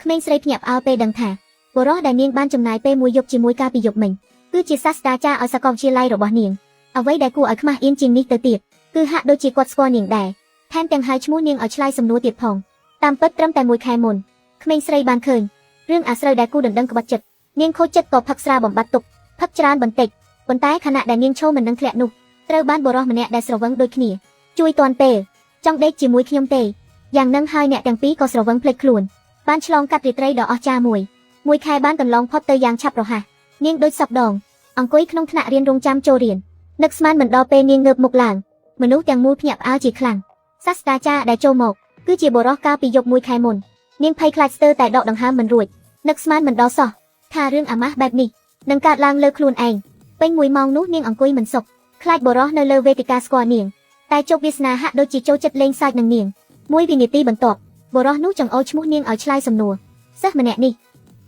ក្មេងស្រីភ្ញាក់ផ្អើលពេលដឹងថាបុរសដែលនាងបានចំណាយពេលមួយយប់ជាមួយកាលពីយប់មិញគឺជាសាស្ត្រាចារ្យឲ្យសាកលវិទ្យាល័យរបស់នាងអ្វីដែលគួរឲ្យខ្មាស់អៀនជាងនេះទៅទៀតគឺហាក់ដូចជាគាត់ស្គាល់នាងដែរថែមទាំងហៅឈ្មោះនាងឲ្យឆ្លើយសំណួរទៀតផងតាមពិតត្រឹមតែមួយខែមុនក្មេងស្រីបានឃើញរឿងអាស្រូវដែលគូដណ្ដឹងក្បត់ចិត្តនាងខូចចិត្តក៏ផឹកស្រាបំបត្តិទុកផឹកច្រើនបន្តិចប៉ុន្តែខណៈដែលនាងឈោមិននឹងធ្លាក់នោះត្រូវបានបុរសម្នាក់ដែលស្រវឹងដូចគ្នាជួយទាន់ពេលចង់ដេកជាមួយខ្ញុំទេយ៉ាងនឹងហើយអ្នកទាំងពីរក៏ស្រវឹងភ្លេចខ្លួនបានឆ្លងកាត់រាត្រីដ៏អស្ចារ្យមួយមួយខែបានកន្លងផុតទៅយ៉ាងឆាប់រហ័សនាងដូចសពដងអង្គុយក្នុងថ្នាក់រៀនរងចាំចូលរៀននឹកស្មានមិនដល់ពេលនាងងើបមុខឡើងមនុស្សទាំងមូលភ្ញាក់ផ្អើលជាខ្លាំងសាស្ត្រាចារ្យដែលចូលមកគឺជាបុរសកាលពីយប់មួយខែមុននាងភ័យខ្លាចស្ទើរតែដកដង្ហើមមិនរួចនឹកស្មានមិនដល់សោះថារឿងអាម៉ាស់បែបនេះនឹងកើតឡើងលើខ្លួនឯងពេញមួយម៉ោងនោះនាងអង្គុយមិនសុខខ្លាចបុរសនៅលើវេទិកាស្គាល់នាងតែជោគវាសនាហាក់ដូចជាចូលចិត្តលេងសើចនឹងនាងមួយវិនាទីបន្ទាប់បុរសនោះចង្អុលឈ្មោះនាងឲ្យឆ្លើយសំណួរសិស្សម្នាក់នេះ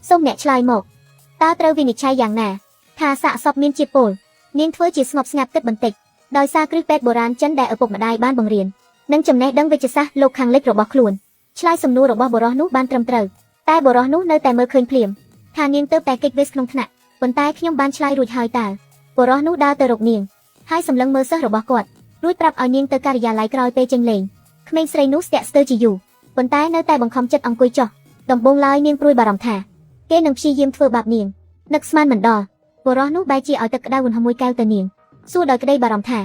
សូមអ្នកឆ្លើយមកតើត្រូវវិនិច្ឆ័យយ៉ាងណាថាសាកសពមានជាតិពុលនាងធ្វើជាស្ងប់ស្ងាត់គិតបន្តិចដោយសារគ្រឹះពេទ្យបុរាណចិនដែលឪពុកម្ដាយបានបង្រៀននិងចំណេះដឹងវិទ្យាសាស្ត្រលោកខាងលិចរបស់ខ្លួនឆ្លើយសំណួររបស់បុរសនោះបានត្រឹមត្រូវតែបុរសនោះនៅតែមើលឃើញភ្លាមថានាងទៅតែគេចវេសក្នុងថ្នាក់ប៉ុន្តែខ្ញុំបានឆ្លើយរួចហើយតើបុរសនោះដើរទៅរកនាងហើយសម្លឹងមើលសិស្សរបស់គាត់រួចប្រាប់ឲ្យនាងទៅការិយាល័យក្រោយពេលចេញលេងក្មេងស្រីនោះស្ទាក់ស្ទើរជាយូរប៉ុន្តែនៅតែបង្ខំចិត្តអង្គុយចុះដំបូងឡើយនាងព្រួយបារម្ភថាគេនឹងព្យាយាមធ្វើបាបនាងនឹកស្មានមិនដល់បុរសនោះបែរជាឲ្យទឹកក្តៅឧណ្ហមួយកែវទៅនាងសួរដោយក្តីបារម្ភថា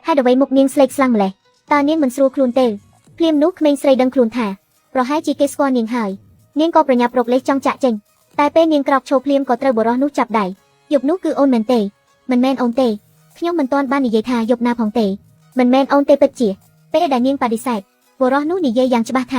ហេតុអ្វីមុខនាងស្លេកស្លាំងម្ល៉េះតើនាងមិនស្រួលខ្លួនទេភ្លាមនោះក្មេងស្រីដឹងខ្លួនថាប្រហែលជាគេស្គាល់នាងហើយនាងក៏ប្រញាប់រកលេសចង់ចាក់ចេញតែពេលនាងក្រោកឈរភ្លាមក៏ត្រូវបុរសនោះចាប់ដៃយប់នោះគឺអូនមែនទេមិនមែនអូនទេខ្ញុំមិនទាន់បាននិយាយថាយប់ណាផងទេមិនមែនអូនទេពិតជាពេលដែលនាងបដិសេធបុរសនោះនិយាយយ៉ាងច្បាស់ថា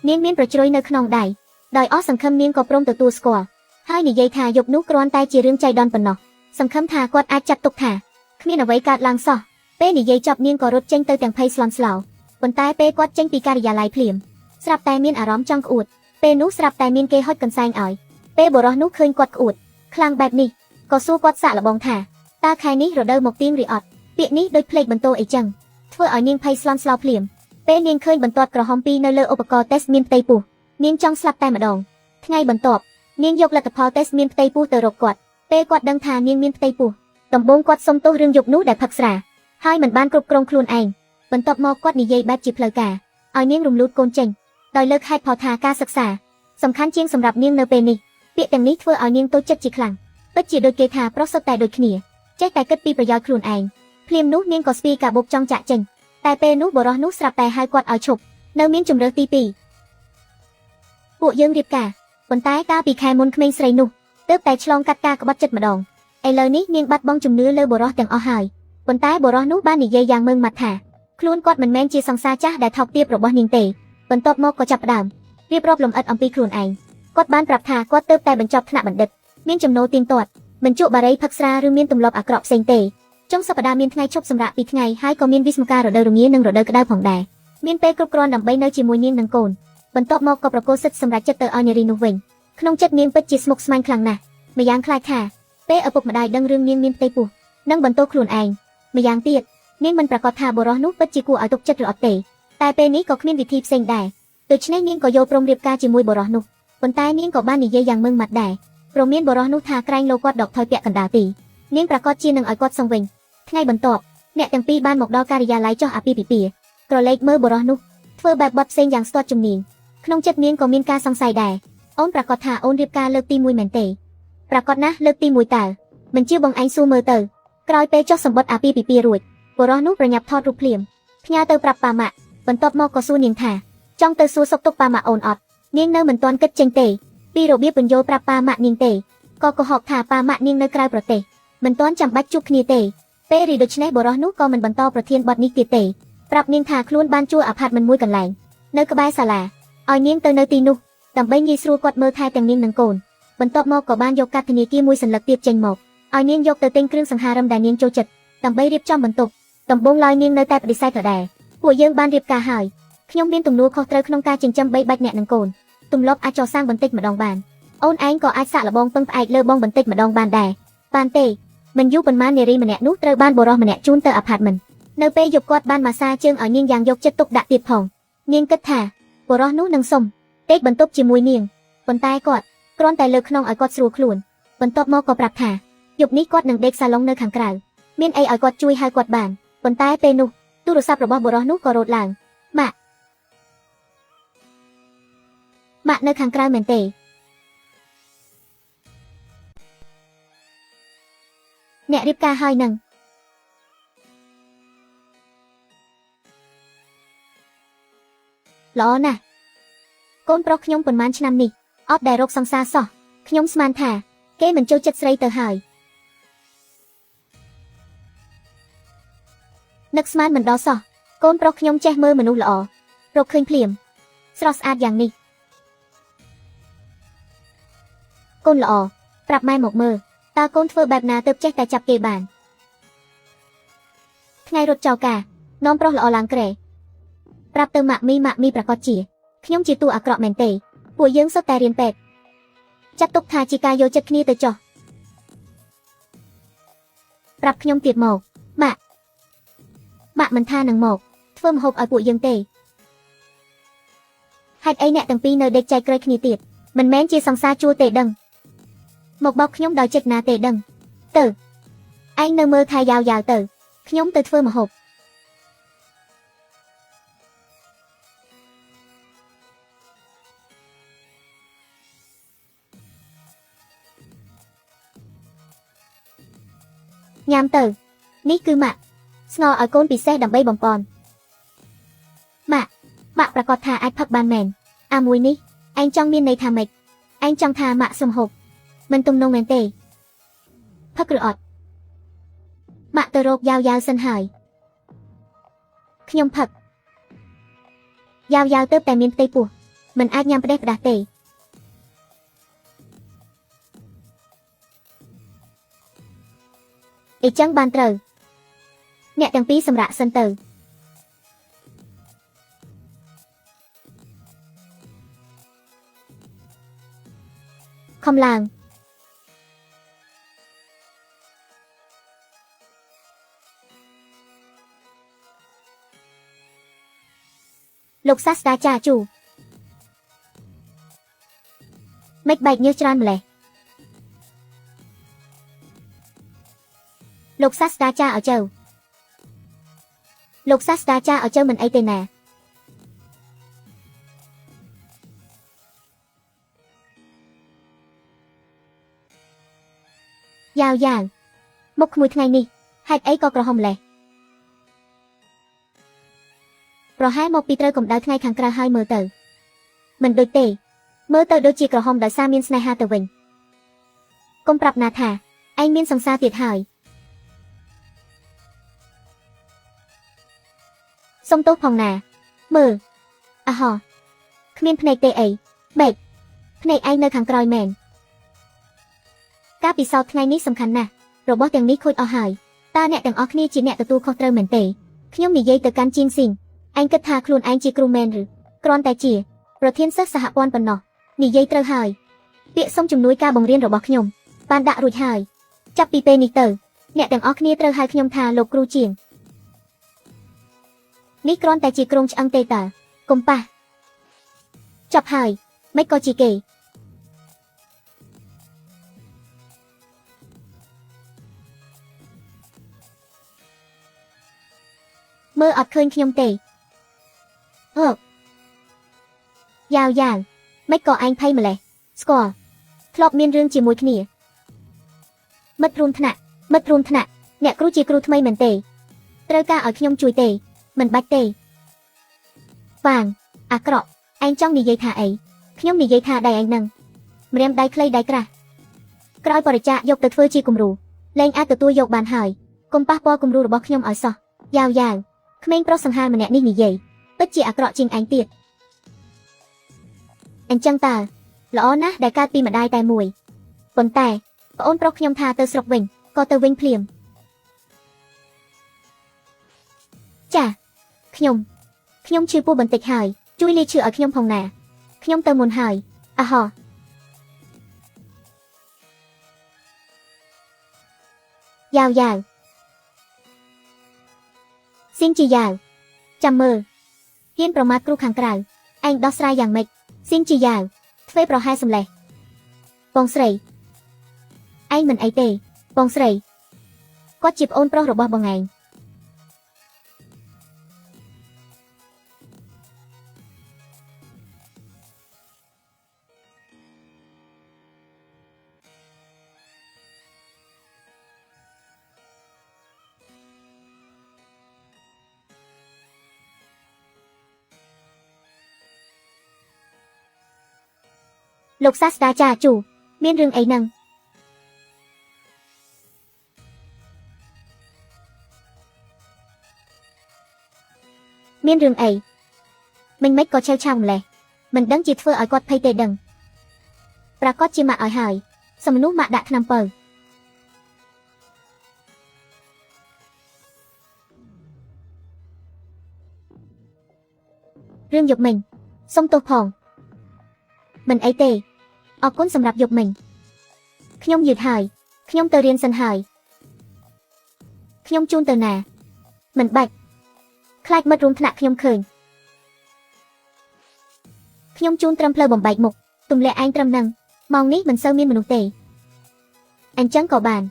នាងមានប្រជ្រុយនៅក្នុងដៃដោយអស់សង្ឃឹមនាងក៏ព្រមទទួលស្គាល់ហើយនិយាយថាយប់នោះគ្រាន់តែជារឿងចៃដន្យប៉ុណ្ណោះសង្ឃឹមថាគាត់អាចចាត់ទុកថាគ្មានអ្វីកើតឡើងសោះពេលនិយាយចប់នាងក៏រត់ចេញទៅទាំងភ័យស្លន់ស្លោប៉ុន្តែពេលគាត់ចេញពីការិយាល័យភ្លាមស្រាប់តែមានអារម្មណ៍ចង់ក្អួតពេលនោះស្រាប់តែមានគេហុចកន្សែងឲ្យពេលបុរសនោះឃើញគាត់ក្អួតខ្លាំងបែបនេះក៏សួរគាត់សាកល្បងថាតើខែនេះរដូវមកទៀងឬអត់ពាក្យនេះដូចភ្លេចបន្ទោអីចឹងធ្វើឲ្យនាងភ័យស្លន់ស្លោភ្លាមពេលនាងឃើញបន្ទាត់ក្រហមពីរនៅលើឧបករណ៍តេស្តមានផ្ទៃពោះនាងចង់ស្លាប់តែម្ដងថ្ងៃបន្ទាប់នាងយកលទ្ធផលតេស្តមានផ្ទៃពោះទៅរកគាត់ពេលគាត់ដឹងថានាងមានផ្ទៃពោះដំបូងគាត់សុំទោសរឿងយប់នោះដែលផឹកស្រាហើយមិនបានគ្រប់គ្រងខ្លួនឯងបន្ទាប់មកគាត់និយាយបែបជាផ្លូវការឲ្យនាងរំលូតកូនចេញដោយលើកហេតុផលថាការសិក្សាសំខាន់ជាងសម្រាប់នាងនៅពេលនេះពាក្យទាំងនេះធ្វើឲ្យនាងតូចចិត្តជាខ្លាំងពិតជាដូចគេថាប្រុសសុទ្ធតែដូចគ្នាចេះតែគិតពីប្រយោជន៍ខ្លួនឯងភ្លាមនោះនាងក៏ស្ពាយកាបូបចង់ចាក់ចេញតែពេលនោះបុរសនោះស្រាប់តែហៅគាត់ឲ្យឈប់នៅមានជំរើសទី2ពួកយើងរៀបការប៉ុន្តែកាលពីខែមុនក្មេងស្រីនោះទើបតែឆ្លងកាត់ការក្បត់ចិត្តម្ដងឥឡូវនេះនាងបាត់បង់ជំនឿលើបុរសទាំងអស់ហើយប៉ុន្តែបុរសនោះបាននិយាយយ៉ាងម៉ឺងម៉ាត់ថាខ្លួនគាត់មិនមែនជាសង្សារចាស់ដែលថោកទាបរបស់នាងទេបន្ទាប់មកក៏ចាប់ផ្ដើមរៀបរាប់លម្អិតអំពីខ្លួនឯងគាត់បានប្រាប់ថាគាត់ទើបតែបញ្ចប់ថ្នាក់បណ្ឌិតមានចំណូលទៀងទាត់មិនជក់បារីផឹកស្រាឬមានទម្លាប់អាក្រក់ផ្សេងទេចុងសប្តាហ៍មានថ្ងៃឈប់សម្រាកពីថ្ងៃហើយក៏មានវិស្មការរដូវរងានិងរដូវក្តៅផងដែរមានពេលគ្រប់គ្រាន់ដើម្បីនៅជាមួយនាងនិងកូនបន្ទាប់មកក៏ប្រគល់សិទ្ធិសម្រេចចិត្តទៅឲ្យនារីនោះវិញក្នុងចិត្តនាងពិតជាស្មុគស្មាញខ្លាំងណាស់ម្យ៉ាងខ្លាចថាពេលឪពុកម្ដាយដឹងរឿងនាងមានផ្ទៃពោះនិងបន្ទោសខ្លួនឯងម្យ៉ាងទៀតនាងមិនប្រាកដថាបុរសនោះពិតជាគួរឲ្យទុកចិត្តឬអត់ទេតែពេលនេះក៏គ្មានវិធីផ្សេងដែរដូច្នេះនាងក៏យល់ព្រមរៀបការជាមួយបុរសនោះប៉ុន្តែនាងក៏បាននិយាយយ៉ាងម៉ឺងម៉ាត់ដែរព្រមមានបុរសនោះថាក្រែងលោគាត់ដកថយពាក់កណ្ដាលទីនាងប្រាកដជានឹងឲ្យគាត់សងវិញថ្ងៃបន្ទាប់អ្នកទាំងពីរបានមកដល់ការិយាល័យចុះអាពាហ៍ពិពាហ៍ក្រឡេកមើលបុរសនោះធ្វើបែបបត់ផ្សេងយ៉ាងស្ទាត់ជំនាញក្នុងចិត្តនាងក៏មានការសង្ស័យដែរអូនប្រាកដថាអូនរៀបការលើកទី1មែនទេប្រាកដណាស់លើកទី1តើមិនជាបងឯងសួរមើលទៅក្រោយពេលចុះសម្បត្តិអាពាហ៍ពិពាហ៍រួចបុរសនោះប្រញាប់ថតរូបភ្លាមផ្ញើទៅប្រាប់ប៉ាម៉ាក់បន្ទាប់មកក៏សួរនាងថាចង់ទៅសួរសុខទុក្ខប៉ាម៉ាក់អូនអត់នាងនៅមិនទាន់គិតចេញទេពីរបៀបពន្យល់ប្រាប់ប៉ាម៉ាក់នាងទេក៏កុហកថាប៉ាម៉ាក់នាងនៅក្រៅប្រទេសមិនទាន់ចាំបាច់ជួបគ្នាទេពេលរីដូច្នេះបុរសនោះក៏មិនបន្តប្រធានបទនេះទៀតទេប្រាប់នាងថាខ្លួនបានជួលអាផាតមិនមួយកន្លែងនៅក្បែរសាលាឲ្យនាងទៅនៅទីនោះដើម្បីងាយស្រួលគាត់មើលថែទាំងនាងនិងកូនបន្ទាប់មកក៏បានយកកាតធនាគារមួយសន្លឹកទៀតចេញមកឲ្យនាងយកទៅទិញគ្រឿងសង្ហារឹមដែលនាងចូលចិត្តដើម្បីរៀបចំបន្ទប់ដំបូងឡើយនាងនៅតែបដិសេធដដែលពួកយើងបានរៀបការហើយខ្ញុំមានទំនួលខុសត្រូវក្នុងការចិញ្ចឹមបីបាច់អ្នកនិងកូនទម្លាប់អាចចសាងបន្តិចម្ដងបានអូនឯងក៏អាចសាកល្បងពឹងផ្អែកលើបងបន្តិចម្ដងបានដែរបានទេមិនយូរប៉ុន្មាននារីម្នាក់នោះត្រូវបានបុរសម្នាក់ជូនទៅអាផាតមិននៅពេលយប់គាត់បានម៉ាសាជើងឲ្យនាងយ៉ាងយកចិត្តទុកដាក់ទៀតផងនាងគិតថាបុរសនោះនឹងសុំដេកបន្ទប់ជាមួយនាង ប៉ុន្តែគាត់គ្រាន់តែលើកខ្នងឲ្យគាត់ស្រួលខ្លួនបន្ទាប់មកក៏ប្រាប់ថាយប់នេះគាត់នឹងដេកសាឡុងនៅខាងក្រៅមានអីឲ្យគាត់ជួយហៅគាត់បានប៉ុន្តែពេលនោះទូរស័ព្ទរបស់បុរសនោះក៏រត់ឡើងម៉ាក់ម៉ាក់នៅខាងក្រៅមែនទេអ្នករៀបការហើយនឹងល្អណាស់កូនប្រុសខ្ញុំប៉ុន្មានឆ្នាំនេះអត់ដែលរកសង្សារសោះខ្ញុំស្មានថាគេមិនចូលចិត្តស្រីទៅហើយនឹកស្មានមិនដល់សោះកូនប្រុសខ្ញុំចេះមើលមនុស្សល្អរកឃើញភ្លាមស្រស់ស្អាតយ៉ាងនេះកូនល្អប្រាប់ម៉ែមកមើលតើកូនធ្វើបែបណាទើបចេះតែចាប់គេបានថ្ងៃរត់ចោលការនាំប្រុសល្អឡើងក្រែប្រាប់ទៅម៉ាក់មីម៉ាក់មីប្រកាសជាខ្ញុំជាតួអាក្រក់មែនទេពួកយើងសុទ្ធតែរៀនពេទ្យចាត់ទុកថាជាការយកចិត្តគ្នាទៅចុះប្រាប់ខ្ញុំទៀតមកម៉ាក់ម៉ាក់មិនថានឹងមកធ្វើម្ហូបឲ្យពួកយើងទេហេតុអីអ្នកទាំងពីរនៅដេកចែកក្រោយគ្នាទៀតមិនមែនជាសង្សារជួលទេដឹងមកបោកខ្ញុំដោយចិត្តណាទេដឹងទៅឯងនៅមើលថែយ៉ាវយ៉ាវទៅខ្ញុំទៅធ្វើម្ហូបញ៉ាំទៅនេះគឺម៉ាក់ស្ងោឲ្យកូនពិសេសដើម្បីបំពន់ម៉ាក់ម៉ាក់ប្រកាសថាអាចផឹកបានមែនអាមួយនេះឯងចង់មានន័យថាម៉េចឯងចង់ថាម៉ាក់សុំហូបមិនទំនងមែនទេផឹកឬអត់ម៉ាក់ទៅរកយ៉ាវយ៉ាវសិនហើយខ្ញុំផឹកយ៉ាវយ៉ាវទៅតែមានផ្ទៃពោះមិនអាចញ៉ាំផ្ដេសផ្ដាស់ទេអីចឹងបានត្រូវអ្នកទាំងពីរសម្រាប់សិនទៅខំឡើងលោកសាស្ត្រាចារ្យជូមិនបែកញើសច្រើនម្លេះលោកសាស្ត្រាចារ្យឲ្យចៅលោកសាស្ត្រាចារ្យឲ្យចៅមិនអីទេណាយ៉ាវយ៉ាវមុខក្មួយថ្ងៃនេះហេតុអីក៏ក្រហមម្លេះប្រហែលមកពីត្រូវកម្ដៅថ្ងៃខាងក្រៅហើយមើលទៅមិនដូចទេមើលទៅដូចជាក្រហមដោយសារមានស្នេហាទៅវិញកុំប្រាប់ណាថាឯងមានសង្សារទៀតហើយសុំទោសផងណាមើលអហោគ្មានភ្នែកទេអីបែកភ្នែកឯងនៅខាងក្រោយមែនការពិសោធន៍ថ្ងៃនេះសំខាន់ណាស់របស់ទាំងនេះខូចអស់ហើយតើអ្នកទាំងអស់គ្នាជាអ្នកទទួលខុសត្រូវមែនទេខ្ញុំនិយាយទៅកាន់ជាងស៊ីងឯងគិតថាខ្លួនឯងជាគ្រូមែនឬគ្រាន់តែជាប្រធានសិស្សសហព័ន្ធប៉ុណ្ណោះនិយាយត្រូវហើយពាក្យសុំជំនួយការបង្រៀនរបស់ខ្ញុំបានដាក់រួចហើយចាប់ពីពេលនេះទៅអ្នកទាំងអស់គ្នាត្រូវហៅខ្ញុំថាលោកគ្រូជាងនេះគ្រាន់តែជាក្រុងឆ្អឹងទេតើកុំប៉ះចប់ហើយមិនក៏ជាគេមើលអត់ឃើញខ្ញុំទេអឺយ៉ាវយ៉ាវមិនក៏ឯងភ័យម្លេះស្គាល់ធ្លាប់មានរឿងជាមួយគ្នាមិត្តរួមថ្នាក់មិត្តរួមថ្នាក់អ្នកគ្រូជាគ្រូថ្មីមែនទេត្រូវការឲ្យខ្ញុំជួយទេមិនបាច់ទេវាងអាក្រក់ឯងចង់និយាយថាអីខ្ញុំនិយាយថាដៃឯងនឹងម្រាមដៃខ្លីដៃក្រាស់ក្រោយបរិច្ចាគយកទៅធ្វើជាគំរូលែងអាចទទួលយកបានហើយកុំប៉ះពាល់គំរូរបស់ខ្ញុំឲ្យសោះយ៉ាវយ៉ាវក្មេងប្រុសសង្ហាម្នាក់នេះនិយាយពិតជាអាក្រក់ជាងឯងទៀតអញ្ចឹងតើល្អណាស់ដែលកើតពីម្ដាយតែមួយប៉ុន្តែប្អូនប្រុសខ្ញុំថាទៅស្រុកវិញក៏ទៅវិញភ្លាមចាខ្ញុំឈឺពោះបន្តិចហើយជួយលាឈឺឲ្យខ្ញុំផងណាខ្ញុំទៅមុនហើយអហោយ៉ាវយ៉ាវស៊ីនជាយ៉ាវចាំមើលហ៊ានប្រមាថគ្រូខាងក្រៅឯងដោះស្រាយយ៉ាងម៉េចស៊ីនជាយ៉ាវ ធ្វេសប្រហែសម្លេះបងស្រីឯងមិនអីទេបងស្រីគាត់ជាប្អូនប្រុសរបស់បងឯងលោកសាស្ត្រាចារ្យជូមានរឿងអីហ្នឹងមានរឿងអីមិញមិនក៏ឆេវឆាវម្លេះមិនដឹងជាធ្វើឲ្យគាត់ភ័យទេដឹងប្រកាសជាម៉ាក់ឲ្យហើយសំមនុស្សម៉ាក់ដាក់ថ្នាំពៅរឿងយប់មិញសុំទោសផងមិនអីទេអរគុណសម្រាប់យប់មិញខ្ញុំយឺតហើយខ្ញុំទៅរៀនសិនហើយខ្ញុំជូនទៅណាមិនបាច់ខ្លាចមិត្តរួមថ្នាក់ខ្ញុំឃើញខ្ញុំជូនត្រឹមផ្លូវបំបែកមុខទម្លាក់ឯងត្រឹមនឹងម៉ោងនេះមិនសូវមានមនុស្សទេអញ្ចឹងក៏បាន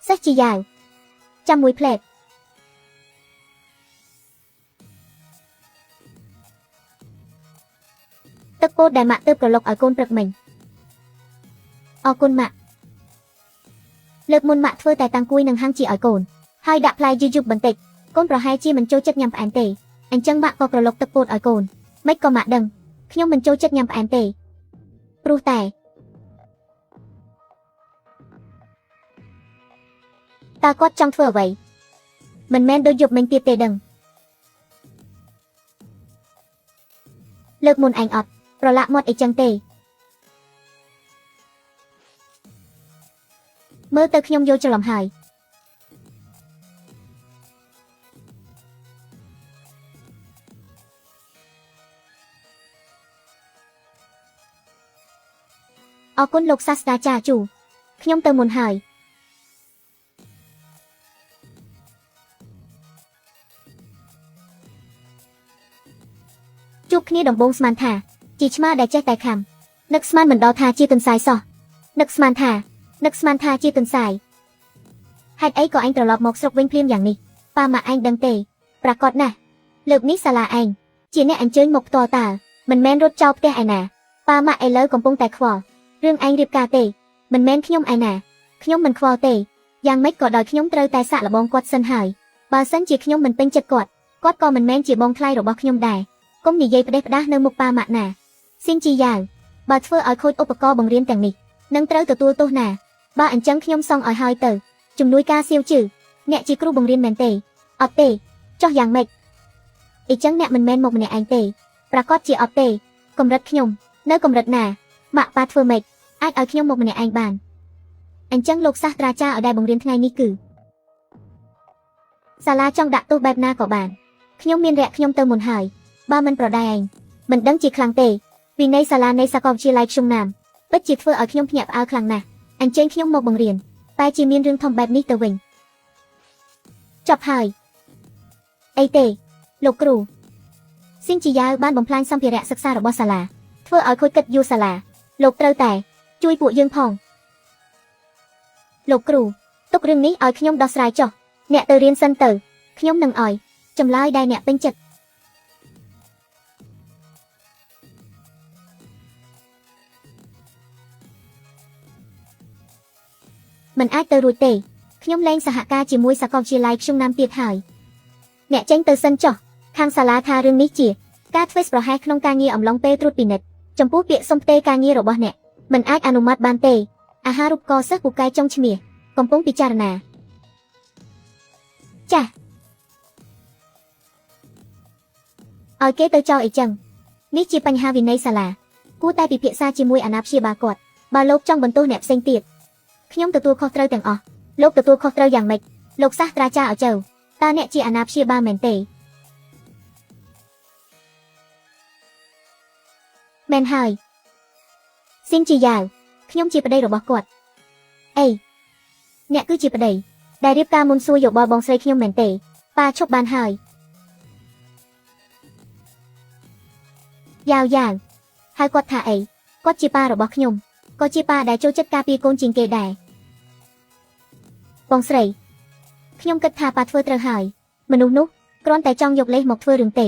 សិស្សជាយ៉ាវចាំមួយផ្លែតទឹកពោតដែលម៉ាក់ទើបក្រឡុកឲ្យកូនព្រឹកមិញអរគុណម៉ាក់លើកមុនម៉ាក់ធ្វើតែតាំងគួយនិងហាំងជាឲ្យកូនហើយដាក់ផ្លែយឺតៗបន្តិចកូនប្រហែលជាមិនចូលចិត្តញ៉ាំផ្អែមទេអញ្ចឹងម៉ាក់ក៏ក្រឡុកទឹកពោតឲ្យកូនមិនក៏ម៉ាក់ដឹងខ្ញុំមិនចូលចិត្តញ៉ាំផ្អែមទេព្រោះតែតើគាត់ចង់ធ្វើអ្វីមិនមែនដូចយប់មិញទៀតទេដឹងលើកមុនឯងអត់ប្រឡាក់មាត់អីចឹងទេមើលទៅខ្ញុំយល់ច្រឡំហើយអរគុណលោកសាស្ត្រាចារ្យជូខ្ញុំទៅមុនហើយជួបគ្នាដំបូងស្មានថាជាឆ្មាដែលចេះតែខំនឹកស្មានមិនដល់ថាជាទន្សាយសោះនឹកស្មានថាជាទន្សាយហេតុអីក៏ឯងត្រឡប់មកស្រុកវិញភ្លាមយ៉ាងនេះប៉ាម៉ាក់ឯងដឹងទេប្រកាសណាស់លើកនេះសាលាឯងជាអ្នកអញ្ជើញមកផ្ទាល់តើមិនមែនរត់ចោលផ្ទះឯណាប៉ាម៉ាក់ឥឡូវកំពុងតែខ្វល់រឿងឯងរៀបការទេមិនមែនខ្ញុំឯណាខ្ញុំមិនខ្វល់ទេយ៉ាងម៉េចក៏ដោយខ្ញុំត្រូវតែសាកល្បងគាត់សិនហើយបើសិនជាខ្ញុំមិនពេញចិត្តគាត់គាត់ក៏មិនមែនជាបងថ្លៃរបស់ខ្ញុំដែរកុំនិយាយផ្ដេសផ្ដាស់នៅមុខប៉ាម៉ាក់ណាស៊ីនជីយ៉ាវបើធ្វើឲ្យខូចឧបករណ៍បង្រៀនទាំងនេះនឹងត្រូវទទួលទោសណាបើអញ្ចឹងខ្ញុំសងឲ្យហើយទៅជំនួយការសៀវជឺអ្នកជាគ្រូបង្រៀនមែនទេអត់ទេចោះយ៉ាងម៉េចអីចឹងអ្នកមិនមែនមកម្នាក់ឯងទេប្រកាសជាអត់ទេកម្រិតខ្ញុំនៅកម្រិតណាម៉ាក់ប៉ាធ្វើម៉េចអាចឲ្យខ្ញុំមកម្នាក់ឯងបានអញ្ចឹងលោកសាស្ត្រាចារ្យឲ្យដែលបង្រៀនថ្ងៃនេះគឺសាលាចង់ដាក់ទោសបែបណាក៏បានខ្ញុំមានរយៈខ្ញុំទៅមុនហើយបើមិនប្រដៅឯងមិនដឹងជាខ្លាំងទេវិន័យសាលានៃសាកលវិទ្យាល័យខ្ជុំណាមពិតជាធ្វើឲ្យខ្ញុំភ្ញាក់ផ្អើលខ្លាំងណាស់អញ្ជើញខ្ញុំមកបង្រៀនតែជាមានរឿងធំបែបនេះទៅវិញចប់ហើយអីទេលោកគ្រូស៊ីនជីយ៉ាវបានបំផ្លាញសម្ភារៈសិក្សារបស់សាលាធ្វើឲ្យខូចកិត្តិយសសាលាលោកត្រូវតែជួយពួកយើងផងលោកគ្រូទុករឿងនេះឲ្យខ្ញុំដោះស្រាយចុះអ្នកទៅរៀនសិនទៅខ្ញុំនឹងឲ្យចម្លើយដែលអ្នកពេញចិត្តមិនអាចទៅរួចទេខ្ញុំលែងសហការជាមួយសាកលវិទ្យាល័យខ្ជុំណាមទៀតហើយអ្នកចេញទៅសិនចុះខាងសាលាថារឿងនេះជាការធ្វេសប្រហែសក្នុងការងារអំឡុងពេលត្រួតពិនិត្យចំពោះពាក្យសុំផ្ទេរការងាររបស់អ្នកមិនអាចអនុម័តបានទេអាហារូបករណ៍សិស្សពូកែចុងឈ្មះកំពុងពិចារណាចាស់ឲ្យគេទៅចោលអីចឹងនេះជាបញ្ហាវិន័យសាលាគួរតែពិភាក្សាជាមួយអាណាព្យាបាលគាត់បើលោកចង់បន្ទោសអ្នកផ្សេងទៀតខ្ញុំទទួលខុសត្រូវទាំងអស់លោកទទួលខុសត្រូវយ៉ាងម៉េចលោកសាស្ត្រាចារ្យឲ្យចៅតើអ្នកជាអាណាព្យាបាលមែនទេមែនហើយស៊ីនជីយ៉ាវខ្ញុំជាប្តីរបស់គាត់អេអ្នកគឺជាប្តីដែលរៀបការមុនសួរយោបល់បងស្រីខ្ញុំមែនទេប៉ាឈប់បានហើយ យ៉ាវយ៉ាវហើយគាត់ថាអីគាត់ជាប៉ារបស់ខ្ញុំក៏ជាប៉ាដែលចូលចិត្តការពារកូនជាងគេដែរបងស្រីខ្ញុំគិតថាប៉ាធ្វើត្រូវហើយមនុស្សនោះគ្រាន់តែចង់យកលេសមកធ្វើរឿងទេ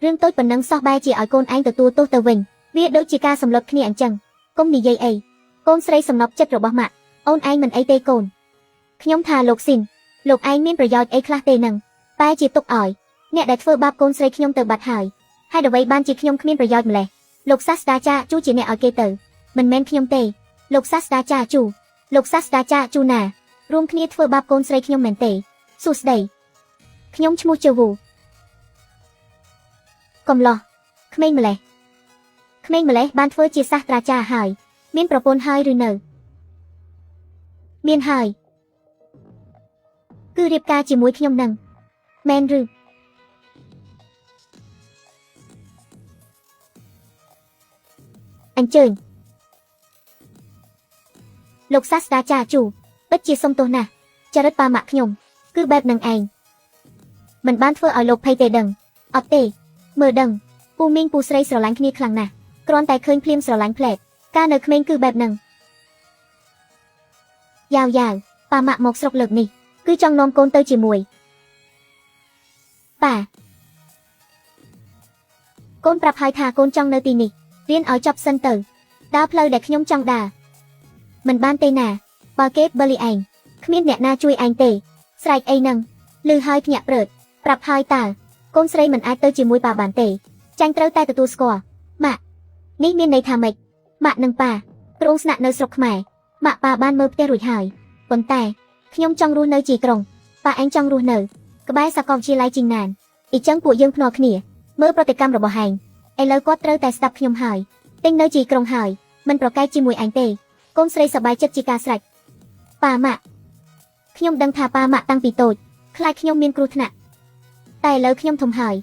រឿងតូចប៉ុណ្ណឹងសោះបែរជាឲ្យកូនឯងទទួលទោសទៅវិញវាដូចជាការសម្លុតគ្នាអញ្ចឹងកុំនិយាយអីកូនស្រីសំណប់ចិត្តរបស់ម៉ាក់អូនឯងមិនអីទេកូនខ្ញុំថាលោកស៊ីនលោកឯងមានប្រយោជន៍អីខ្លះទេនឹងបែរជាទុកឲ្យអ្នកដែលធ្វើបាបកូនស្រីខ្ញុំទៅបាត់ហើយហេតុអ្វីបានជាខ្ញុំគ្មានប្រយោជន៍ម្ល៉េះលោកសាស្ត្រាចារ្យជូជាអ្នកឲ្យគេទៅមិនមែនខ្ញុំទេលោកសាស្ត្រាចារ្យជូលោកសាស្ត្រាចារ្យជូណារួមគ្នាធ្វើបាបកូនស្រីខ្ញុំមែនទេសួស្តីខ្ញុំឈ្មោះជវូកំឡោះក្មេងម្លេះក្មេងម្លេះបានធ្វើជាសាស្ត្រាចារ្យហើយមានប្រពន្ធហើយឬនៅមានហើយគឺរៀបការជាមួយខ្ញុំនឹងមែនឬអញ្ជើញលោកសាស្ត្រាចារ្យជូពិតជាសុំទោសណាស់ចរិតប៉ាម៉ាក់ខ្ញុំគឺបែបនឹងឯងមិនបានធ្វើឲ្យលោកភ័យទេដឹងអត់ទេមើលដឹងពូមីងពូស្រីស្រឡាញ់គ្នាខ្លាំងណាស់គ្រាន់តែឃើញភ្លាមស្រឡាញ់ផ្លែតកាលនៅក្មេងគឺបែបនឹងយ៉ាវយ៉ាវប៉ាម៉ាក់មកស្រុកលើកនេះគឺចង់នាំកូនទៅជាមួយប៉ាកូនប្រាប់ហើយថាកូនចង់នៅទីនេះរៀនឲ្យចប់សិនទៅដើរផ្លូវដែលខ្ញុំចង់ដើរមិនបានទេណាបើគេបលីឯងគ្មានអ្នកណាជួយឯងទេស្រែកអីនឹងលឺហើយភ្ញាក់ព្រឹតប្រាប់ហើយតើកូនស្រីមិនអាចទៅជាមួយប៉ាបានទេចាញ់ត្រូវតែទទួលស្គាល់ម៉ាក់នេះមានន័យថាម៉េចម៉ាក់និងប៉ាគ្រោងស្នាក់នៅស្រុកខ្មែរម៉ាក់ប៉ាបានមើលផ្ទះរួចហើយប៉ុន្តែខ្ញុំចង់រស់នៅជាក្រុងប៉ាឯងចង់រស់នៅក្បែរសាកលវិទ្យាល័យជីងណានអ៊ីចឹងពួកយើងភ្នាល់គ្នាមើលប្រតិកម្មរបស់ឯងឥឡូវគាត់ត្រូវតែស្ដាប់ខ្ញុំហើយទិញនៅជាក្រុងហើយមិនប្រកែកជាមួយឯងទេកូនស្រីសប្បាយចិត្តជាការស្រេចប៉ាម៉ាក់ខ្ញុំដឹងថាប៉ាម៉ាក់តាំងពីតូចខ្លាចខ្ញុំមានគ្រោះថ្នាក់តែឥឡូវខ្ញុំធំហើយ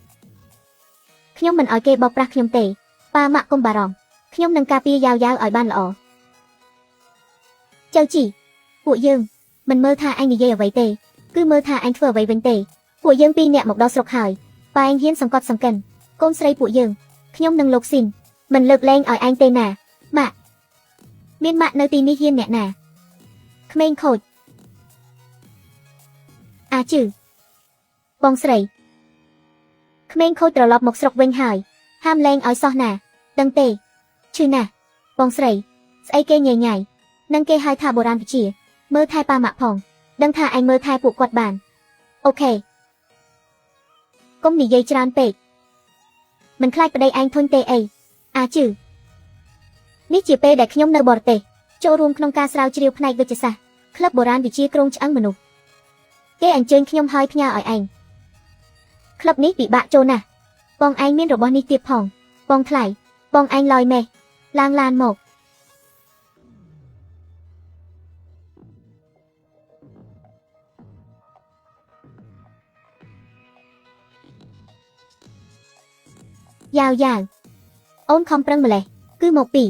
ខ្ញុំមិនឲ្យគេបោកប្រាស់ខ្ញុំទេប៉ាម៉ាក់កុំបារម្ភខ្ញុំនឹងការពារយ៉ាវយ៉ាវឲ្យបានល្អចៅជីពួកយើងមិនមើលថាឯងនិយាយអ្វីទេគឺមើលថាឯងធ្វើអ្វីវិញទេពួកយើងពីរនាក់មកដល់ស្រុកហើយប៉ាឯងហ៊ានសង្កត់សង្កិនកូនស្រីពួកយើងខ្ញុំនិងលោកស៊ីនមិនលើកលែងឲ្យឯងទេណាម៉ាក់មានម៉ាក់នៅទីនេះហ៊ានអ្នកណាក្មេងខូចអាជឺបងស្រីក្មេងខូចត្រឡប់មកស្រុកវិញហើយហាមលែងឲ្យសោះណាដឹងទេឈឺណាស់បងស្រីស្អីគេញ៉ៃញ៉ៃនឹងគេហៅថាបុរាណវិទ្យាមើលថែប៉ាម៉ាក់ផងដឹងថាឯងមើលថែពួកគាត់បានអូខេកុំនិយាយច្រើនពេកមិនខ្លាចប្តីឯងធុញទេអីអាជឺនេះជាពេលដែលខ្ញុំនៅបរទេសចូលរួមក្នុងការស្រាវជ្រាវផ្នែកវិទ្យាសាស្ត្រក្លឹបបុរាណវិទ្យាក្រុងឆ្អឹងមនុស្សគេអញ្ជើញខ្ញុំហើយផ្ញើឲ្យឯងក្លឹបនេះពិបាកចូលណាស់បងឯងមានរបស់នេះទៀតផងបងថ្លៃបងឯងលយមេះឡើងឡានមកយ៉ាវយ៉ាវអូនខំប្រឹងម្លេះគឺមកពី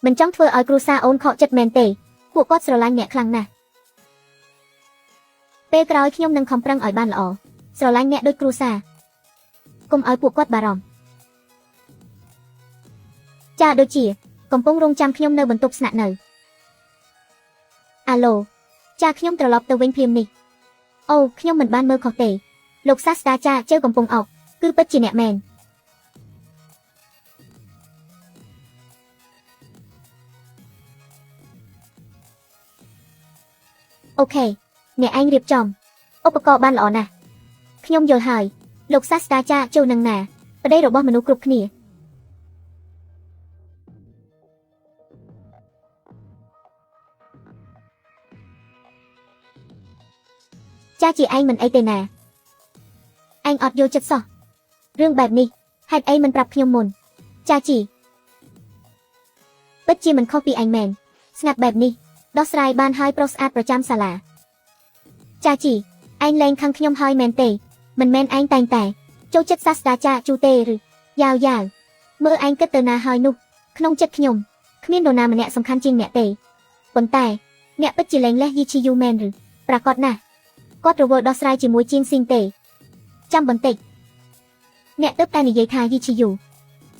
មិនចង់ធ្វើឲ្យគ្រួសារអូនខកចិត្តមែនទេពួកគាត់ស្រឡាញ់អ្នកខ្លាំងណាស់ពេលក្រោយខ្ញុំនឹងខំប្រឹងឲ្យបានល្អស្រឡាញ់អ្នកដូចគ្រួសារកុំឲ្យពួកគាត់បារម្ភចាដូចជាកំពុងរងចាំខ្ញុំនៅបន្ទប់ស្នាក់នៅអាឡូចាខ្ញុំត្រឡប់ទៅវិញភ្លាមនេះអូខ្ញុំមិនបានមើលខុសទេលោកសាស្ត្រាចារ្យជើកំពុងអោបគឺពិតជាអ្នកមែនអូខេអ្នកឯងរៀបចំឧបករណ៍បានល្អណាស់ខ្ញុំយល់ហើយលោកសាស្ត្រាចារ្យចូលនឹងណាប្តីរបស់មនុស្សគ្រប់គ្នាចាជាឯងមិនអីទេណាឯងអត់យល់ចិត្តសោះរឿងបែបនេះហេតុអីមិនប្រាប់ខ្ញុំមុនចាជីពិតជាមិនខុសពីឯងមែនស្ងាត់បែបនេះដោះស្រាយបានហើយប្រុសស្អាតប្រចាំសាលាចាជីឯងលែងខឹងខ្ញុំហើយមែនទេមិនមែនឯងតែងតែចូលចិត្តសាស្ត្រាចារ្យជូទេឬយ៉ាវយ៉ាវមើលឯងគិតទៅណាហើយនោះក្នុងចិត្តខ្ញុំគ្មាននរណាម្នាក់សំខាន់ជាងអ្នកទេប៉ុន្តែអ្នកពិតជាលែងលេះយីឈីយូមែនឬប្រាកដណាស់គាត់រវល់ដោះស្រាយជាមួយជាងស៊ីងទេចាំបន្តិចអ្នកទើបតែនិយាយថាយីឈីយូ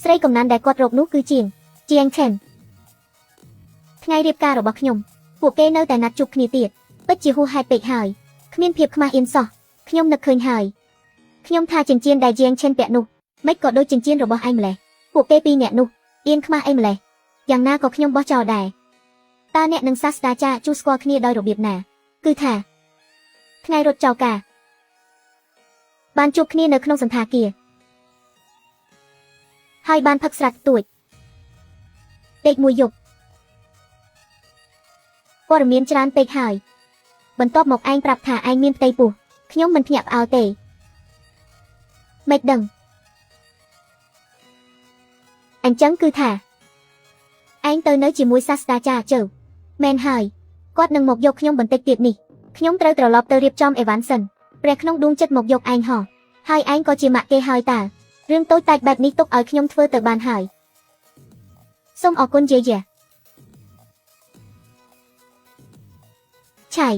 ស្រីកំណាន់ដែលគាត់រកនោះគឺជាងជាងឆេនថ្ងៃរៀបការរបស់ខ្ញុំពួកគេនៅតែណាត់ជួបគ្នាទៀតពិតជាហួសហេតុពេកហើយគ្មានភាពខ្មាស់អៀនសោះខ្ញុំនឹកឃើញហើយខ្ញុំថាចិញ្ចៀនដែលជាងឆេនពាក់នោះមិនក៏ដូចចិញ្ចៀនរបស់ឯងម្លេះពួកគេពីរនាក់នោះអៀនខ្មាស់អីម្លេះយ៉ាងណាក៏ខ្ញុំបោះចោលដែរតើអ្នកនិងសាស្ត្រាចារ្យជួស្គាល់គ្នាដោយរបៀបណាគឺថាថ្ងៃរត់ចោលការបានជួបគ្នានៅក្នុងសន្តាគារហើយបានផឹកស្រាទួចដេកមួយយប់ព័ត៌មានច្រើនពេកហើយបន្ទាប់មកឯងប្រាប់ថាឯងមានផ្ទៃពោះខ្ញុំមិនភ្ញាក់ផ្អើលទេមិនដឹងអញ្ចឹងគឺថាឯងទៅនៅជាមួយសាស្ត្រាចារ្យជើមែនហើយគាត់នឹងមកយកខ្ញុំបន្តិចទៀតនេះខ្ញុំត្រូវត្រឡប់ទៅរៀបចំអីវ៉ាន់សិនព្រះក្នុងដួងចិត្តមកយកឯងហោះហើយឯងក៏ជាម៉ាក់គេហើយតើរឿងតូចតាចបែបនេះទុកឲ្យខ្ញុំធ្វើទៅបានហើយសូមអរគុណយាយឆៃ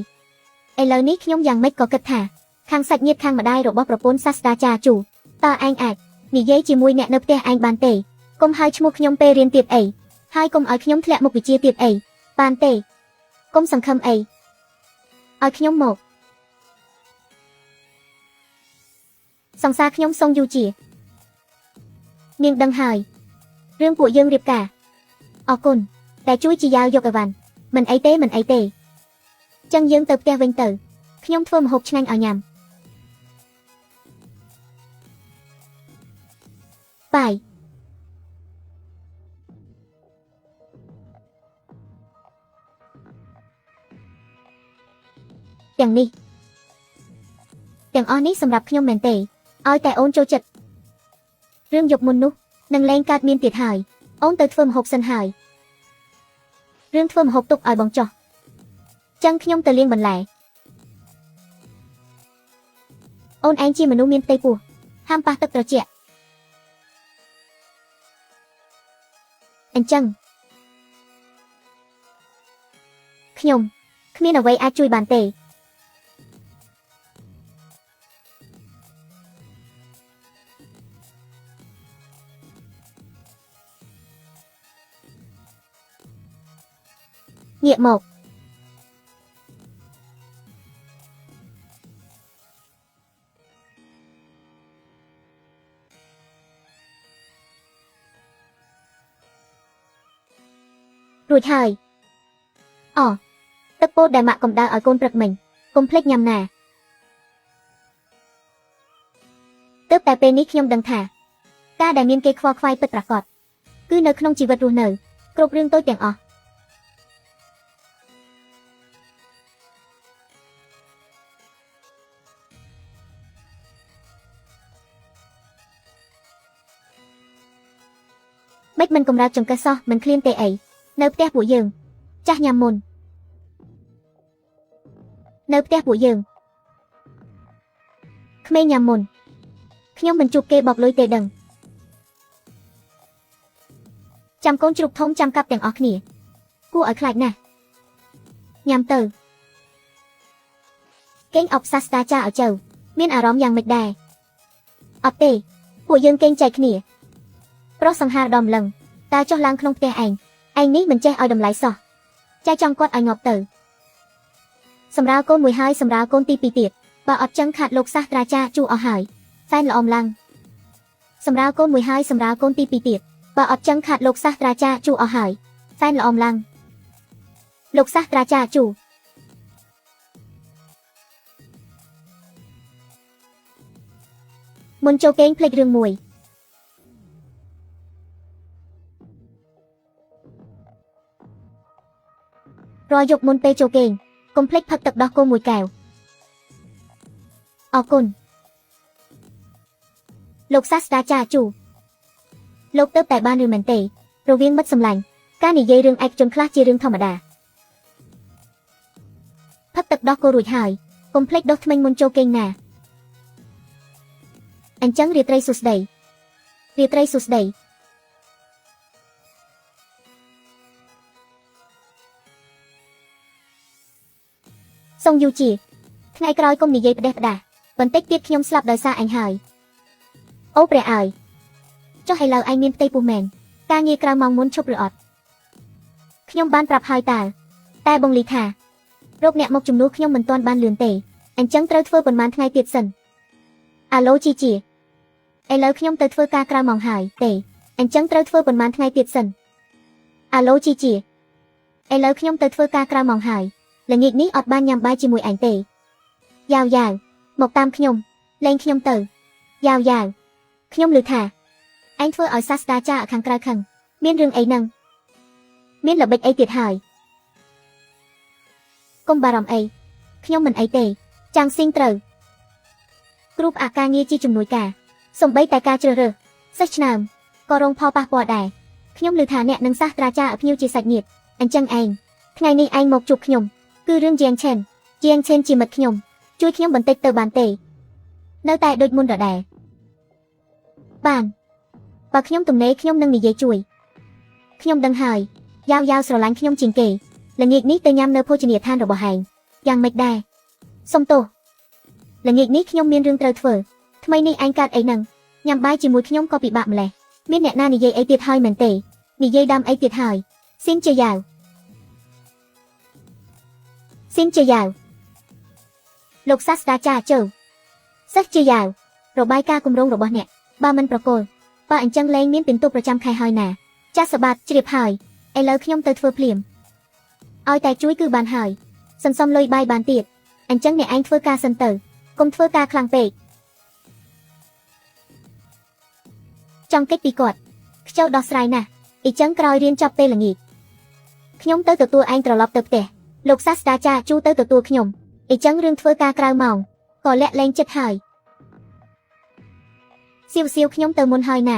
ឥឡូវនេះខ្ញុំយ៉ាងម៉េចក៏គិតថាខាងសាច់ញាតិខាងម្ដាយរបស់ប្រពន្ធសាស្ត្រាចារ្យជូតើឯងអាចនិយាយជាមួយអ្នកនៅផ្ទះឯងបានទេកុំហៅឈ្មោះខ្ញុំពេលរៀនទៀតអីហើយកុំឲ្យខ្ញុំធ្លាក់មុខវិជ្ជាទៀតអីបានទេកុំសង្ឃឹមអីឲ្យខ្ញុំមកសង្សារខ្ញុំសុងយូជានាងដឹងហើយរឿងពួកយើងរៀបការអរគុណតែជួយជាយ៉ាវយកអីវ៉ាន់មិនអីទេមិនអីទេចឹងយើងទៅផ្ទះវិញទៅខ្ញុំធ្វើម្ហូបឆ្ងាញ់ឲ្យញ៉ាំបាយទាំងនេះទាំងអស់នេះសម្រាប់ខ្ញុំមែនទេឲ្យតែអូនចូលចិត្តរឿងយប់មុននោះនឹងលែងកើតមានទៀតហើយអូនទៅធ្វើម្ហូបសិនហើយរឿងធ្វើម្ហូបទុកឲ្យបងចោះចឹងខ្ញុំទៅលាងបន្លែអូនឯងជាមនុស្សមានផ្ទៃពោះហាមប៉ះទឹកត្រជាក់អញ្ចឹងខ្ញុំគ្មានអ្វីអាចជួយបានទេងាកមករួចហើយអូទឹកពោតដែលម៉ាក់កំដៅឲ្យកូនព្រឹកមិញកុំភ្លេចញ៉ាំណាទើបតែពេលនេះខ្ញុំដឹងថាការដែលមានគេខ្វល់ខ្វាយពិតប្រាកដគឺនៅក្នុងជីវិតរស់នៅគ្រប់រឿងតូចទាំងអស់មិនកម្រើកចង្កេះសោះមិនឃ្លានទេអីនៅផ្ទះពួកយើងចាស់ញ៉ាំមុននៅផ្ទះពួកយើងក្មេងញ៉ាំមុនខ្ញុំមិនជួបគេបោកលុយទេដឹងចាំកូនជ្រូកធំចាំកាប់ទាំងអស់គ្នាគួរឲ្យខ្លាចណាស់ញ៉ាំទៅកេងអបសាស្ត្រាចារ្យឲ្យចៅមានអារម្មណ៍យ៉ាងម៉េចដែរអត់ទេពួកយើងកេងចែកគ្នាប្រុសសង្ហារដល់ម្លឹងតើចុះឡើងក្នុងផ្ទះឯងឯងនេះមិនចេះឲ្យតម្លៃសោះចែចង់គាត់ឲ្យងាប់ទៅសម្រាលកូនមួយហើយសម្រាលកូនទី2ទៀតបើអត់ចឹងខាត់លោកសាស្ត្រាចារ្យជួអស់ហើយសែនល្អម្លាំងសម្រាលកូនមួយហើយសម្រាលកូនទី2ទៀតបើអត់ចឹងខាត់លោកសាស្ត្រាចារ្យជួអស់ហើយសែនល្អម្លាំងលោកសាស្ត្រាចារ្យជួមុនចូលគេងភ្លេចរឿងមួយរាល់យប់មុនពេលចូលគេងកុំភ្លេចផឹកទឹកដោះគោមួយកែវអរគុណលោកសាស្ត្រាចារ្យជូលោកទៅតែបានឬមិនទេរវាងមិត្តសម្លាញ់ការនិយាយរឿងឯកជនខ្លះជារឿងធម្មតាផឹកទឹកដោះគោរួចហើយកុំភ្លេចដុសធ្មេញមុនចូលគេងណាអញ្ចឹងរាត្រីសួស្តីរាត្រីសួស្តីសុងយូជាថ្ងៃក្រោយកុំនិយាយផ្ដេសផ្ដាសបន្តិចទៀតខ្ញុំស្លាប់ដោយសារអញហើយអូព្រះអើយ ចុះឥឡូវឯងមានផ្ទៃពោះមែនការងារក្រៅម៉ោងមុនឈប់ឬអត់ខ្ញុំបានប្រាប់ហើយតើតែបងលីថារកអ្នកមកជំនួសខ្ញុំមិនទាន់បានលឿនទេអញ្ចឹងត្រូវធ្វើប៉ុន្មានថ្ងៃទៀតសិនអាឡូជីជាឥឡូវខ្ញុំទៅធ្វើការក្រៅម៉ោងហើយទេអញ្ចឹងត្រូវធ្វើប៉ុន្មានថ្ងៃទៀតសិនអាឡូជីជាឥឡូវខ្ញុំទៅធ្វើការក្រៅម៉ោងហើយល្ងាចនេះអត់បានញ៉ាំបាយជាមួយឯងទេយ៉ាវយ៉ាវមកតាមខ្ញុំលែងខ្ញុំទៅយ៉ាវយ៉ាវខ្ញុំឮថាឯងធ្វើឲ្យសាស្ត្រាចារ្យខាងក្រៅខឹងមានរឿងអីហ្នឹងមានល្បិចអីទៀតហើយកុំបារម្ភអីខ្ញុំមិនអីទេចាំងស៊ីងត្រូវគ្រូផ្អាកការងារជាជំនួយការសំបីតែការជ្រើសរើសសិស្សឆ្នើមក៏រងផលប៉ះពាល់ដែរខ្ញុំឮថាអ្នកនិងសាស្ត្រាចារ្យឲ្យភ្ញៀវជាសាច់ញាតិអញ្ចឹងឯងថ្ងៃនេះឯងមកជួបខ្ញុំគឺរឿងជាងឆេនជាងឆេនជាមិត្តខ្ញុំជួយខ្ញុំបន្តិចទៅបានទេនៅតែដូចមុនដដែលបានបើខ្ញុំទំនេរខ្ញុំនឹងនិយាយជួយខ្ញុំដឹងហើយយ៉ាវយ៉ាវស្រឡាញ់ខ្ញុំជាងគេល្ងាចនេះទៅញ៉ាំនៅភោជនីយដ្ឋានរបស់ហែងយ៉ាងម៉េចដែរសុំទោសល្ងាចនេះខ្ញុំមានរឿងត្រូវធ្វើថ្មីនេះឯងកាត់អីហ្នឹងញ៉ាំបាយជាមួយខ្ញុំក៏ពិបាកម្លេះមានអ្នកណានិយាយអីទៀតហើយមែនទេនិយាយដើមអីទៀតហើយស៊ីនជាយ៉ាវស៊ីនជាយ៉ាវលោកសាស្ត្រាចារ្យជើសិស្សជាយ៉ាវរបាយការណ៍គម្រោងរបស់អ្នកបើមិនប្រគល់បើអញ្ចឹងលែងមានពិន្ទុប្រចាំខែហើយណាចាស់សបាតជ្រាបហើយឥឡូវខ្ញុំទៅធ្វើភ្លាមឲ្យតែជួយគឺបានហើយសន្សំលុយបាយបានទៀតអញ្ចឹងអ្នកឯងធ្វើការសិនទៅកុំធ្វើការខ្លាំងពេកចង់កិច្ចពីគាត់ខ្ជិលដោះស្រាយណាស់អ៊ីចឹងក្រោយរៀនចប់ពេលល្ងាចខ្ញុំទៅទទួលឯងត្រឡប់ទៅផ្ទះលោកសាស្ត្រាចារ្យជួទៅទទួលខ្ញុំអ៊ីចឹងរឿងធ្វើការក្រៅម៉ោងក៏លាក់លែងចិត្តហើយសៀវសៀវខ្ញុំទៅមុនហើយណា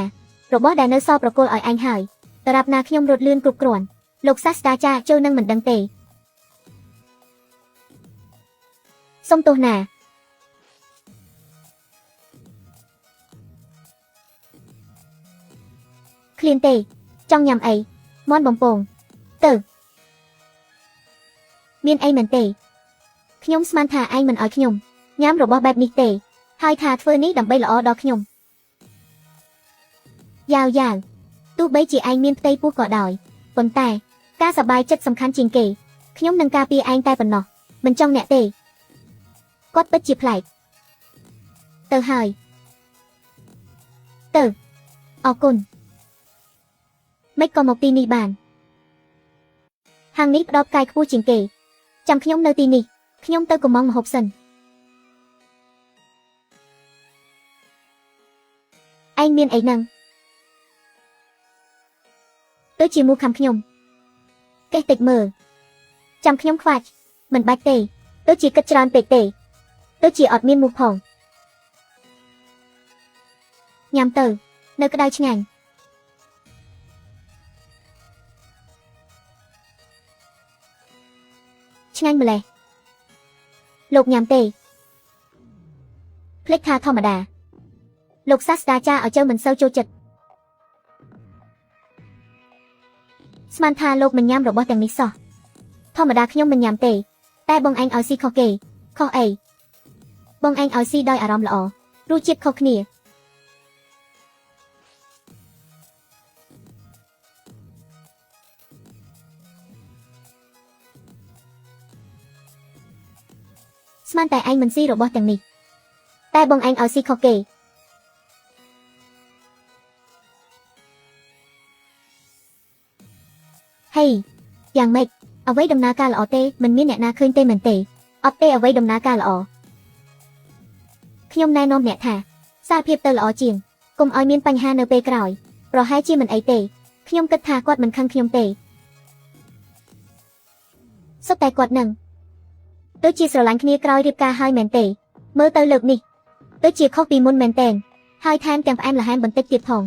របស់ដែលនៅសល់ប្រគល់ឲ្យឯងហើយដរាបណាខ្ញុំរត់លឿនគ្រប់គ្រាន់លោកសាស្ត្រាចារ្យចូលនឹងមិនដឹងទេសុំទោសណាឃ្លានទេចង់ញ៉ាំអីមាន់បំពងទៅមានអីមែនទេខ្ញុំស្មានថាឯងមិនឲ្យខ្ញុំញ៉ាំរបស់បែបនេះទេហើយថាធ្វើនេះដើម្បីល្អដល់ខ្ញុំយ៉ាវយ៉ាវទោះបីជាឯងមានផ្ទៃពោះក៏ដោយប៉ុន្តែការសប្បាយចិត្តសំខាន់ជាងគេខ្ញុំនឹងការពារឯងតែប៉ុណ្ណោះមិនចង់អ្នកទេគាត់ពិតជាប្លែកទៅហើយទៅអរគុណមិនក៏មកទីនេះបានហាងនេះផ្ដល់ផ្កាយខ្ពស់ជាងគេចាំខ្ញុំនៅទីនេះខ្ញុំទៅកំងម្ហូបសិនឯងមានអីហ្នឹងទៅជាមូខំខ្ញុំកេះតិចមើលចាំខ្ញុំខ្វាច់មិនបាច់ទេទៅជាគិតច្រើនពេកទេទៅជាអត់មានមូផងញ៉ាំទៅនៅក្តៅឆ្ងាញ់ឆ្ងាញ់ម្លេះលោកញ៉ាំទេភ្លេចថាធម្មតាលោកសាស្ត្រាចារ្យឲ្យជើមិនសូវចូលចិត្តស្មានថាលោកមិនញ៉ាំរបស់ទាំងនេះសោះធម្មតាខ្ញុំមិនញ៉ាំទេតែបងឯងឲ្យស៊ីខុសគេខុសអីបងឯងឲ្យស៊ីដោយអារម្មណ៍ល្អរសជាតិខុសគ្នាស្មានតែឯងមិនស៊ីរបស់ទាំងនេះតែបងឯងឲ្យស៊ីខុសគេហេយ៉ាងម៉េចអ្វីដំណើរការល្អទេមិនមានអ្នកណាឃើញទេមែនទេអត់ទេអ្វីដំណើរការល្អខ្ញុំណែនាំអ្នកថាសារភាពទៅល្អជាងកុំឲ្យមានបញ្ហានៅពេលក្រោយប្រហែលជាមិនអីទេខ្ញុំគិតថាគាត់មិនខឹងខ្ញុំទេសុទ្ធតែគាត់នឹងទៅជាស្រឡាញ់គ្នាក្រោយរៀបការហើយមែនទេមើលទៅលើកនេះទៅជាខុសពីមុនមែនទែនហើយថែមទាំងផ្អែមល្ហែមបន្តិចទៀតផង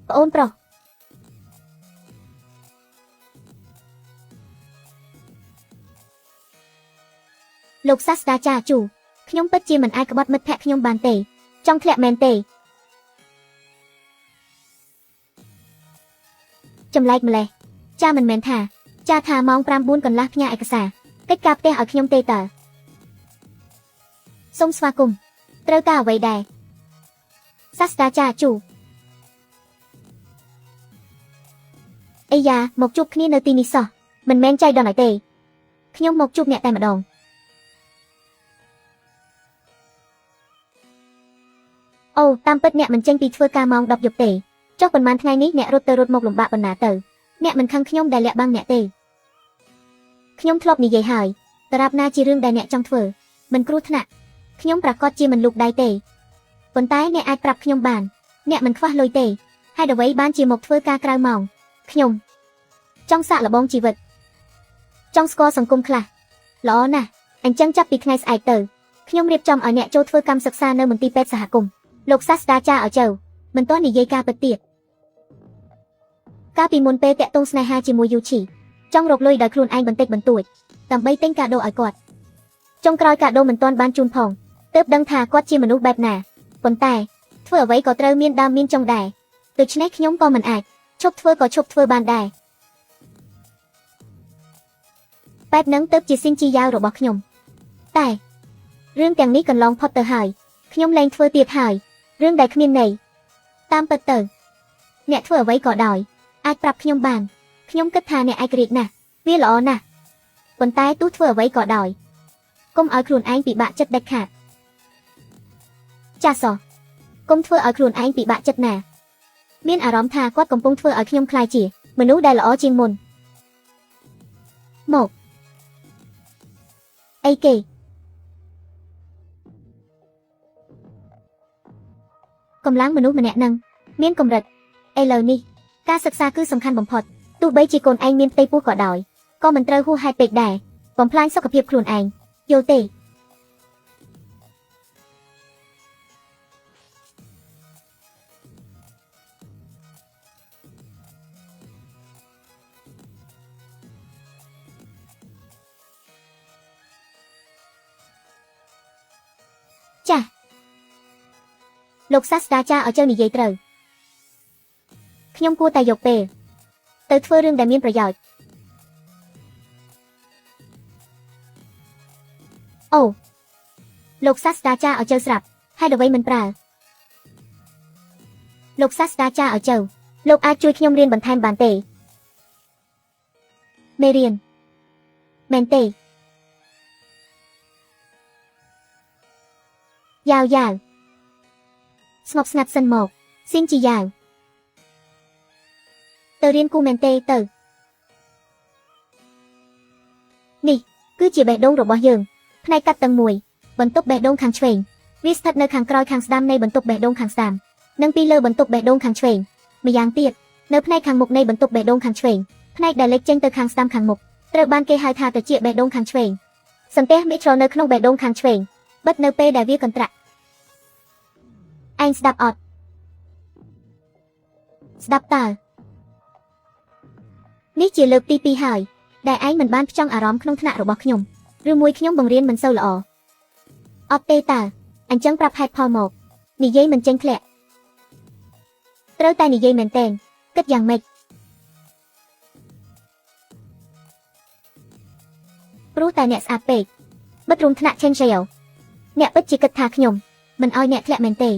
ប្អូនប្រុសលោកសាស្ត្រាចារ្យជូខ្ញុំពិតជាមិនអាចក្បត់មិត្តភក្តិខ្ញុំបានទេចង់ធ្លាក់មែនទេ ចម្លែកម្លេះចាមិនមែនថាចាថាម៉ោង9កន្លះផ្ញើឯកសារកិច្ចការផ្ទះឲ្យខ្ញុំទេតើសូមស្វាគមន៍ត្រូវការអ្វីដែរសាស្ត្រាចារ្យជូអីយ៉ាមកជួបគ្នានៅទីនេះសោះមិនមែនចៃដន្យឲ្យទេខ្ញុំមកជួបអ្នកតែម្ដងអូតាមពិតអ្នកមិនចេញពីធ្វើការម៉ោង10យប់ទេចុះប៉ុន្មានថ្ងៃនេះអ្នករត់ទៅរត់មកលំបាកប៉ុណ្ណាទៅអ្នកមិនខឹងខ្ញុំដែលលាក់បាំងអ្នកទេខ្ញុំធ្លាប់និយាយហើយតរាបណាជារឿងដែលអ្នកចង់ធ្វើមិនគ្រោះថ្នាក់ខ្ញុំប្រកាសជាមិនលូកដៃទេប៉ុន្តែអ្នកអាចប្រាប់ខ្ញុំបានអ្នកមិនខ្វះលុយទេហេតុអ្វីបានជាមកធ្វើការក្រៅម៉ោងខ្ញុំចង់សាកល្បងជីវិតចង់ស្គាល់សង្គមខ្លះល្អណាស់អញ្ចឹងចាប់ពីថ្ងៃស្អែកទៅខ្ញុំរៀបចំឲ្យអ្នកចូលធ្វើកម្មសិក្សានៅមន្ទីរពេទ្យសហគមន៍លោកសាស្ត្រាចារ្យឲ្យចូលមិនទាន់និយាយការពិតទៀតកាលពីមុនពេលតាក់ទងស្នេហាជាមួយយូឈីចង់រកលុយដោយខ្លួនឯងបន្តិចបន្តួចដើម្បីទិញកាដូឲ្យគាត់ចុងក្រោយកាដូមិនទាន់បានជូនផងទើបដឹងថាគាត់ជាមនុស្សបែបណាប៉ុន្តែធ្វើអ្វីក៏ត្រូវមានដើមមានចុងដែរដូច្នេះខ្ញុំក៏មិនអាចឈប់ធ្វើក៏ឈប់ធ្វើបានដែរបែបហ្នឹងទើបជាស៊ីនជីយ៉ាវរបស់ខ្ញុំតែរឿងទាំងនេះកន្លងផុតទៅហើយខ្ញុំលែងធ្វើទៀតហើយរឿងដែលគ្មានន័យតាមពិតទៅអ្នកធ្វើអ្វីក៏ដោយអាចប្រាប់ខ្ញុំបានខ្ញុំគិតថាអ្នកឯករាជ្យណាស់វាល្អណាស់ប៉ុន្តែទោះធ្វើអ្វីក៏ដោយកុំឲ្យខ្លួនឯងពិបាកចិត្តដាច់ខាតចាសសោះកុំធ្វើឲ្យខ្លួនឯងពិបាកចិត្តណាមានអារម្មណ៍ថាគាត់កំពុងធ្វើឲ្យខ្ញុំក្លាយជាមនុស្សដែលល្អជាងមុនមកអីគេកម្លាំងមនុស្សម្នាក់នឹងមានកម្រិតឥឡូវនេះការសិក្សាគឺសំខាន់បំផុតទោះបីជាកូនឯងមានផ្ទៃពោះក៏ដោយក៏មិនត្រូវហួសហេតុពេកដែរបំផ្លាញសុខភាពខ្លួនឯងយល់ទេចាសលោកសាស្ត្រាចារ្យឲ្យចៅនិយាយត្រូវខ្ញុំគួរតែយកពេលទៅធ្វើរឿងដែលមានប្រយោជន៍អូលោកសាស្ត្រាចារ្យឲ្យចៅស្រាប់ហេតុអ្វីមិនប្រើលោកសាស្ត្រាចារ្យឲ្យចៅលោកអាចជួយខ្ញុំរៀនបន្ថែមបានទេមេរៀនមែនទេយ៉ាវយ៉ាវស្ងប់ស្ងាត់សិនមកស៊ីនជីយ៉ាវទៅរៀនគូមែនទេទៅនេះគឺជាបេះដូងរបស់យើងផ្នែកកាត់តឹងមួយបន្ទប់បេះដូងខាងឆ្វេងវាស្ថិតនៅខាងក្រោយខាងស្ដាំនៃបន្ទប់បេះដូងខាងស្ដាំនិងពីលើបន្ទប់បេះដូងខាងឆ្វេងម្យ៉ាងទៀតនៅផ្នែកខាងមុខនៃបន្ទប់បេះដូងខាងឆ្វេងផ្នែកដែលលេចចេញទៅខាងស្ដាំខាងមុខត្រូវបានគេហៅថាត្រចៀកបេះដូងខាងឆ្វេងសន្ទះមីត្រូលនៅក្នុងបេះដូងខាងឆ្វេងបិទនៅពេលដែលវាកន្ត្រាក់ឯងស្ដាប់អត់ស្ដាប់តើនេះជាលើកទី2ហើយដែលឯងមិនបានផ្ចង់អារម្មណ៍ក្នុងថ្នាក់របស់ខ្ញុំឬមួយខ្ញុំបង្រៀនមិនសូវល្អអត់ទេតើអញ្ចឹងប្រាប់ហេតុផលមកនិយាយមិនចេញធ្លាក់ត្រូវតែនិយាយមែនទែនគិតយ៉ាងម៉េចព្រោះតែអ្នកស្អាតពេកបិទរួមថ្នាក់ឆេនឆេវអ្នកពិតជាគិតថាខ្ញុំមិនឲ្យអ្នកធ្លាក់មែនទេ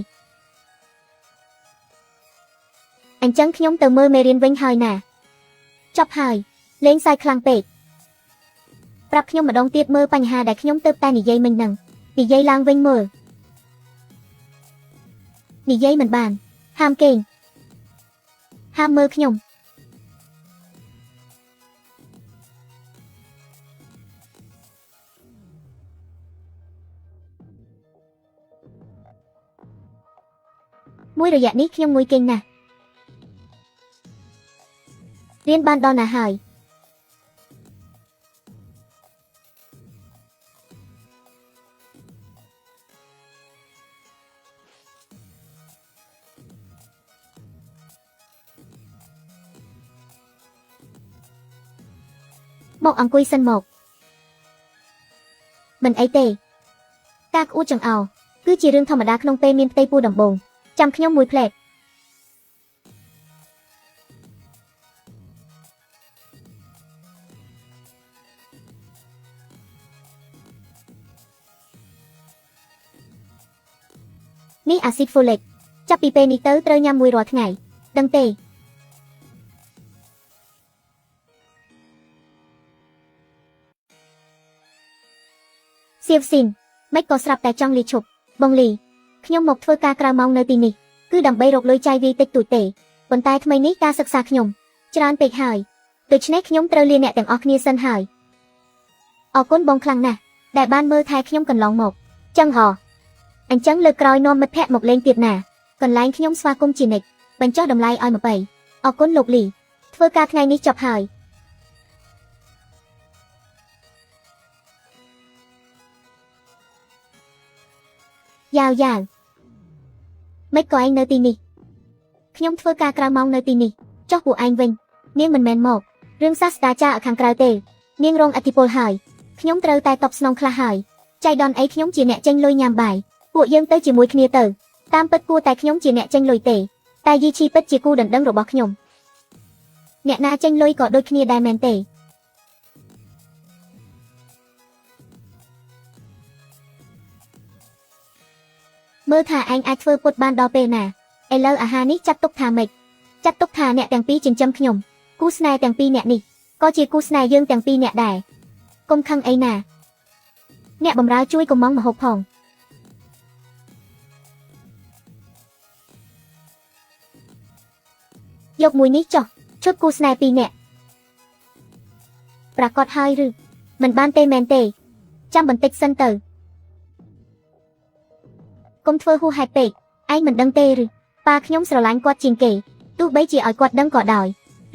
អញ្ចឹងខ្ញុំទៅមើលមេរៀនវិញហើយណាចប់ហើយលេងសើចខ្លាំងពេកប្រាប់ខ្ញុំម្ដងទៀតមើលបញ្ហាដែលខ្ញុំទើបតែនិយាយមិញហ្នឹងនិយាយឡើងវិញមើលនិយាយមិនបានហាមគេងហាមមើលខ្ញុំមួយរយៈនេះខ្ញុំងួយគេងណាស់រៀនបានដល់ណាហើយមកអង្គុយសិនមកមិនអីទេការក្អួតចង្អោរគឺជារឿងធម្មតាក្នុងពេលមានផ្ទៃពោះដំបូងចាំខ្ញុំមួយភ្លែត នេះអាស៊ីតហ្វូលិកចាប់ពីពេលនេះទៅត្រូវញ៉ាំមួយរាល់ថ្ងៃដឹងទេសៀវស៊ីនមិនក៏ស្រាប់តែចង់លាឈប់បងលីខ្ញុំមកធ្វើការក្រៅម៉ោងនៅទីនេះគឺដើម្បីរកលុយចាយវាយតិចតួចទេប៉ុន្តែថ្មីនេះការសិក្សាខ្ញុំច្រើនពេកហើយដូច្នេះខ្ញុំត្រូវលាអ្នកទាំងអស់គ្នាសិនហើយអរគុណបងខ្លាំងណាស់ដែលបានមើលថែខ្ញុំកន្លងមកចឹងហ៎អញ្ចឹងលើកក្រោយនាំមិត្តភ័ក្តិមកលេងទៀតណាកន្លែងខ្ញុំស្វាគមន៍ជានិច្ចបញ្ចុះតម្លៃឲ្យ20អរគុណលោកលីធ្វើការថ្ងៃនេះចប់ហើយយ៉ាវយ៉ាវមិនក៏ឯងនៅទីនេះខ្ញុំធ្វើការក្រៅម៉ោងនៅទីនេះចុះពួកឯងវិញនាងមិនមែនមករឿងសាស្ត្រាចារ្យឲ្យខាងក្រៅទេនាងរងឥទ្ធិពលហើយខ្ញុំត្រូវតែតបស្នងខ្លះហើយចៃដន្យអីខ្ញុំជាអ្នកចេញលុយញ៉ាំបាយពួកយើងទៅជាមួយគ្នាទៅតាមពិតគួរតែខ្ញុំជាអ្នកចេញលុយទេតែយីឈីពិតជាគូដណ្ដឹងរបស់ខ្ញុំអ្នកណាចេញលុយក៏ដូចគ្នាដែរមែនទេមើលថាឯងអាចធ្វើពុតបានដល់ពេលណាឥឡូវអាហារនេះចាត់ទុកថាម៉េចចាត់ទុកថាអ្នកទាំងពីរចិញ្ចឹមខ្ញុំគូស្នេហ៍ទាំងពីរអ្នកនេះក៏ជាគូស្នេហ៍យើងទាំងពីរអ្នកដែរកុំខឹងអីណាអ្នកបម្រើជួយកុំម៉ងមហូបផងយកមួយនេះចុះឈុតគូស្នេហ៍ពីរអ្នកប្រកាសហើយឬមិនបានទេមែនទេចាំបន្តិចសិនទៅកុំធ្វើហួសហេតុពេកឯងមិនដឹងទេឬប៉ាខ្ញុំស្រឡាញ់គាត់ជាងគេទោះបីជាឲ្យគាត់ដឹងក៏ដោយ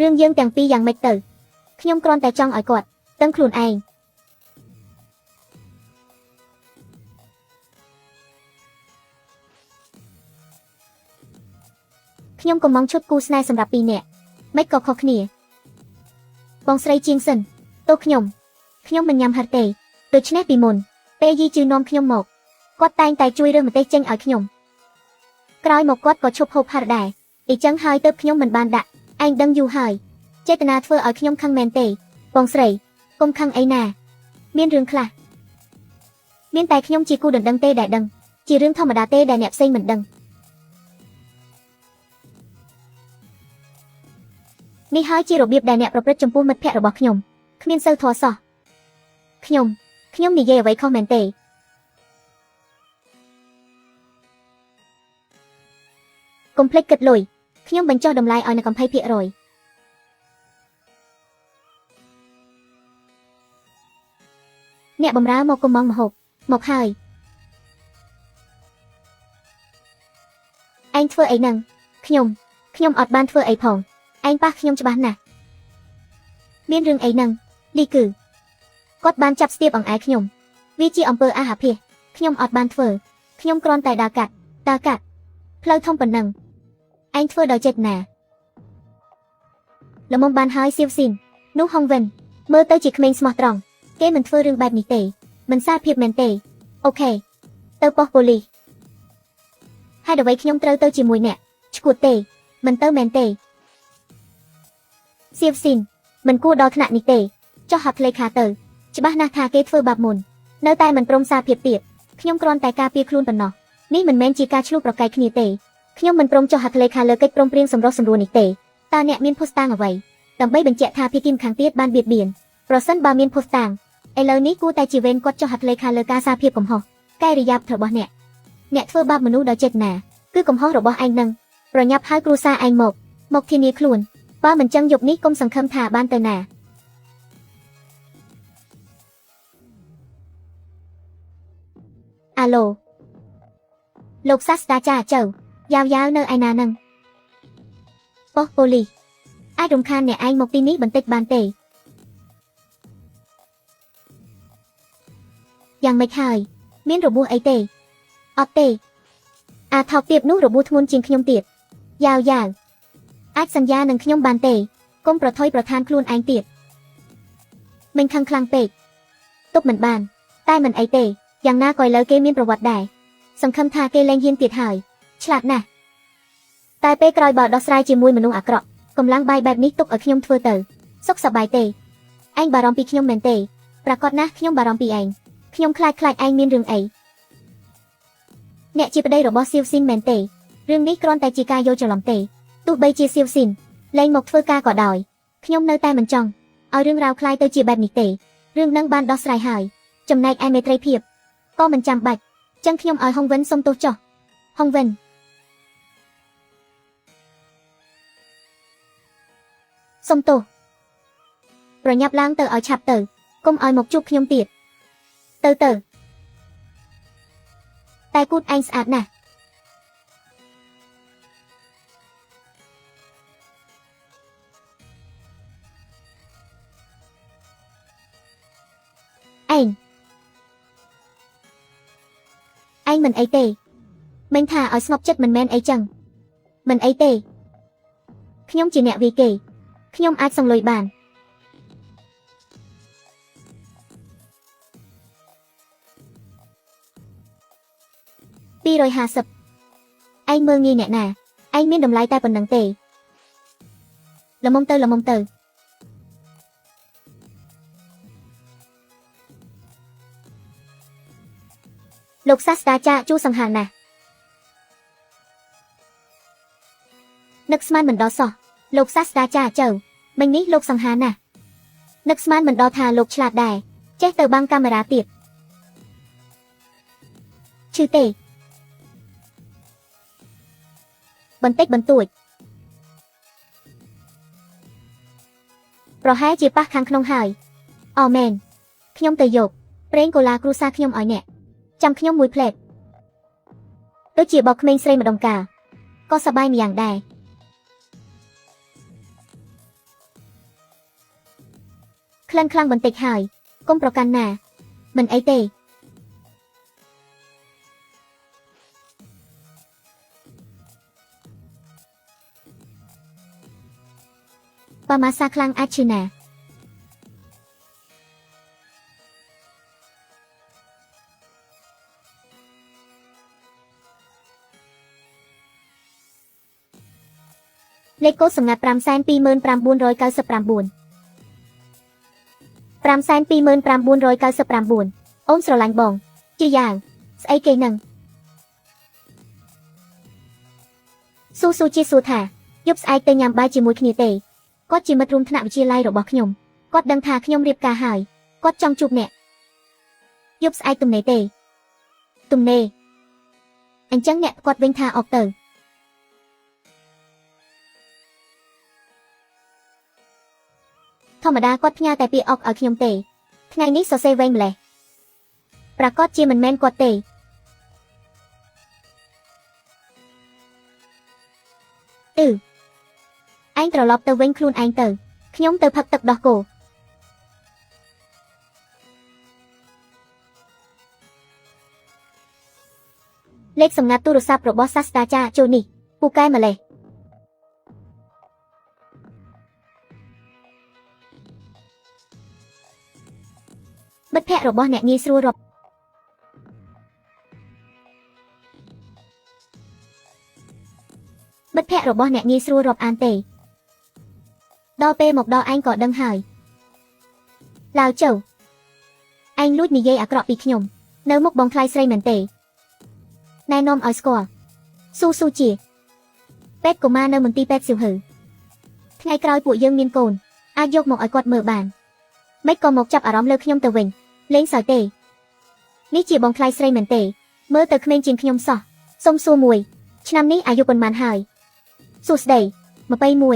រឿងយើងទាំងពីរយ៉ាងម៉េចទៅខ្ញុំគ្រាន់តែចង់ឲ្យគាត់ដឹងខ្លួនឯងខ្ញុំក៏មងឈុតគូស្នេហ៍សម្រាប់ពីរនាក់មិនក៏ខុសគ្នាបងស្រីជាងសិនទោះខ្ញុំមិនញ៉ាំហិតទេដូច្នេះពីមុនពេលយីជឿនាំខ្ញុំមកគាត់តែងតែជួយរើសម្ទេសចេញឲ្យខ្ញុំក្រោយមកគាត់ក៏ឈប់ហូបហិតដែរអ៊ីចឹងហើយទើបខ្ញុំមិនបានដាក់ឯងដឹងយូរហើយចេតនាធ្វើឲ្យខ្ញុំខឹងមែនទេបងស្រីកុំខឹងអីណាមានរឿងខ្លះមានតែខ្ញុំជាគូដណ្ដឹងទេដែលដឹងជារឿងធម្មតាទេដែលអ្នកផ្សេងមិនដឹងនេះហើយជារបៀបដែលអ្នកប្រព្រឹត្តចំពោះមិត្តភ័ក្តិរបស់ខ្ញុំគ្មានសូវធម៌សោះខ្ញុំនិយាយអ្វីខុសមែនទេកុំភ្លេចគិតលុយខ្ញុំបញ្ចុះតម្លៃឲ្យនៅ20%អ្នកបម្រើមកកុំម៉ងមហូបមកហើយឯងធ្វើអីហ្នឹងខ្ញុំអត់បានធ្វើអីផងឯងប៉ះខ្ញុំច្បាស់ណាស់មានរឿងអីហ្នឹងលីគឺគាត់បានចាប់ស្ទាបអង្អែខ្ញុំវាជាអំពើអាហាភាសខ្ញុំអត់បានធ្វើខ្ញុំគ្រាន់តែដើរកាត់ផ្លូវធំប៉ុណ្ណឹងឯងធ្វើដោយចេតនាល្មមបានហើយសៀវស៊ីននោះហងវិនមើលទៅជាក្មេងស្មោះត្រង់គេមិនធ្វើរឿងបែបនេះទេមិនសារភាពមែនទេអូខេទៅប៉ុស្តិ៍ប៉ូលីសហេតុអ្វីខ្ញុំត្រូវទៅជាមួយអ្នកឈួតទេមិនទៅមែនទេសៀវស៊ីនមិនគួរដល់ថ្នាក់នេះទេចុះហត្ថលេខាទៅច្បាស់ណាស់ថាគេធ្វើបាបមុននៅតែមិនព្រមសារភាពទៀតខ្ញុំគ្រាន់តែការពារខ្លួនប៉ុណ្ណោះនេះមិនមែនជាការឆ្លោះប្រកែកគ្នាទេខ្ញុំមិនព្រមចុះហត្ថលេខាលើកិច្ចព្រមព្រៀងសម្រុះសម្រួលនេះទេតើអ្នកមានភស្តុតាងអ្វីដើម្បីបញ្ជាក់ថាភាគីម្ខាងទៀតបានបៀតបៀនប្រសិនបើមានភស្តុតាងឥឡូវនេះគួរតែជាវេនគាត់ចុះហត្ថលេខាលើការសារភាពកំហុសកែរិយាបរបស់អ្នកអ្នកធ្វើបាបមនុស្សដោយចេតនាគឺកំហុសរបស់ឯងនឹងប្រញាប់ហៅគ្រួសារឯងមកធានាខ្លួនបើមិនចឹងយប់នេះកុំសង្ឃឹមថាបានទៅណាអាឡូលោកសាស្ត្រាចារ្យចៅយ៉ាវយ៉ាវនៅឯណានឹងប៉ុស្តិ៍ប៉ូលីសអាចរំខានអ្នកឯងមកទីនេះបន្តិចបានទេយ៉ាងម៉េចហើយមានរបួសអីទេអត់ទេអាថោកទាបនោះរបួសធ្ងន់ជាងខ្ញុំទៀតយ៉ាវយ៉ាវអាចសន្យានឹងខ្ញុំបានទេកុំប្រថុយប្រឋានខ្លួនឯងទៀតមិនខឹងខ្លាំងពេកទប់មិនបានតែមិនអីទេយ៉ាងណាក៏ឥឡូវគេមានប្រវត្តិដែរសង្ឃឹមថាគេលែងហ៊ានទៀតហើយឆ្លាតណាស់តែពេលក្រោយបើដោះស្រាយជាមួយមនុស្សអាក្រក់កម្លាំងបាយបែបនេះទុកឲ្យខ្ញុំធ្វើទៅសុខសប្បាយទេឯងបារម្ភពីខ្ញុំមែនទេប្រកាសណាស់ខ្ញុំបារម្ភពីឯងខ្ញុំខ្លាចឯងមានរឿងអី អ្នកជាប្តីរបស់សៀវស៊ីនមែនទេរឿងនេះគ្រាន់តែជាការយល់ច្រឡំទេទោះបីជាសៀវស៊ីនលែងមកធ្វើការក៏ដោយខ្ញុំនៅតែមិនចង់ឲ្យរឿងរ៉ាវคล้ายទៅជាបែបនេះទេរឿងនឹងបានដោះស្រាយហើយចំណែកឯមេត្រីភាពក៏មិនចាំបាច់ចឹងខ្ញុំឲ្យហុងវិនសុំទោសចុះហុងវិនសុំទោសប្រញាប់ឡើងទៅឲ្យឆាប់ទៅកុំឲ្យមកជួបខ្ញុំទៀតទៅទៅតែគូតឯងស្អាតណាស់ឯងឯងមិនអីទេមិនថាឲ្យស្ងប់ចិត្តមិនមែនអីចឹងមិនអីទេខ្ញុំជាអ្នកវាយគេខ្ញុំអាចសងលុយបាន250ឯងមើលងាយអ្នកណាឯងមានតម្លៃតែប៉ុណ្្នឹងទេល្មមទៅល្មមទៅលោកសាស្ត្រាចារ្យជួសង្ហាណាស់នឹកស្មានមិនដល់សោះលោកសាស្ត្រាចារ្យចៅមិញនេះលោកសង្ហាណាស់នឹកស្មានមិនដល់ថាលោកឆ្លាតដែរចេះទៅបាំងកាមេរ៉ាទៀតឈឺទេបន្តិចបន្តួចប្រហែលជាប៉ះខាងក្នុងហើយអមែនខ្ញុំទៅយកប្រេងកូឡាគ្រួសារខ្ញុំឲ្យអ្នកចាំខ្ញុំមួយផ្លែតដូចជាបោកក្មេងស្រីម្ដងកាលក៏សប្បាយម្យ៉ាងដែរក្លិនខ្លាំងបន្តិចហើយកុំប្រកាន់ណាមិនអីទេប៉ាម៉ាសាខ្លាំងអាចឈឺណាលេខកូដសម្ងាត់ 529,999 529,999អូនស្រឡាញ់បងជាយ៉ាងស្អីគេនឹងស៊ូស៊ូជាសួរថាយប់ស្អែកទៅញ៉ាំបាយជាមួយគ្នាទេគាត់ជាមិត្តរួមថ្នាក់វិទ្យាល័យរបស់ខ្ញុំគាត់ដឹងថាខ្ញុំរៀបការហើយគាត់ចង់ជួបអ្នកយប់ស្អែកទំនេរទេទំនេរអញ្ចឹងអ្នកគាត់វិញថាអកទៅធម្មតាគាត់ផ្ញើតែពាក្យអកឲ្យខ្ញុំទេថ្ងៃនេះសរសេរវែងម្លេះប្រាកដជាមិនមែនគាត់ទេអឺឯងត្រឡប់ទៅវិញខ្លួនឯងទៅខ្ញុំទៅផឹកទឹកដោះគោលេខសម្ងាត់ទូរស័ព្ទរបស់សាស្ត្រាចារ្យចូលនេះពូកែម្លេះមិត្តភ័ក្តិរបស់អ្នកងាយស្រួលរាប់មិត្តភ័ក្តិរបស់អ្នកងាយស្រួលរាប់អានទេដល់ពេលមកដល់ឯងក៏ដឹងហើយឡាវចៅឯងលួចនិយាយអាក្រក់ពីខ្ញុំនៅមុខបងថ្លៃស្រីមែនទេណែនាំឲ្យស្គាល់ស៊ូស៊ូជាពេទ្យកុមារនៅមន្ទីរពេទ្យសៀវហឺថ្ងៃក្រោយពួកយើងមានកូនអាចយកមកឲ្យគាត់មើលបានមិនក៏មកចាប់អារម្មណ៍លើខ្ញុំទៅវិញលេងសើចទេនេះជាបងថ្លៃស្រីមែនទេមើលទៅក្មេងជាងខ្ញុំសោះសុំសួរមួយឆ្នាំនេះអាយុប៉ុន្មានហើយសួស្តី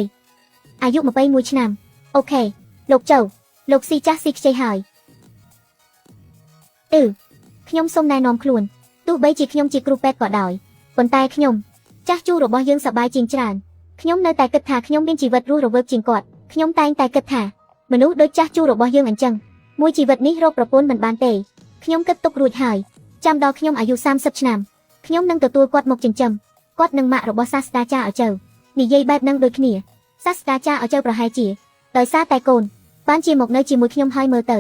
21អាយុ21ឆ្នាំអូខេលោកចៅលោកស៊ីចាស់ស៊ីខ្ចីហើយអឺខ្ញុំសូមណែនាំខ្លួនទោះបីជាខ្ញុំជាគ្រូពេទ្យក៏ដោយប៉ុន្តែខ្ញុំចាស់ជូររបស់យើងសប្បាយជាងច្រើនខ្ញុំនៅតែគិតថាខ្ញុំមានជីវិតរស់រវើកជាងគាត់ខ្ញុំតែងតែគិតថាមនុស្សដូចចាស់ជូររបស់យើងអញ្ចឹងមួយជីវិតនេះរកប្រពន្ធមិនបានទេខ្ញុំគិតទុករួចហើយចាំដល់ខ្ញុំអាយុ30ឆ្នាំខ្ញុំនឹងទទួលគាត់មកចិញ្ចឹមគាត់នឹងម៉ាក់របស់សាស្ត្រាចារ្យឲ្យចៅនិយាយបែបនឹងដូចគ្នាសាស្ត្រាចារ្យឲ្យចៅប្រហែលជាដោយសារតែកូនបានជាមកនៅជាមួយខ្ញុំហើយមើលទៅ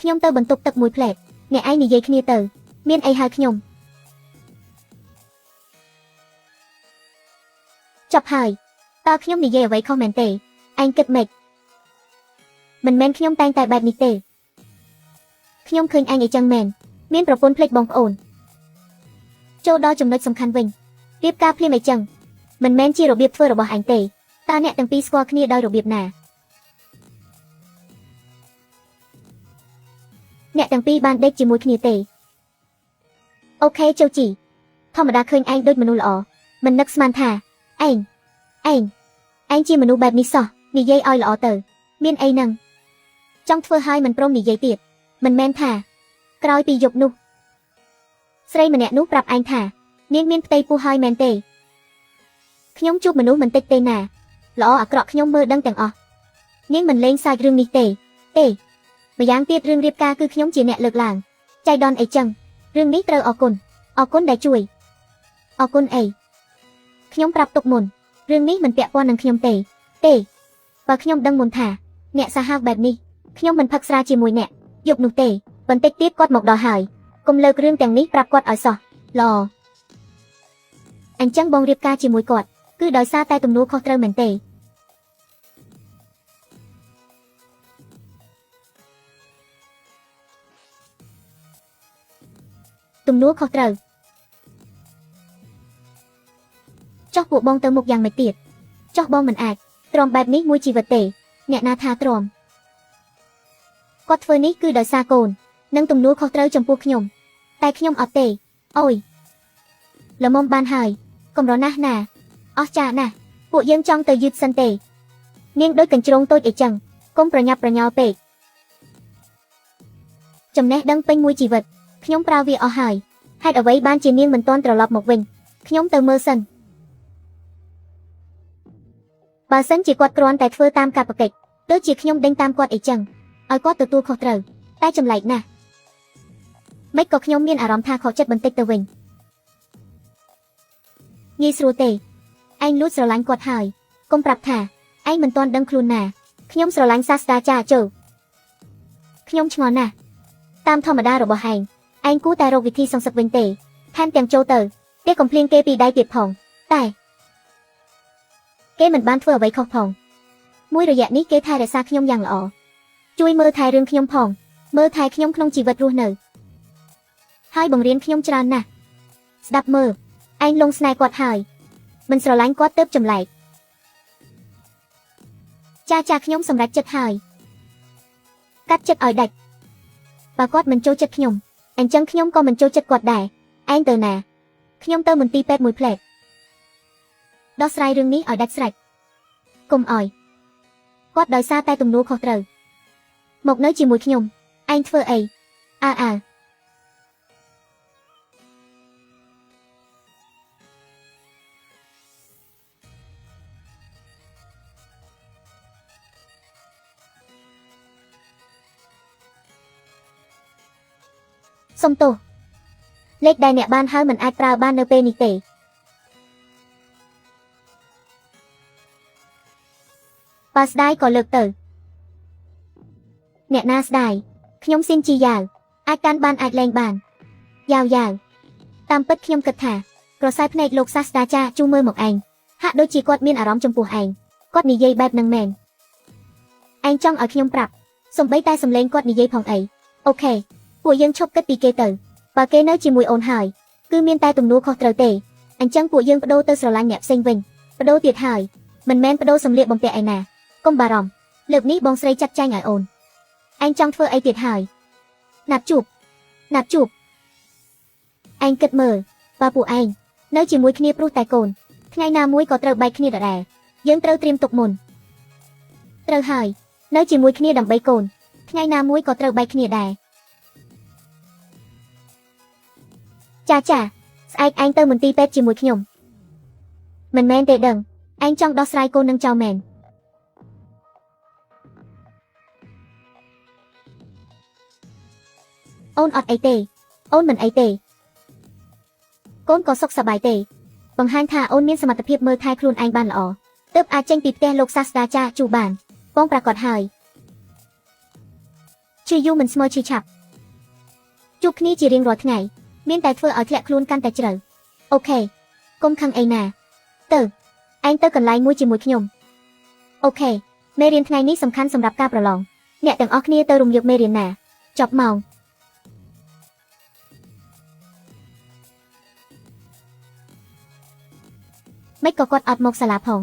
ខ្ញុំទៅបន្ទប់ទឹកមួយផ្លែតអ្នកឯងនិយាយគ្នាទៅមានអីហើយខ្ញុំចប់ហើយតើខ្ញុំនិយាយអ្វីខុសមែនទេឯងគិតម៉េចមិនមែនខ្ញុំតែងតែបែបនេះទេខ្ញុំឃើញឯងអីចឹងមែនមានប្រពន្ធភ្លេចបងប្អូន ចូលដល់ចំណុចសំខាន់វិញរៀបការភ្លាមអីចឹងមិនមែនជារបៀបធ្វើរបស់អញទេតើអ្នកទាំងពីរស្គាល់គ្នាដោយរបៀបណាអ្នកទាំងពីរបានដេកជាមួយគ្នាទេ OK ជៅជីធម្មតាឃើញឯងដូចមនុស្សល្អមិននឹកស្មានថាឯងឯងឯងជាមនុស្សបែបនេះសោះនិយាយឲ្យល្អទៅមានអីនឹងចង់ធ្វើឲ្យមិនព្រមនិយាយទៀតមិនមែនថាក្រោយពីយប់នោះស្រីម្នាក់នោះប្រាប់ឯងថានាងមានផ្ទៃពោះហើយមែនទេខ្ញុំជួបមនុស្សមិនតិចទេណាល្អអាក្រក់ខ្ញុំមើលដឹងទាំងអស់នាងមិនលេងសើចរឿងនេះទេទេម្យ៉ាងទៀតរឿងរៀបការគឺខ្ញុំជាអ្នកលើកឡើងចៃដន្យអីចឹងរឿងនេះត្រូវអរគុណអរគុណដែលជួយអរគុណអីខ្ញុំប្រាប់ទុកមុនរឿងនេះមិនពាក់ព័ន្ធនឹងខ្ញុំទេទេបើខ្ញុំដឹងមុនថាអ្នកសាហាវបែបនេះខ្ញុំមិនផឹកស្រាជាមួយអ្នកយប់នោះទេបន្តិចទៀតគាត់មកដល់ហើយកុំលើករឿងទាំងនេះប្រាប់គាត់ឲ្យសោះល្អអញ្ចឹងបងរៀបការជាមួយគាត់គឺដោយសារតែទំនួលខុសត្រូវមែនទេទំនួលខុសត្រូវចុះពួកបងទៅមុខយ៉ាងម៉េចទៀតចុះបងមិនអាចទ្រាំបែបនេះមួយជីវិតទេអ្នកណាថាទ្រាំគាត់ធ្វើនេះគឺដោយសារកូននិងទំនួលខុសត្រូវចំពោះខ្ញុំតែខ្ញុំអត់ទេអូយល្មមបានហើយកម្រណាស់ណាអស់ចាណាស់ពួកយើងចង់ទៅយឺតសិនទេនាងដូចកញ្ជ្រោងតូចអីចឹងកុំប្រញាប់ប្រញាល់ពេកចំណេះដឹងពេញមួយជីវិតខ្ញុំប្រើវាអស់ហើយហេតុអ្វីបានជានាងមិនទាន់ត្រឡប់មកវិញខ្ញុំទៅមើលសិនបើសិនជាគាត់គ្រាន់តែធ្វើតាមកាតព្វកិច្ចដូចជាខ្ញុំដេញតាមគាត់អីចឹងឲ្យគាត់ទទួលខុសត្រូវតែចម្លែកណាស់មិនក៏ខ្ញុំមានអារម្មណ៍ថាខកចិត្តបន្តិចទៅវិញងាយស្រួលទេឯងលួចស្រឡាញ់គាត់ហើយកុំប្រាប់ថាឯងមិនទាន់ដឹងខ្លួនណាខ្ញុំស្រឡាញ់សាស្ត្រាចារ្យជើខ្ញុំឆ្ងល់ណាស់តាមធម្មតារបស់ឯងឯងគួរតែរកវិធីសងសឹកវិញទេថែមទាំងចូលទៅទេកំភ្លៀងគេពីដៃទៀតផងតែគេមិនបានធ្វើអ្វីខុសផងមួយរយៈនេះគេថែរក្សាខ្ញុំយ៉ាងល្អជួយមើលថែរឿងខ្ញុំផងមើលថែខ្ញុំក្នុងជីវិតរស់នៅហើយបង្រៀនខ្ញុំច្រើនណាស់ស្ដាប់មើលឯងលងស្នេហ៍គាត់ហើយមិនស្រឡាញ់គាត់ទៅចម្លែកចាចាខ្ញុំសម្រេចចិត្តហើយកាត់ចិត្តឲ្យដាច់បើគាត់មិនចូលចិត្តខ្ញុំអញ្ចឹងខ្ញុំក៏មិនចូលចិត្តគាត់ដែរឯងទៅណាខ្ញុំទៅមន្ទីរពេទ្យមួយផ្លែតដោះស្រាយរឿងនេះឲ្យដាច់ស្រេចកុំឲ្យគាត់ដោយសារតែទំនួលខុសត្រូវមកនៅជាមួយខ្ញុំឯងធ្វើអីអើអើសុំទោសលេខដែលអ្នកបានហើយមិនអាចប្រើបាននៅពេលនេះទេបើស្ដាយក៏លើកទៅអ្នកណាស្ដាយខ្ញុំស៊ីនជីយ៉ាវអាចកាន់បានអាចលែងបានយ៉ាវយ៉ាវតាមពិតខ្ញុំគិតថាក្រសែភ្នែកលោកសាស្ត្រាចារ្យជូមើលមកឯងហាក់ដូចជាគាត់មានអារម្មណ៍ចំពោះឯងគាត់និយាយបែបនឹងមែនឯងចង់ឲ្យខ្ញុំប្រាប់សំបីតែសំឡេងគាត់និយាយផងអី OK ពួកយើងឈប់គិតពីគេទៅបើគេនៅជាមួយអូនហើយគឺមានតែទំនួលខុសត្រូវទេអញ្ចឹងពួកយើងបដូរទៅស្រឡាញ់អ្នកផ្សេងវិញបដូរទៀតហើយមិនមែនបដូរសម្លៀកបំពាក់ឯណាកុំបារម្ភលើកនេះបងស្រីចាត់ចែងឲ្យអូនឯងចង់ធ្វើអីទៀតហើយណាត់ជួបណាត់ជួបឯងគិតមើលបើពួកឯងនៅជាមួយគ្នាព្រោះតែកូនថ្ងៃណាមួយក៏ត្រូវបែកគ្នាដដែលយើងត្រូវត្រៀមទុកមុនត្រូវហើយនៅជាមួយគ្នាដើម្បីកូនថ្ងៃណាមួយក៏ត្រូវបែកគ្នាដែរចាចាស្អែកឯងទៅមន្ទីរពេទ្យជាមួយខ្ញុំមិនមែនទេដឹងឯងចង់ដោះស្រាយកូននឹងចោលមែនអូនអត់អីទេអូនមិនអីទេកូនក៏សុខសប្បាយទេបង្ហាញថាអូនមានសមត្ថភាពមើលថែខ្លួនឯងបានល្អទើបអាចចេញពីផ្ទះលោកសាស្ត្រាចារ្យជូបានបងប្រកាសហើយឈឺយូរមិនស្មើឈឺឆាប់ជួបគ្នាជារៀងរាល់ថ្ងៃមានតែធ្វើឲ្យធ្លាក់ខ្លួនកាន់តែជ្រៅ OK កុំខឹងអីណាទៅឯងទៅកន្លែងមួយជាមួយខ្ញុំ OK មេរៀនថ្ងៃនេះសំខាន់សម្រាប់ការប្រឡងអ្នកទាំងអស់គ្នាទៅរំលឹកមេរៀនណាចប់ម៉ោង ម៉េចក៏គាត់អត់មកសាលាផង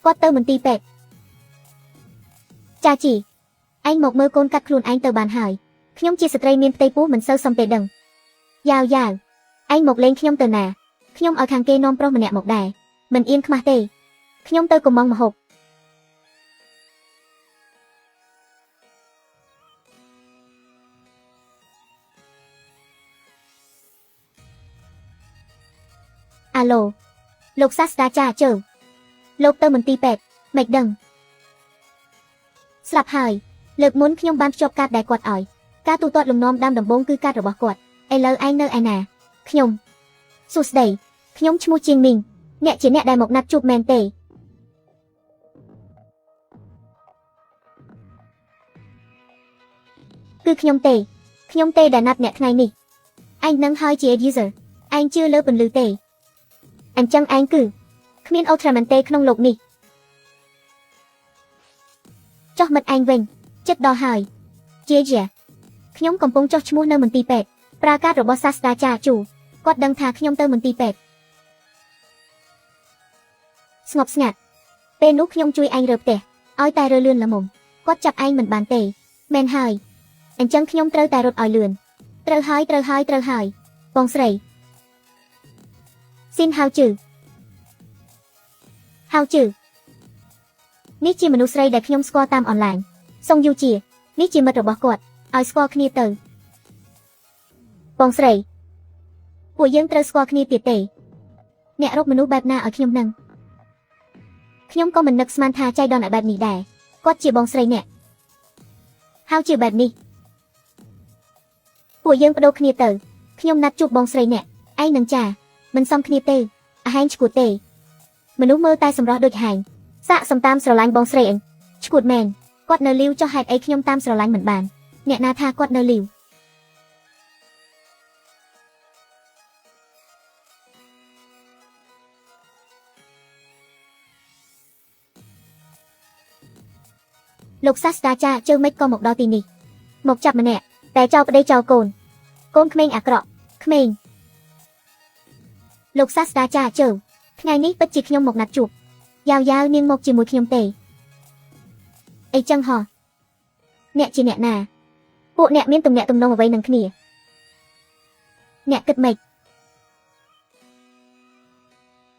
គាត់ទៅមន្ទីរពេទ្យចាជីឯងមកមើលកូនកាត់ខ្លួនឯងទៅបានហើយខ្ញុំជាស្ត្រីមានផ្ទៃពោះមិនសូវសមទេដឹងយ៉ាវយ៉ាវឯងមកលេងខ្ញុំទៅណាខ្ញុំឲ្យខាងគេនាំប្រុសម្នាក់មកដែរមិនអៀនខ្មាស់ទេខ្ញុំទៅកំងមហូបអាឡូលោកសាស្ត្រាចារ្យជើលោកទៅមន្ទីរពេទ្យមិនដឹងស្លាប់ហើយលើកមុនខ្ញុំបានភ្ជាប់កាតដែលគាត់ឲ្យការទូទាត់លំនាំដើមដំបូងគឺកាតរបស់គាត់ឥឡូវឯងនៅឯណាខ្ញុំសួស្តីខ្ញុំឈ្មោះជាងមីងអ្នកជាអ្នកដែលមកណាត់ជួបមែនទេគឺខ្ញុំទេខ្ញុំទេដែលណាត់អ្នកថ្ងៃនេះឯងនឹងហើយជា user ឯងជឿលើពន្លឺទេអញ្ចឹងឯងគឺគ្មាន Ultraman ទេក្នុងលោកនេះចុះមិត្តឯងវិញចិត្តដល់ហើយជាជាខ្ញុំកំពុងចុះឈ្មោះនៅមន្ទីរពេទ្យប្រាកាតរបស់សាស្ត្រាចារ្យជូគាត់ដឹងថាខ្ញុំទៅមន្ទីរពេទ្យស្ងប់ស្ងាត់ពេលនោះខ្ញុំជួយឯងរើផ្ទះឲ្យតែរើលឿនល្មមគាត់ចាប់ឯងមិនបានទេមែនហើយអញ្ចឹងខ្ញុំត្រូវតែរត់ឲ្យលឿនត្រូវហើយត្រូវហើយត្រូវហើយបងស្រីស៊ីនហៅជឺហៅជឺនេះជាមនុស្សស្រីដែលខ្ញុំស្គាល់តាមអនឡាញសុងយូជានេះជាមិត្តរបស់គាត់ឲ្យស្គាល់គ្នាទៅបងស្រីពួកយើងត្រូវស្គាល់គ្នាទៀតទេអ្នករកមនុស្សបែបណាឲ្យខ្ញុំនឹងខ្ញុំក៏មិននឹកស្មានថាចៃដន្យឲ្យបែបនេះដែរគាត់ជាបងស្រីអ្នកហៅជាបែបនេះពួកយើងបដូរគ្នាទៅខ្ញុំណាត់ជួបបងស្រីអ្នកឯងនឹងចាមិនសមគ្នាទេអាហែងឈួតទេមនុស្សមើលតែសម្រស់ដូចហែងសាកសំតាមស្រឡាញ់បងស្រីអញឈួតមែនគាត់នៅលីវចុះហេតុអីខ្ញុំតាមស្រឡាញ់មិនបានអ្នកណាថាគាត់នៅលីវលោកសាស្ត្រាចារ្យជើមិនក៏មកដល់ទីនេះមកចាប់ម្នាក់តែចោលប្តីចោលកូនកូនក្មេងអាក្រក់ក្មេងលោកសាស្ត្រាចារ្យជើថ្ងៃនេះពិតជាខ្ញុំមកណាត់ជួបយ៉ាវយ៉ាវនាងមកជាមួយខ្ញុំទេអីចឹងហោះអ្នកជាអ្នកណាពួកអ្នកមានទំនាក់ទំនងអ្វីនឹងគ្នាអ្នកគិតម៉េច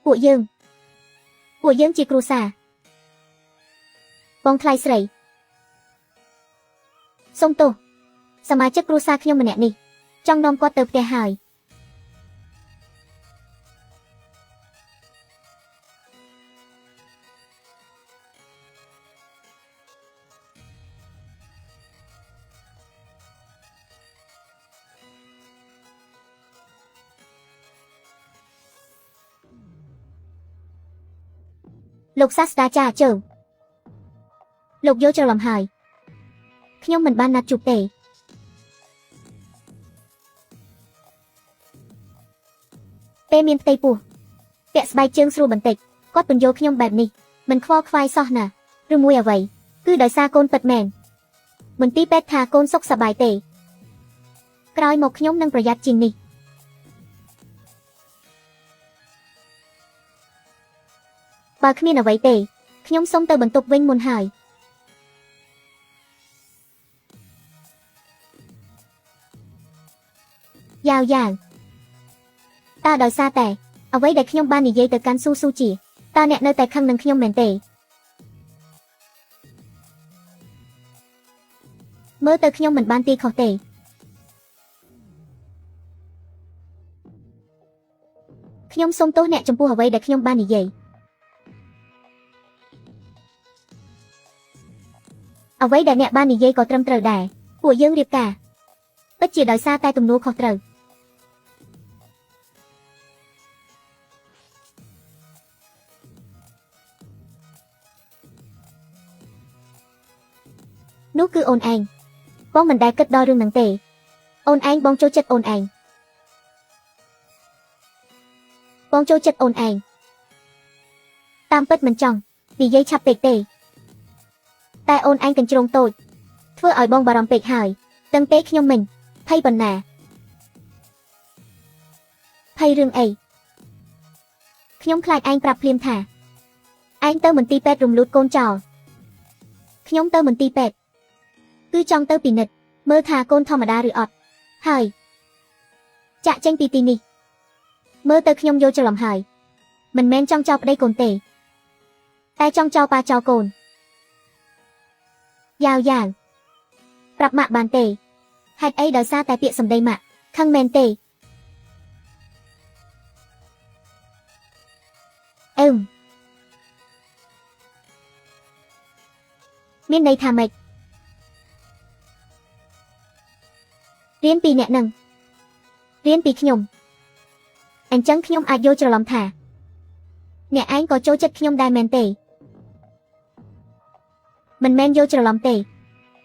ពួកយើងជាគ្រួសារបងថ្លៃស្រីសូមទោសសមាជិកគ្រួសារខ្ញុំម្នាក់នេះចង់នាំគាត់ទៅផ្ទះហើយលោកសាស្ត្រាចារ្យជើលោកយល់ច្រឡំហើយខ្ញុំមិនបានណាត់ជួបទេពេលមានផ្ទៃពោះពាក់ស្បែកជើងស្រួលបន្តិចគាត់ពន្យល់ខ្ញុំបែបនេះមិនខ្វល់ខ្វាយសោះណាឬមួយអ្វីគឺដោយសារកូនពិតមែនមន្ទីរពេទ្យថាកូនសុខសប្បាយទេក្រោយមកខ្ញុំនឹងប្រយ័ត្នជាងនេះបើគ្មានអ្វីទេខ្ញុំសូមទៅបន្ទប់វិញមុនហើយយ៉ាវយ៉ាវតើដោយសារតែអ្វីដែលខ្ញុំបាននិយាយទៅកាន់ស៊ូស៊ូជាតើអ្នកនៅតែខឹងនឹងខ្ញុំមែនទេមើលទៅខ្ញុំមិនបានទីខុសទេខ្ញុំសូមទោសអ្នកចំពោះអ្វីដែលខ្ញុំបាននិយាយអ្វីដែលអ្នកបាននិយាយក៏ត្រឹមត្រូវដែរពួកយើងរៀបការពិតជាដោយសារតែទំនួលខុសត្រូវនោះគឺអូនឯងបងមិនដែលគិតដល់រឿងហ្នឹងទេអូនឯងបងចូលចិត្តអូនឯងបងចូលចិត្តអូនឯងតាមពិតមិនចង់និយាយឆាប់ពេកទេតែអូនឯងកញ្ជ្រោងតូចធ្វើឲ្យបងបារម្ភពេកហើយទាំងទេខ្ញុំមិញភ័យប៉ុណ្ណា ភ័យរឿងអីខ្ញុំខ្លាចឯងប្រាប់ភ្លាមថាឯងទៅមន្ទីរពេទ្យរំលូតកូនចោលខ្ញុំទៅមន្ទីរពេទ្យគឺចង់ទៅពិនិត្យមើលថាកូនធម្មតាឬអត់ហើយចាក់ចេញពីទីនេះមើលទៅខ្ញុំយល់ច្រឡំហើយមិនមែនចង់ចោលប្តីកូនទេតែចង់ចោលប៉ាចោលកូនយ៉ាវយ៉ាវប្រាប់ម៉ាក់បានទេហេតុអីដោយសារតែពាក្យសម្ដីម៉ាក់ខឹងមែនទេអឹមមានន័យថាម៉េចរៀនពីអ្នកនឹងរៀនពីខ្ញុំអញ្ចឹងខ្ញុំអាចយល់ច្រឡំថាអ្នកឯងក៏ចូលចិត្តខ្ញុំដែរមែនទេមិនមែនយល់ច្រឡំទេ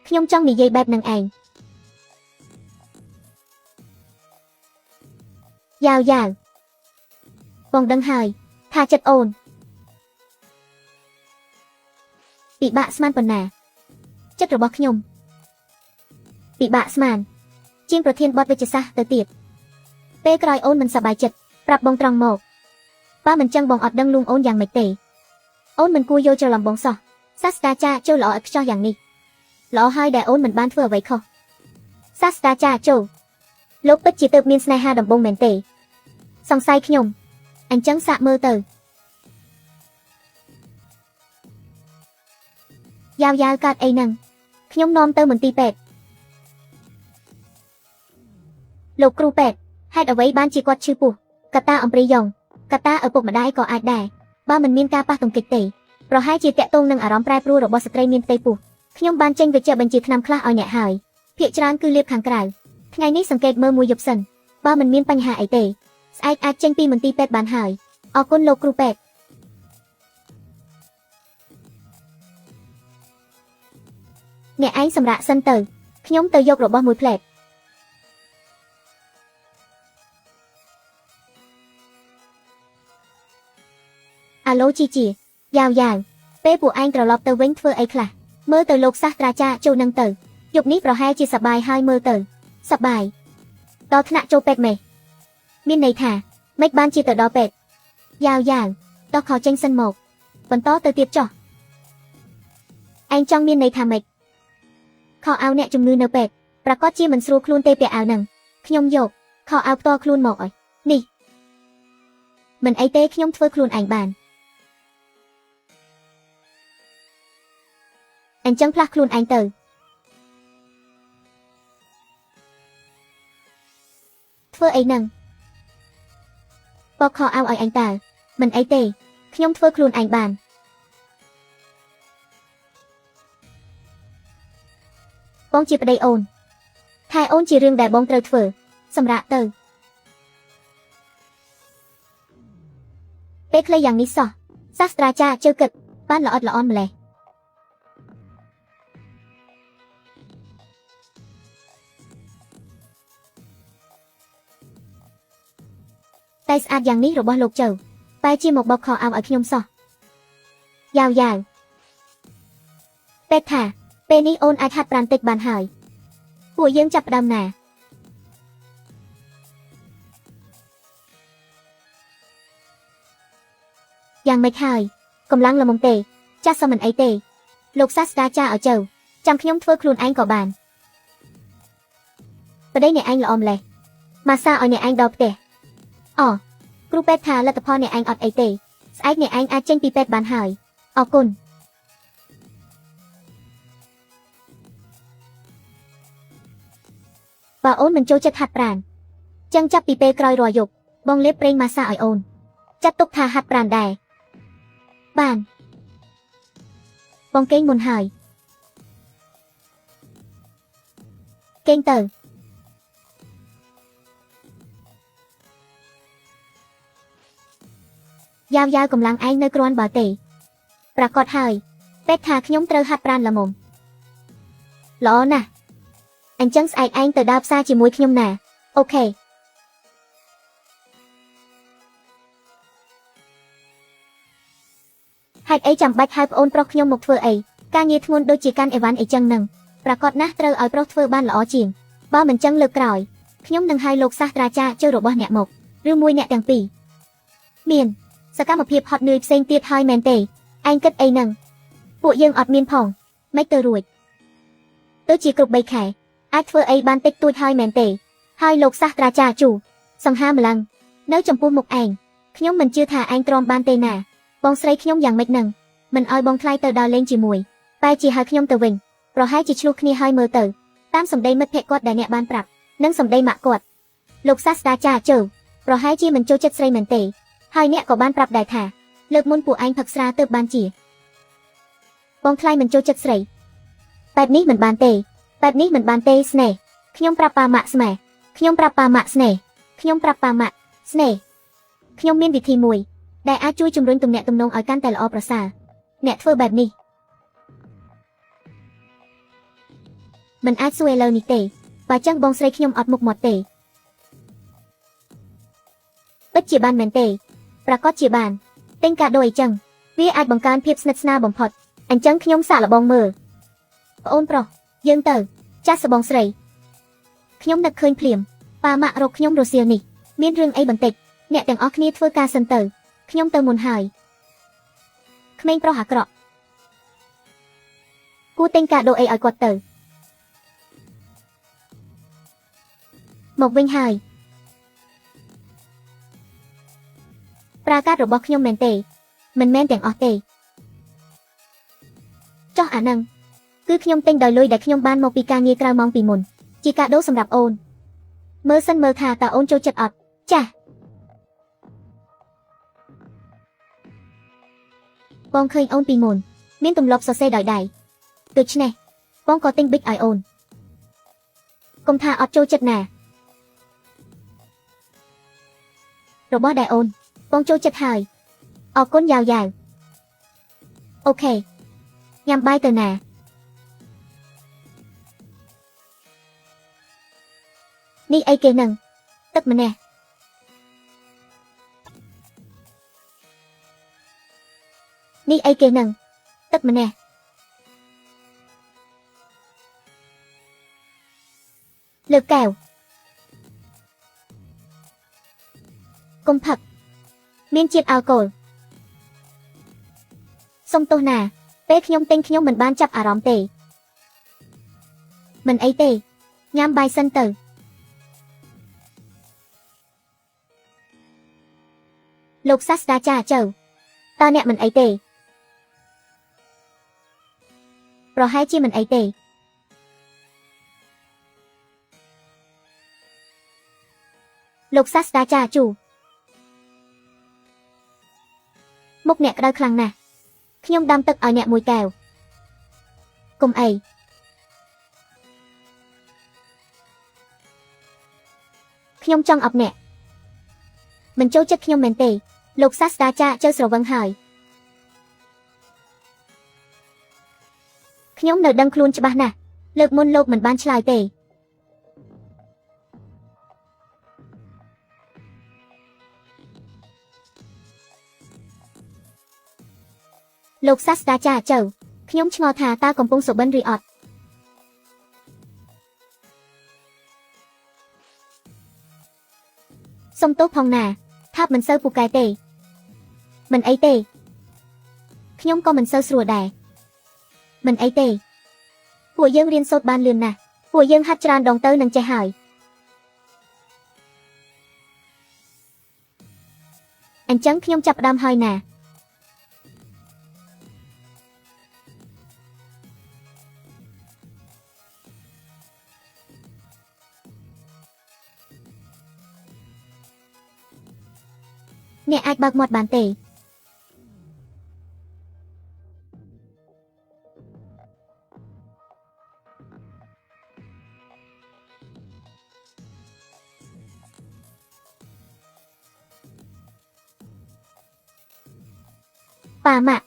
ខ្ញុំចង់និយាយបែបនឹងឯងយ៉ាវយ៉ាវបងដឹងហើយថាចិត្តអូនពិបាកស្មានប៉ុណ្ណាចិត្តរបស់ខ្ញុំពិបាកស្មានជាងប្រធានបទវិទ្យាសាស្ត្រទៅទៀតពេលក្រោយអូនមិនសប្បាយចិត្តប្រាប់បងត្រង់មកបើមិនចឹងបងអត់ដឹងលួងអូនយ៉ាងម៉េចទេអូនមិនគួរយល់ច្រឡំបងសោះសាស្ត្រាចារ្យចូលល្អឥតខ្ចោះយ៉ាងនេះល្អហើយដែលអូនមិនបានធ្វើអ្វីខុសសាស្ត្រាចារ្យចូលលោកពិតជាទើបមានស្នេហាដំបូងមែនទេសង្ស័យខ្ញុំអញ្ចឹងសាកមើលទៅយ៉ាវយ៉ាវកាត់អីហ្នឹងខ្ញុំនាំទៅមន្ទីរពេទ្យលោកគ្រូពេទ្យហេតុអ្វីបានជាគាត់ឈឺពោះកត្តាអំព្រីយ៉ងកត្តាឪពុកម្ដាយក៏អាចដែរបើមិនមានការប៉ះទង្គិចទេប្រហែលជាតាក់ទងនឹងអារម្មណ៍ប្រែប្រួលរបស់ស្ត្រីមានផ្ទៃពោះខ្ញុំបានចេញវិជ្ជបញ្ជាថ្នាំខ្លះឲ្យអ្នកហើយភាគច្រើនគឺលាបខាងក្រៅថ្ងៃនេះសង្កេតមើលមួយយប់សិនបើមិនមានបញ្ហាអីទេស្អែកអាចចេញពីមន្ទីរពេទ្យបានហើយអរគុណលោកគ្រូពេទ្យអ្នកឯងសម្រាកសិនទៅខ្ញុំទៅយករបស់មួយផ្លែតអាឡូជីជីយ៉ាវយ៉ាវពេលពួកឯងត្រឡប់ទៅវិញធ្វើអីខ្លះមើលទៅលោកសាស្ត្រាចារ្យចូលនឹងទៅយប់នេះប្រហែលជាសប្បាយហើយមើលទៅសប្បាយដល់ថ្នាក់ចូលពេទ្យមេមានន័យថាម៉េចបានជាទៅដល់ពេទ្យយ៉ាវយ៉ាវដោះខោចេញសិនមកបន្តទៅទៀតចុះឯងចង់មានន័យថាម៉េចខោអាវអ្នកជំងឺនៅពេទ្យប្រកាសជាមិនស្រួលខ្លួនទេពាក់អាវនឹងខ្ញុំយកខោអាវផ្ទាល់ខ្លួនមកអុយនេះមិនអីទេខ្ញុំធ្វើខ្លួនឯងបានអញ្ចឹងផ្លាស់ខ្លួនឯងទៅធ្វើអីហ្នឹងបកខោអាវឲ្យអញតើមិនអីទេខ្ញុំធ្វើខ្លួនឯងបានបងជាប្តីអូនថែអូនជារឿងដែលបងត្រូវធ្វើសម្រាប់ទៅពេលខ្លីយ៉ាងនេះសោះសាស្ត្រាចារ្យជឿគិតបានល្អិតល្អន់ម្លេះតែស្អាតយ៉ាងនេះរបស់លោកចៅបែជាមកបកខោអាវឲ្យខ្ញុំសោះយ៉ាវយ៉ាវពេទ្យថាពេលនេះអូនអាចហាត់ប្រាណតិចបានហើយពួកយើងចាប់ផ្ដើមណាយ៉ាងម៉េចហើយកម្លាំងល្មមទេចាស់សមមិនអីទេលោកសាស្ត្រាចារ្យឲ្យចៅចាំខ្ញុំធ្វើខ្លួនឯងក៏បានប្តីអ្នកឯងល្អម្លេះម៉ាសាឲ្យអ្នកឯងដល់ផ្ទះអូគ្រូពេទ្យថាលទ្ធផលអ្នកឯងអត់អីទេស្អែកអ្នកឯងអាចចេញពីពេទ្យបានហើយអរគុណបើអូនមិនចូលចិត្តហាត់ប្រាណចឹងចាប់ពីពេលក្រោយរាល់យប់បងលេបប្រេងម៉ាសាឲ្យអូនចាត់ទុកថាហាត់ប្រាណដែរបានបងគេងមុនហើយគេងទៅយ៉ាវយ៉ាវកម្លាំងឯងនៅគ្រាន់បើទេប្រកាសហើយពេទ្យថាខ្ញុំត្រូវហាត់ប្រាណល្មមល្អណាស់អញ្ចឹងស្អែកឯងទៅដើរផ្សារជាមួយខ្ញុំណាអូខេហេតុអីចាំបាច់ហៅប្អូនប្រុសខ្ញុំមកធ្វើអីការងារធ្ងន់ដូចជាកាន់អីវ៉ាន់អីចឹងនឹងប្រកាសណាស់ត្រូវឲ្យប្រុសធ្វើបានល្អជាងបើមិនចឹងលើកក្រោយខ្ញុំនឹងហៅលោកសាស្ត្រាចារ្យជើរបស់អ្នកមក ឬមួយអ្នកទាំងពីរមានសកម្មភាពហត់នឿយផ្សេងទៀតហើយមែនទេឯងគិតអីហ្នឹងពួកយើងអត់មានផងមិនទៅរួចទៅជាគ្រប់3ខែអាចធ្វើអីបានតិចតួចហើយមែនទេហើយលោកសាស្ត្រាចារ្យជូសង្ហាម្លឹងនៅចំពោះមុខឯងខ្ញុំមិនជឿថាឯងទ្រាំបានទេណាបងស្រីខ្ញុំយ៉ាងម៉េចនឹងមិនឲ្យបងថ្លៃទៅដល់លេងជាមួយតែជាហៅខ្ញុំទៅវិញប្រហែលជាឆ្លោះគ្នាហើយមើលទៅតាមសម្ដីមិត្តភក្តិគាត់ដែលអ្នកបានប្រាប់និងសម្ដីម៉ាក់គាត់លោកសាស្ត្រាចារ្យជើប្រហែលជាមិនចូលចិត្តស្រីមែនទេហើយអ្នកក៏បានប្រាប់ដែរថាលើកមុនពួកឯងផឹកស្រាទើបបានជាបងថ្លៃមិនចូលចិត្តស្រីបែបនេះមិនបានទេបែបនេះមិនបានទេស្នេហ៍ខ្ញុំប្រាប់ប៉ាម៉ាក់ស្នេហ៍ខ្ញុំប្រាប់ប៉ាម៉ាក់ស្នេហ៍ខ្ញុំប្រាប់ប៉ាម៉ាក់ស្នេហ៍ខ្ញុំមានវិធីមួយដែលអាចជួយជំរុញទំនាក់ទំនងឲ្យកាន់តែល្អប្រសើរអ្នកធ្វើបែបនេះមិនអាចសួរឥឡូវនេះទេបើចឹងបងស្រីខ្ញុំអត់មុខមាត់ទេពិតជាបានមែនទេប្រកាសជាបានទិញកាដូអីចឹងវាអាចបង្កើនភាពស្និទ្ធស្នាលបំផុតអញ្ចឹងខ្ញុំសាកល្បងមើលប្អូនប្រុសយើងទៅចាស់សបងស្រីខ្ញុំនឹកឃើញភ្លាមប៉ាម៉ាក់រកខ្ញុំរសៀលនេះមានរឿងអីបន្តិចអ្នកទាំងអស់គ្នាធ្វើការសិនទៅខ្ញុំទៅមុនហើយក្មេងប្រុសអាក្រក់គួរទិញកាដូអីឲ្យគាត់ទៅមកវិញហើយប្រាកាសរបស់ខ្ញុំមែនទេមិនមែនទាំងអស់ទេចោះអាហ្នឹងគឺខ្ញុំទិញដោយលុយដែលខ្ញុំបានមកពីការងារក្រៅម៉ោងពីមុនជាកាដូសម្រាប់អូនមើលសិនមើលថាតើអូនចូលចិត្តអត់ចាស់បងឃើញអូនពីមុនមានទម្លាប់សរសេរដោយដៃដូច្នេះបងក៏ទិញប៊ិចឲ្យអូនកុំថាអត់ចូលចិត្តណារបស់ដែលអូនបងចូលចិត្តហើយអរគុណយ៉ាវយ៉ាវអូខេញ៉ាំបាយទៅណានេះអីគេនឹងទឹកម្នេះនេះអីគេនឹងទឹកម្នេះលើកកែវកុំផឹកមានជាតិអាល់កុលសុំទោសណាពេលខ្ញុំទិញខ្ញុំមិនបានចាប់អារម្មណ៍ទេមិនអីទេញ៉ាំបាយសិនទៅលោកសាស្ត្រាចារ្យចៅតើអ្នកមិនអីទេប្រហែលជាមិនអីទេលោកសាស្ត្រាចារ្យជូមុខអ្នកក្តៅខ្លាំងណាស់ខ្ញុំដាំទឹកឲ្យអ្នកមួយកែវកុំអីខ្ញុំចង់អបអ្នកមិនចូលចិត្តខ្ញុំមែនទេលោកសាស្ត្រាចារ្យជើស្រវឹងហើយខ្ញុំនៅដឹងខ្លួនច្បាស់ណាស់លើកមុនលោកមិនបានឆ្លើយទេលោកសាស្ត្រាចារ្យចៅខ្ញុំឆ្ងល់ថាតើកំពុងសុបិនឬអត់សុំទោសផងណាថាបមិនសូវពូកែទេមិនអីទេខ្ញុំក៏មិនសូវស្រួលដែរមិនអីទេពួកយើងរៀនសូត្របានលឿនណាស់ពួកយើងហាត់ច្រើនដងទៅនឹងចេះហើយអញ្ចឹងខ្ញុំចាប់ផ្ដើមហើយណាអ្នកអាចបើកមាត់បានទេប៉ាម៉ាក់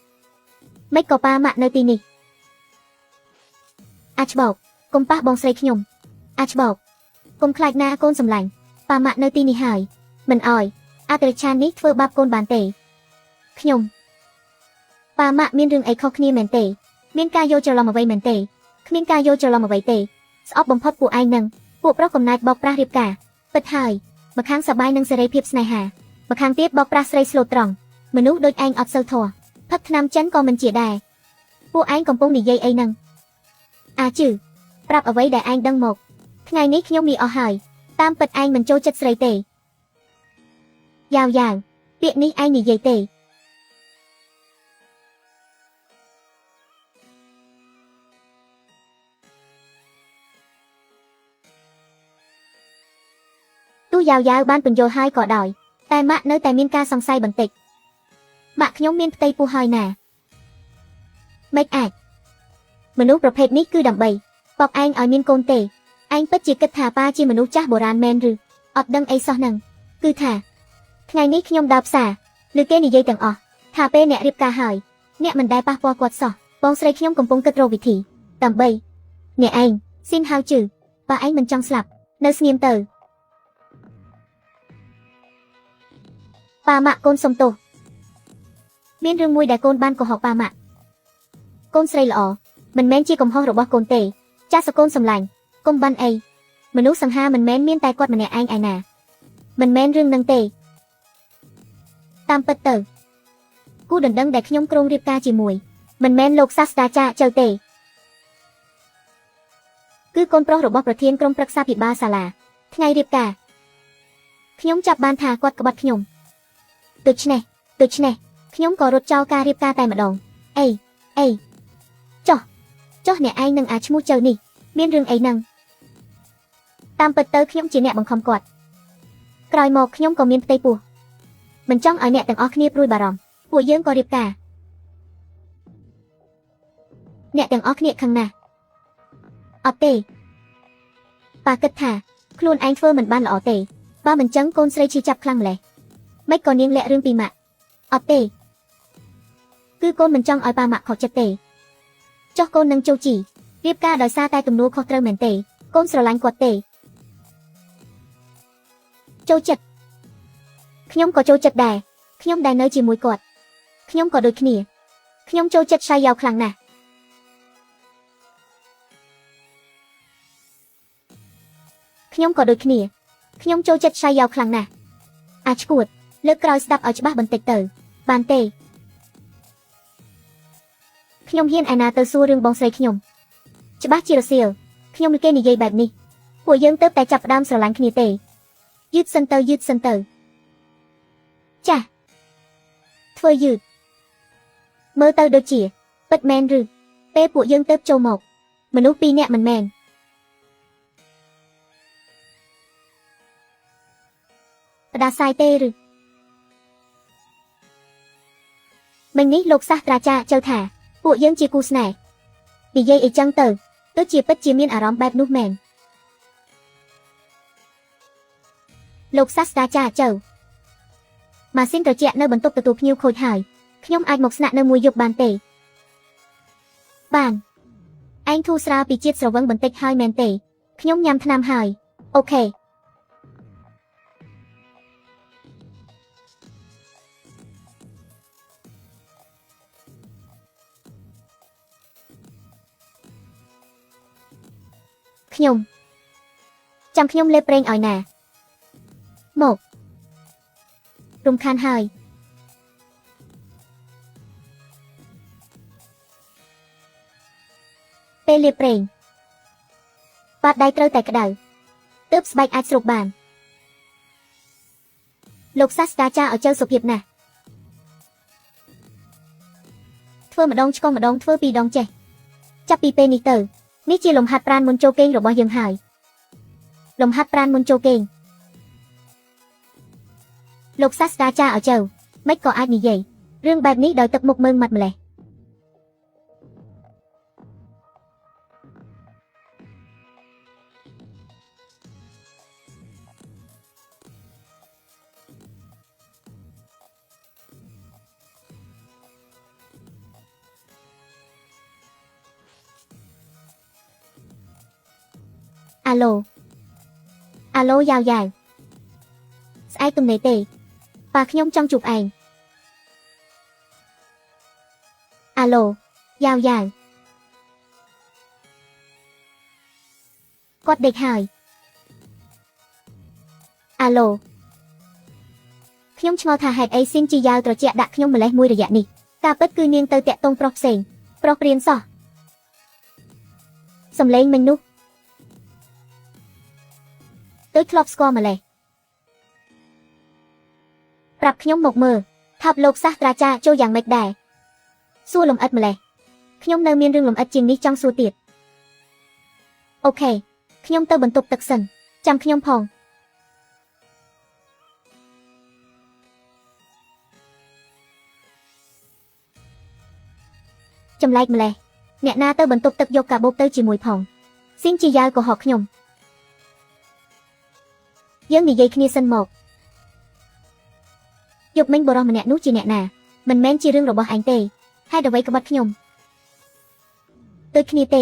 មិនក៏ប៉ាម៉ាក់នៅទីនេះអាចច្បោកកុំប៉ះបងស្រីខ្ញុំអាចច្បោកកុំខ្លាចណាកូនសម្លាញ់ប៉ាម៉ាក់នៅទីនេះហើយមិនអោយអតិឆាននេះធ្វើបាបកូនបានទេខ្ញុំប៉ាម៉ាក់មានរឿងអីខុសគ្នាមែនទេមានការយល់ច្រឡំអ្វីមែនទេគ្មានការយល់ច្រឡំអ្វីទេស្អប់បំផុតពួកឯងនឹងពួកប្រុសកំណាចបោកប្រាស់រៀបការពិតហើយ ម្ខាងសប្បាយនឹងសេរីភាពស្នេហាម្ខាងទៀតបោកប្រាស់ស្រីស្លូតត្រង់មនុស្សដូចឯងអត់សូវធម៌ផឹកថ្នាំចិនក៏មិនជាដែរពួកឯងកំពុងនិយាយអីហ្នឹងអាជឺប្រាប់អ្វីដែលឯងដឹងមកថ្ងៃនេះខ្ញុំមានអស់ហើយតាមពិតឯងមិនចូលចិត្តស្រីទេយ៉ាវយ៉ាវពាក្យនេះឯងនិយាយទេទោះយ៉ាវយ៉ាវបានពន្យល់ហើយក៏ដោយតែម៉ាក់នៅតែមានការសង្ស័យបន្តិចម៉ាក់ខ្ញុំមានផ្ទៃពោះហើយណាមិនអាចមនុស្សប្រភេទនេះគឺដើម្បីបោកឯងឲ្យមានកូនទេឯងពិតជាគិតថាប៉ាជាមនុស្សចាស់បុរាណមែនឬអត់ដឹងអីសោះហ្នឹងគឺថាថ្ងៃនេះខ្ញុំដើរផ្សារឬគេនិយាយទាំងអស់ថាពេលអ្នករៀបការហើយអ្នកមិនដែលប៉ះពាល់គាត់សោះបងស្រីខ្ញុំកំពុងគិតរកវិធីដើម្បីអ្នកឯងស៊ីនហៅជឺបើឯងមិនចង់ស្លាប់នៅស្ងៀមទៅប៉ាម៉ាក់កូនសុំទោសមានរឿងមួយដែលកូនបានកុហកប៉ាម៉ាក់កូនស្រីល្អមិនមែនជាកំហុសរបស់កូនទេចាស់សកូនសម្លាញ់កុំបានអីមនុស្សសង្ហាមិនមែនមានតែគាត់ម្នាក់ឯងឯណាមិនមែនរឿងនឹងទេតាមពិតទៅគូដណ្ដឹងដែលខ្ញុំគ្រោងរៀបការជាមួយមិនមែនលោកសាស្ត្រាចារ្យចៅទេគឺកូនប្រុសរបស់ប្រធានក្រុមប្រឹក្សាភិបាលសាលាថ្ងៃរៀបការខ្ញុំចាប់បានថាគាត់ក្បត់ខ្ញុំដូច្នេះខ្ញុំក៏រត់ចោលការរៀបការតែម្ដងអីអីចុះអ្នកឯងនឹងអាឈ្មោះចៅនេះមានរឿងអីហ្នឹងតាមពិតទៅខ្ញុំជាអ្នកបង្ខំគាត់ក្រោយមកខ្ញុំក៏មានផ្ទៃពោះមិនចង់ឲ្យអ្នកទាំងអស់គ្នាព្រួយបារម្ភពួកយើងក៏រៀបការអ្នកទាំងអស់គ្នាខឹងណាស់អត់ទេប៉ាគិតថាខ្លួនឯងធ្វើមិនបានល្អទេបើមិនចឹងកូនស្រីឈឺចាប់ខ្លាំងម្ល៉េះមិនក៏នាងលាក់រឿងពីម៉ាក់អត់ទេគឺកូនមិនចង់ឲ្យប៉ាម៉ាក់ខកចិត្តទេចុះកូននឹងជោគជីរៀបការដោយសារតែទំនួលខុសត្រូវមែនទេកូនស្រឡាញ់គាត់ទេចូលចិត្តខ្ញុំក៏ចូលចិត្តដែរខ្ញុំដែលនៅជាមួយគាត់ខ្ញុំក៏ដូចគ្នាខ្ញុំចូលចិត្តឆៃយ៉ាវខ្លាំងណាស់ខ្ញុំក៏ដូចគ្នាខ្ញុំចូលចិត្តឆៃយ៉ាវខ្លាំងណាស់អាចឈួតលើកក្រោយស្ដាប់ឲ្យច្បាស់បន្តិចទៅបានទេខ្ញុំហ៊ានឯណាទៅសួររឿងបងស្រីខ្ញុំច្បាស់ជារសៀលខ្ញុំគេនិយាយបែបនេះពួកយើងទៅតែចាប់ផ្ដើមស្រឡាញ់គ្នាទេយឺតសិនទៅយឺតសិនទៅចាស់ធ្វើយឺតមើលទៅដូចជាពិតមែនឬពេលពួកយើងទៅចូលមកមនុស្សពីរនាក់មិនមែនផ្ដាសាយទេឬមិញនេះលោកសាស្ត្រាចារ្យចៅថាពួកយើងជាគូស្នេហ៍និយាយអីចឹងទៅដូចជាពិតជាមានអារម្មណ៍បែបនោះមែនលោកសាស្ត្រាចារ្យចៅម៉ាស៊ីនត្រជាក់នៅបន្ទប់ទទួលភ្ញៀវខូចហើយខ្ញុំអាចមកស្នាក់នៅមួយយប់បានទេបានឯងធូរស្រាលពីជាតិស្រវឹងបន្តិចហើយមែនទេខ្ញុំញ៉ាំថ្នាំហើយអូខេខ្ញុំចាំខ្ញុំលេបប្រេងឲ្យណាមករំខានហើយពេលលាបប្រេងបាតដៃត្រូវតែក្តៅទើបស្បែកអាចស្រូបបានលោកសាស្ត្រាចារ្យឲ្យចៅសុភាពណាស់ធ្វើម្ដងឆ្កងម្ដងធ្វើពីរដងចេះចាប់ពីពេលនេះទៅនេះជាលំហាត់ប្រាណមុនចូលគេងរបស់យើងហើយលំហាត់ប្រាណមុនចូលគេងលោកសាស្ត្រាចារ្យឲ្យចៅមិនក៏អាចនិយាយរឿងបែបនេះដោយទឹកមុខមើងម៉ាត់ម្លេះអាឡូអាឡូយ៉ាវយ៉ាវស្អែកទំនេរទេប៉ាខ្ញុំចង់ជួបឯងអាឡូយ៉ាវយ៉ាវគាត់ដេកហើយអាឡូ ខ្ញុំឆ្ងល់ថាហេតុអីស៊ីនជីយ៉ាវត្រជាក់ដាក់ខ្ញុំម្លេះមួយរយៈនេះការពិតគឺនាងទៅតាក់ទងប្រុសផ្សេងប្រុសព្រានសោះសំឡេងមិញនោះដូចធ្លាប់ស្គាល់ម្លេះប្រាប់ខ្ញុំមកមើលថាបលោកសាស្ត្រាចារ្យចូលយ៉ាងម៉េចដែរសួរលំអិតម្លេះខ្ញុំនៅមានរឿងលំអិតជាងនេះចង់សួរទៀតអូខេខ្ញុំទៅបន្ទប់ទឹកសិនចាំខ្ញុំផងចម្លែកម្លេះអ្នកណាទៅបន្ទប់ទឹកយកកាបូបទៅជាមួយផងស៊ីនជីយ៉ាវកុហកខ្ញុំយើងនិយាយគ្នាសិនមកយប់មិញបុរសម្នាក់នោះជាអ្នកណាមិនមែនជារឿងរបស់ឯងទេហេតុអ្វីក្បត់ខ្ញុំដូចគ្នាទេ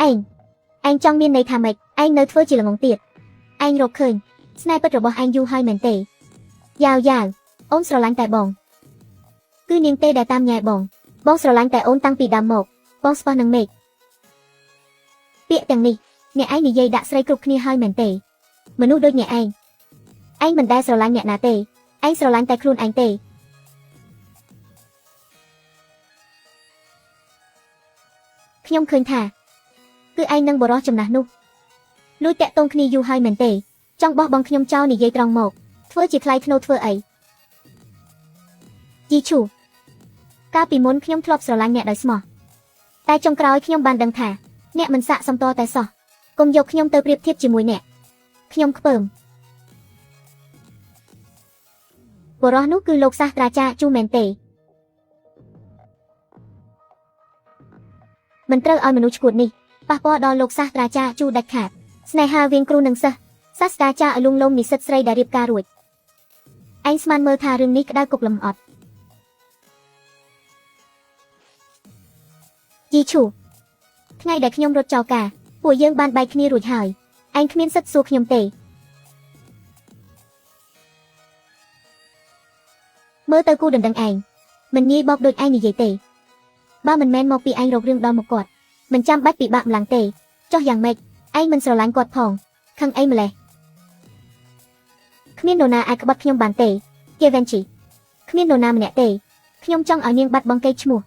ឯងចង់មានន័យថាម៉េចឯងនៅធ្វើជាល្ងងទៀតឯងរកឃើញស្នេហ៍ពិតរបស់ឯងយូរហើយមែនទេយ៉ាវយ៉ាវអូនស្រឡាញ់តែបងគឺនាងទេដែលតាមញ៉ែបងបងស្រឡាញ់តែអូនតាំងពីដើមមកបងស្ពះនឹងមេឃពាក្យទាំងនេះអ្នកឯងនិយាយដាក់ស្រីគ្រប់គ្នាហើយមែនទេមនុស្សដូចអ្នកឯងឯងមិនដែលស្រឡាញ់អ្នកណាទេឯងស្រឡាញ់តែខ្លួនឯងទេខ្ញុំឃើញថាគឺឯងនឹងបុរសចំណាស់នោះលួចតាក់ទងគ្នាយូរហើយមែនទេចង់បោះបង់ខ្ញុំចោលនិយាយត្រង់មកធ្វើជាថ្លៃថ្នូរធ្វើអីជីឈូកាលពីមុនខ្ញុំធ្លាប់ស្រឡាញ់អ្នកដោយស្មោះតែចុងក្រោយខ្ញុំបានដឹងថាអ្នកមិនសាកសមតតែសោះកុំយកខ្ញុំទៅប្រៀបធៀបជាមួយអ្នកខ្ញុំខ្ពើមបុរសនោះគឺលោកសាស្ត្រាចារ្យជូមែនទេមិនត្រូវឲ្យមនុស្សឈួតនេះប៉ះពាល់ដល់លោកសាស្ត្រាចារ្យជូដាច់ខាតស្នេហាវៀងគ្រូនិងសិស្សសាស្ត្រាចារ្យឲ្យលួងលោមនិស្សិតស្រីដែលរៀបការរួចឯងស្មានមើលថារឿងនេះក្តៅគុកលំអត់ជីឈូថ្ងៃដែលខ្ញុំរត់ចោលការពួកយើងបានបែកគ្នារួចហើយឯងគ្មានសិទ្ធិសួរខ្ញុំទេមើលទៅគូដណ្ដឹងឯងមិនងាយបោកដូចឯងនិយាយទេបើមិនមែនមកពីឯងរករឿងដល់មកគាត់មិនចាំបាច់ពិបាកម្លាំងទេចុះយ៉ាងម៉េចឯងមិនស្រឡាញ់គាត់ផងខឹងអីម្លេះគ្មាននរណាអាចក្បត់ខ្ញុំបានទេគេវ៉ែនជីគ្មាននរណាម្នាក់ទេខ្ញុំចង់ឲ្យនាងបាត់បង់កេរ្តិ៍ឈ្មោះ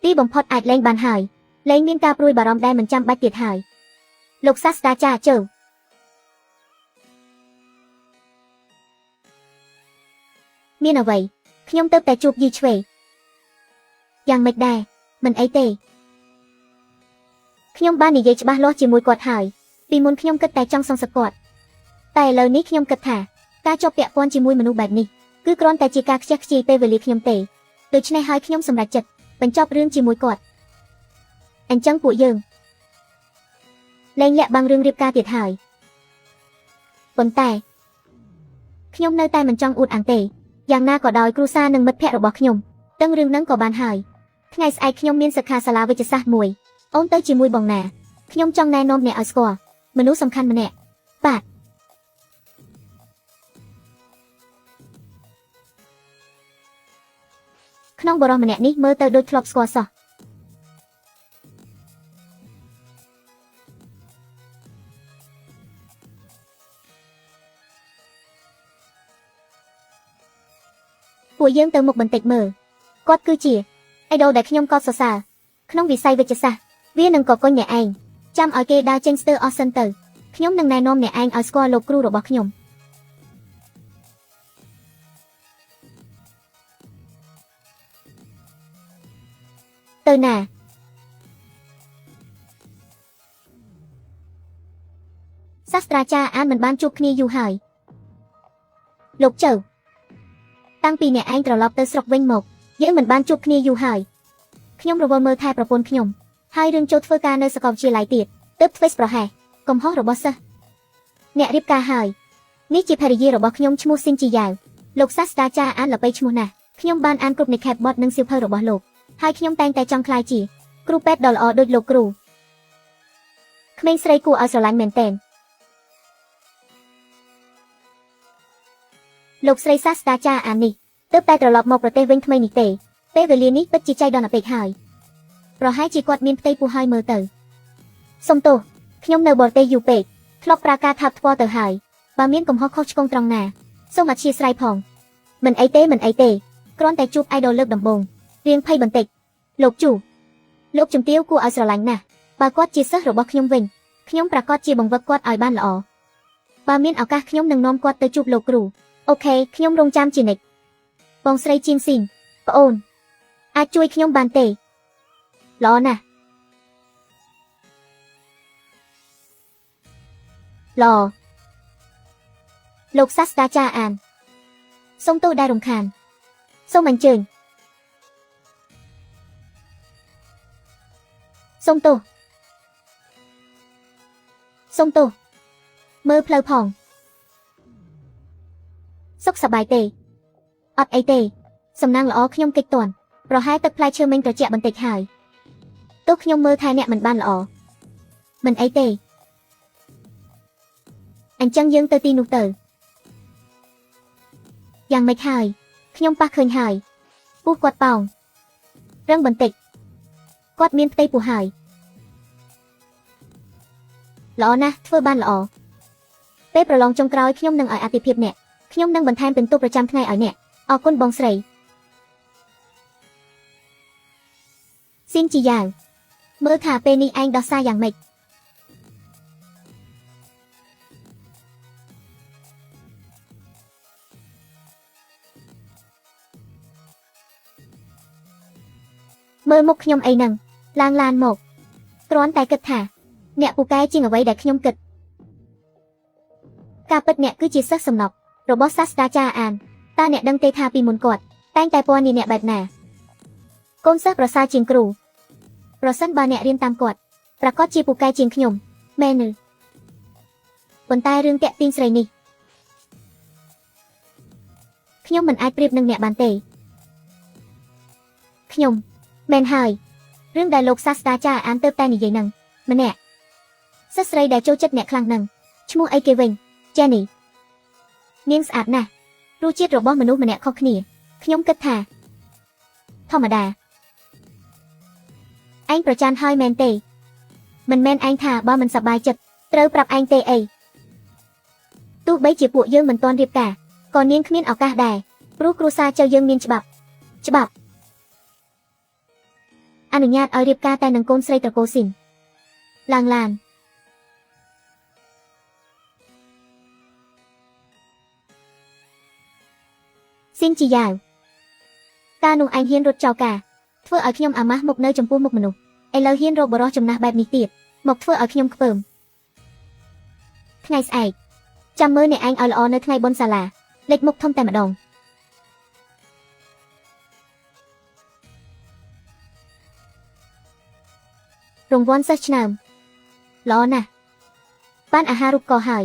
ទីបំផុតអាចលែងបានហើយលែងមានការព្រួយបារម្ភដែលមិនចាំបាច់ទៀតហើយលោកសាស្ត្រាចារ្យជើមានអ្វីខ្ញុំទៅតែជួបយីឆ្វេយ៉ាងម៉េចដែរមិនអីទេខ្ញុំបាននិយាយច្បាស់លាស់ជាមួយគាត់ហើយពីមុនខ្ញុំគិតតែចង់សងសឹកគាត់តែឥឡូវនេះខ្ញុំគិតថាការជាប់ពាក់ព័ន្ធជាមួយមនុស្សបែបនេះគឺគ្រាន់តែជាការខ្ជះខ្ជាយពេលវេលាខ្ញុំទេដូច្នេះហើយខ្ញុំសម្រេចចិត្តបញ្ចប់រឿងជាមួយគាត់អញ្ចឹងពួកយើងលែងលាក់បាំងរឿងរៀបការទៀតហើយប៉ុន្តែខ្ញុំនៅតែមិនចង់អួតអាងទេយ៉ាងណាក៏ដោយគ្រួសារនិងមិត្តភ័ក្តិរបស់ខ្ញុំទាំងរឿងហ្នឹងក៏បានហើយថ្ងៃស្អែកខ្ញុំមានសិក្ខាសាលាវិទ្យាសាស្ត្រមួយអូនទៅជាមួយបងណាខ្ញុំចង់ណែនាំអ្នកឲ្យស្គាល់មនុស្សសំខាន់ម្នាក់បាទក្នុងបុរសម្នាក់នេះមើលទៅដូចធ្លាប់ស្គាល់សោះពួកយើងទៅមុខបន្តិចមើលគាត់គឺជាអៃដុលដែលខ្ញុំកោតសរសើរក្នុងវិស័យវិទ្យាសាស្ត្រវានឹងកកុញអ្នកឯងចាំឲ្យគេដើរចេញស្ទើរអស់សិនទៅខ្ញុំនឹងណែនាំអ្នកឯងឲ្យស្គាល់លោកគ្រូរបស់ខ្ញុំទៅណាសាស្ត្រាចារ្យអានមិនបានជួបគ្នាយូរហើយលោកចៅតាំងពីអ្នកឯងត្រឡប់ទៅស្រុកវិញមកយើងមិនបានជួបគ្នាយូរហើយខ្ញុំរវល់មើលថែប្រពន្ធខ្ញុំហើយរឿងចូលធ្វើការនៅសាកលវិទ្យាល័យទៀតទើបធ្វេសប្រហែសកំហុសរបស់សិស្សអ្នករៀបការហើយនេះជាភរិយារបស់ខ្ញុំឈ្មោះស៊ីនជីយ៉ាវលោកសាស្ត្រាចារ្យអានល្បីឈ្មោះណាស់ខ្ញុំបានអានគ្រប់និក្ខេបបទនិងសៀវភៅរបស់លោកហើយខ្ញុំតែងតែចង់ក្លាយជាគ្រូពេទ្យដ៏ល្អដូចលោកគ្រូក្មេងស្រីគួរឲ្យស្រឡាញ់មែនទែនលោកស្រីសាស្ត្រាចារ្យអាននេះទើបតែត្រឡប់មកប្រទេសវិញថ្មីនេះទេពេលវេលានេះពិតជាចៃដន្យពេកហើយ ប្រហែលជាគាត់មានផ្ទៃពោះហើយមើលទៅសុំទោសខ្ញុំនៅបរទេសយូរពេកធ្លាប់ប្រើការថើបថ្ពាល់ទៅហើយបើមានកំហុសខុសឆ្គងត្រង់ណាសូមអធ្យាស្រ័យផងមិនអីទេមិនអីទេគ្រាន់តែជួបអៃដលលើកដំបូងរៀងភ័យបន្តិចលោកជូលោកជំទាវគួរឲ្យស្រឡាញ់ណាស់បើគាត់ជាសិស្សរបស់ខ្ញុំវិញខ្ញុំប្រាកដជាបង្វឹកគាត់ឲ្យបានល្អបើមានឱកាសខ្ញុំនឹងនាំគាត់ទៅជួបលោកគ្រូOK ខ្ញុំរងចាំជានិច្ចបងស្រីជាងស៊ីងប្អូនអាចជួយខ្ញុំបានទេល្អណាស់ល្អលោកសាស្ត្រាចារ្យអានសូមទោសដែលរំខានសូមអញ្ជើញសូមទោសសូមទោសមើលផ្លូវផងសុខសប្បាយទេអត់អីទេសំណាងល្អខ្ញុំកិច្ចទាន់ប្រហែលទឹកផ្លែឈើមិញត្រជាក់បន្តិចហើយទោះខ្ញុំមើលថែអ្នកមិនបានល្អមិនអីទេអញ្ចឹងយើងទៅទីនោះទៅយ៉ាងម៉េចហើយខ្ញុំប៉ះឃើញហើយពោះគាត់ប៉ោងរឹងបន្តិចគាត់មានផ្ទៃពោះហើយល្អណាស់ធ្វើបានល្អពេលប្រឡងចុងក្រោយខ្ញុំនឹងឲ្យអាទិភាពអ្នកខ្ញុំនឹងបន្ថែមពិន្ទុប្រចាំថ្ងៃឲ្យអ្នកអរគុណបងស្រីស៊ីនជីយ៉ាវមើលថាពេលនេះឯងដោះសារយ៉ាងម៉េចមើលមុខខ្ញុំអីហ្នឹងឡើងឡានមកគ្រាន់តែគិតថាអ្នកពូកែជាងអ្វីដែលខ្ញុំគិតការពិតអ្នកគឺជាសិស្សសំណប់របស់សាស្ត្រាចារ្យអានតើអ្នកដឹងទេថាពីមុនគាត់តែងតែពណ៌នាអ្នកបែបណាកូនសិស្សប្រសើរជាងគ្រូប្រសិនបើអ្នករៀនតាមគាត់ប្រាកដជាពូកែជាងខ្ញុំមែនឬប៉ុន្តែរឿងតាក់ទាញស្រីនេះខ្ញុំមិនអាចប្រៀបនឹងអ្នកបានទេខ្ញុំមែនហើយរឿងដែលលោកសាស្ត្រាចារ្យអានទៅតែនិយាយនឹងម្នាក់សិស្សស្រីដែលចូលចិត្តអ្នកខ្លាំងនឹងឈ្មោះអីគេវិញ Jenny នាងស្អាតណាស់រសជាតិរបស់មនុស្សម្នាក់ខុសគ្នាខ្ញុំគិតថាធម្មតាឯងប្រច័នហើយមែនទេមិនមែនឯងថាបើមិនសប្បាយចិត្តត្រូវប្រាប់ឯងទេអីទោះបីជាពួកយើងមិនទាន់រៀបការក៏នាងគ្មានឱកាសដែរព្រោះគ្រួសារចៅយើងមានច្បាប់ច្បាប់អនុញ្ញាតឲ្យរៀបការតែនឹងកូនស្រីត្រកូលស៊ីនឡើងឡានស៊ីនជីយ៉ាវកាលនោះឯងហ៊ានរត់ចោលការធ្វើឲ្យខ្ញុំអាម៉ាស់មុខនៅចំពោះមុខមនុស្សឥឡូវហ៊ានរកបរិសចំណាស់បែបនេះទៀតមកធ្វើឲ្យខ្ញុំខ្ពើមថ្ងៃស្អែកចាំមើលអ្នកឯងឲ្យល្អនៅថ្ងៃបុណ្យសាលាលេចមុខធំតែម្ដងរង្វាន់សិស្សឆ្នើមល្អណាស់បានអាហារូបករណ៍ហើយ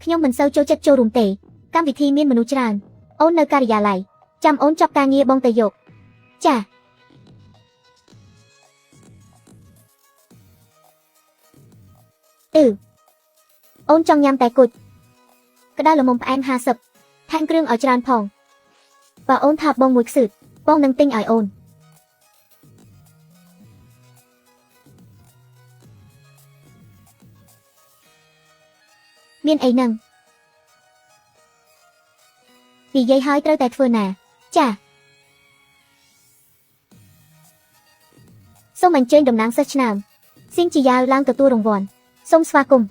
ខ្ញុំមិនសូវចូលចិត្តចូលរួមទេកម្មវិធីមានមនុស្សច្រើនអូននៅការិយាល័យចាំអូនចប់ការងារបងទៅយកចាអឺអូនចង់ញ៉ាំតែគុជក្តៅល្មមផ្អែម50ថែមគ្រឿងឲ្យច្រើនផងបើអូនថាបងមួយខ្សឹតបងនឹងទិញឲ្យអូនមានអីហ្នឹងនិយាយហើយត្រូវតែធ្វើណាចាសូមអញ្ជើញតំណាងសិស្សឆ្នើមស៊ីនជីយ៉ាវឡើងទទួលរង្វាន់សូមស្វាគមន៍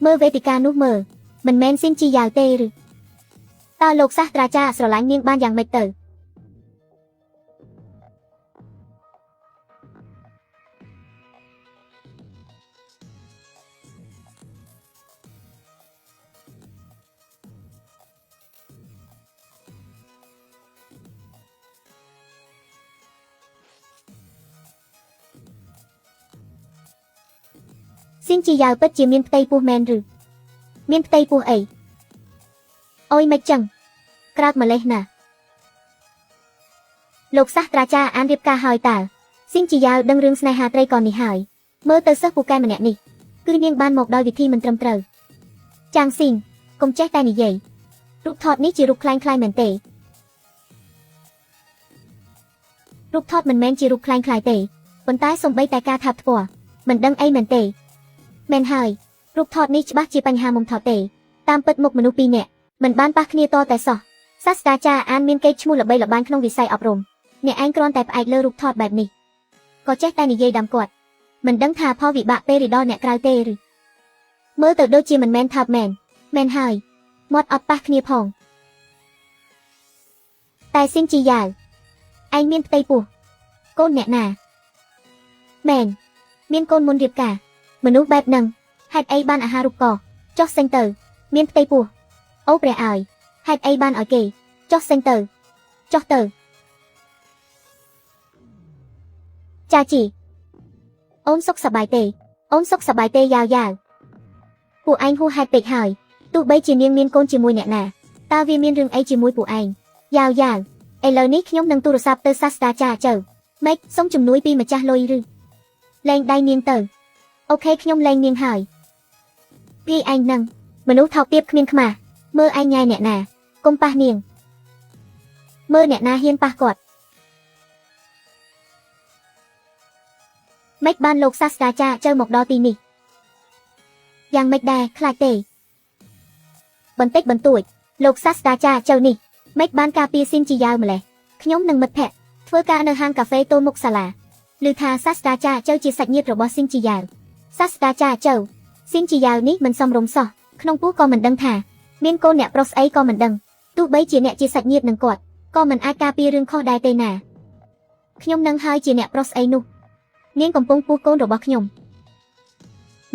មើលវេទិកានោះមើលមិនមែនស៊ីនជីយ៉ាវទេឬតើលោកសាស្ត្រាចារ្យស្រឡាញ់នាងបានយ៉ាងម៉េចទៅស៊ីនជីយ៉ាវពិតជាមានផ្ទៃពោះមែនឬមានផ្ទៃពោះអីអូយមិនចឹងក្រើកម្លេះណាលោកសាស្ត្រាចារ្យអានរៀបការហើយតើស៊ីនជីយ៉ាវដឹងរឿងស្នេហាត្រីកោណនេះហើយមើលទៅសិស្សពូកែម្នាក់នេះ គឺនាងបានមកដោយវិធីមិនត្រឹមត្រូវចាងស៊ីងកុំចេះតែនិយាយរូបថតនេះជារូបក្លែងក្លាយមែនទេរូបថតមិនមែនជារូបក្លែងក្លាយទេប៉ុន្តែសូម្បីតែការថាបថ្ពាល់មិនដឹងអីមែនទេមែនហើយរូបថតនេះច្បាស់ជាបញ្ហាមុំថតទេតាមពិតមុខមនុស្សពីរនាក់មិនបានប៉ះគ្នាតតែសោះសាស្ត្រាចារ្យអានមានកេរ្តិ៍ឈ្មោះល្បីល្បាញក្នុងវិស័យអប់រំអ្នកឯងគ្រាន់តែផ្អែកលើរូបថតបែបនេះក៏ចេះតែនិយាយដើមគាត់មិនដឹងថាផលវិបាកពេលរីដល់អ្នកក្រៅទេឬមើលទៅដូចជាមិនមែនថើបមែនមែនហើយមាត់អត់ប៉ះគ្នាផងតែស៊ីនជីយ៉ាវឯងមានផ្ទៃពោះកូនអ្នកណាមែនមានកូនមុនរៀបការមនុស្សបែបហ្នឹងហេតុអីបានអាហារូបករណ៍ចុះសេងទៅមានផ្ទៃពោះអូព្រះអើយហេតុអីបានឲ្យគេចុះសេងទៅចុះទៅចាជីអូនសុខសប្បាយទេអូនសុខសប្បាយទេយ៉ាវយ៉ាវពួកឯងហួសហេតុពេកហើយទោះបីជានាងមានកូនជាមួយអ្នកណាតើវាមានរឿងអីជាមួយពួកឯងយ៉ាវយ៉ាវឥឡូវនេះខ្ញុំនឹងទូរស័ព្ទទៅសាស្ត្រាចារ្យចៅម៉េចសូមជំនួយពីម្ចាស់លុយឬលែងដៃនាងទៅអូខេខ្ញុំលែងនាងហើយពីឯងនឹងមនុស្សថោកទាបគ្មានខ្មាស់មើលឯងញ៉ែអ្នកណាកុំប៉ះនាងមើលអ្នកណាហ៊ានប៉ះគាត់ម៉េចបានលោកសាស្ត្រាចារ្យចៅមកដល់ទីនេះយ៉ាងម៉េចដែរខ្លាចទេបន្តិចបន្តួចលោកសាស្ត្រាចារ្យចៅនេះម៉េចបានការពារស៊ីនជីយ៉ាវម្លេះខ្ញុំនិងមិត្តភ័ក្តិធ្វើការនៅហាងកាហ្វេទល់មុខសាលាឮថាសាស្ត្រាចារ្យចៅជាសាច់ញាតិរបស់ស៊ីនជីយ៉ាវសាស្ត្រាចារ្យចៅស៊ីនជីយ៉ាវនេះមិនសមរម្យសោះក្នុងពោះក៏មិនដឹងថាមានកូនអ្នកប្រុសស្អីក៏មិនដឹងទោះបីជាអ្នកជាសាច់ញាតិនឹងគាត់ក៏មិនអាចការពាររឿងខុសដែរទេណាខ្ញុំនឹងហើយជាអ្នកប្រុសស្អីនោះនាងកំពុងពោះកូនរបស់ខ្ញុំ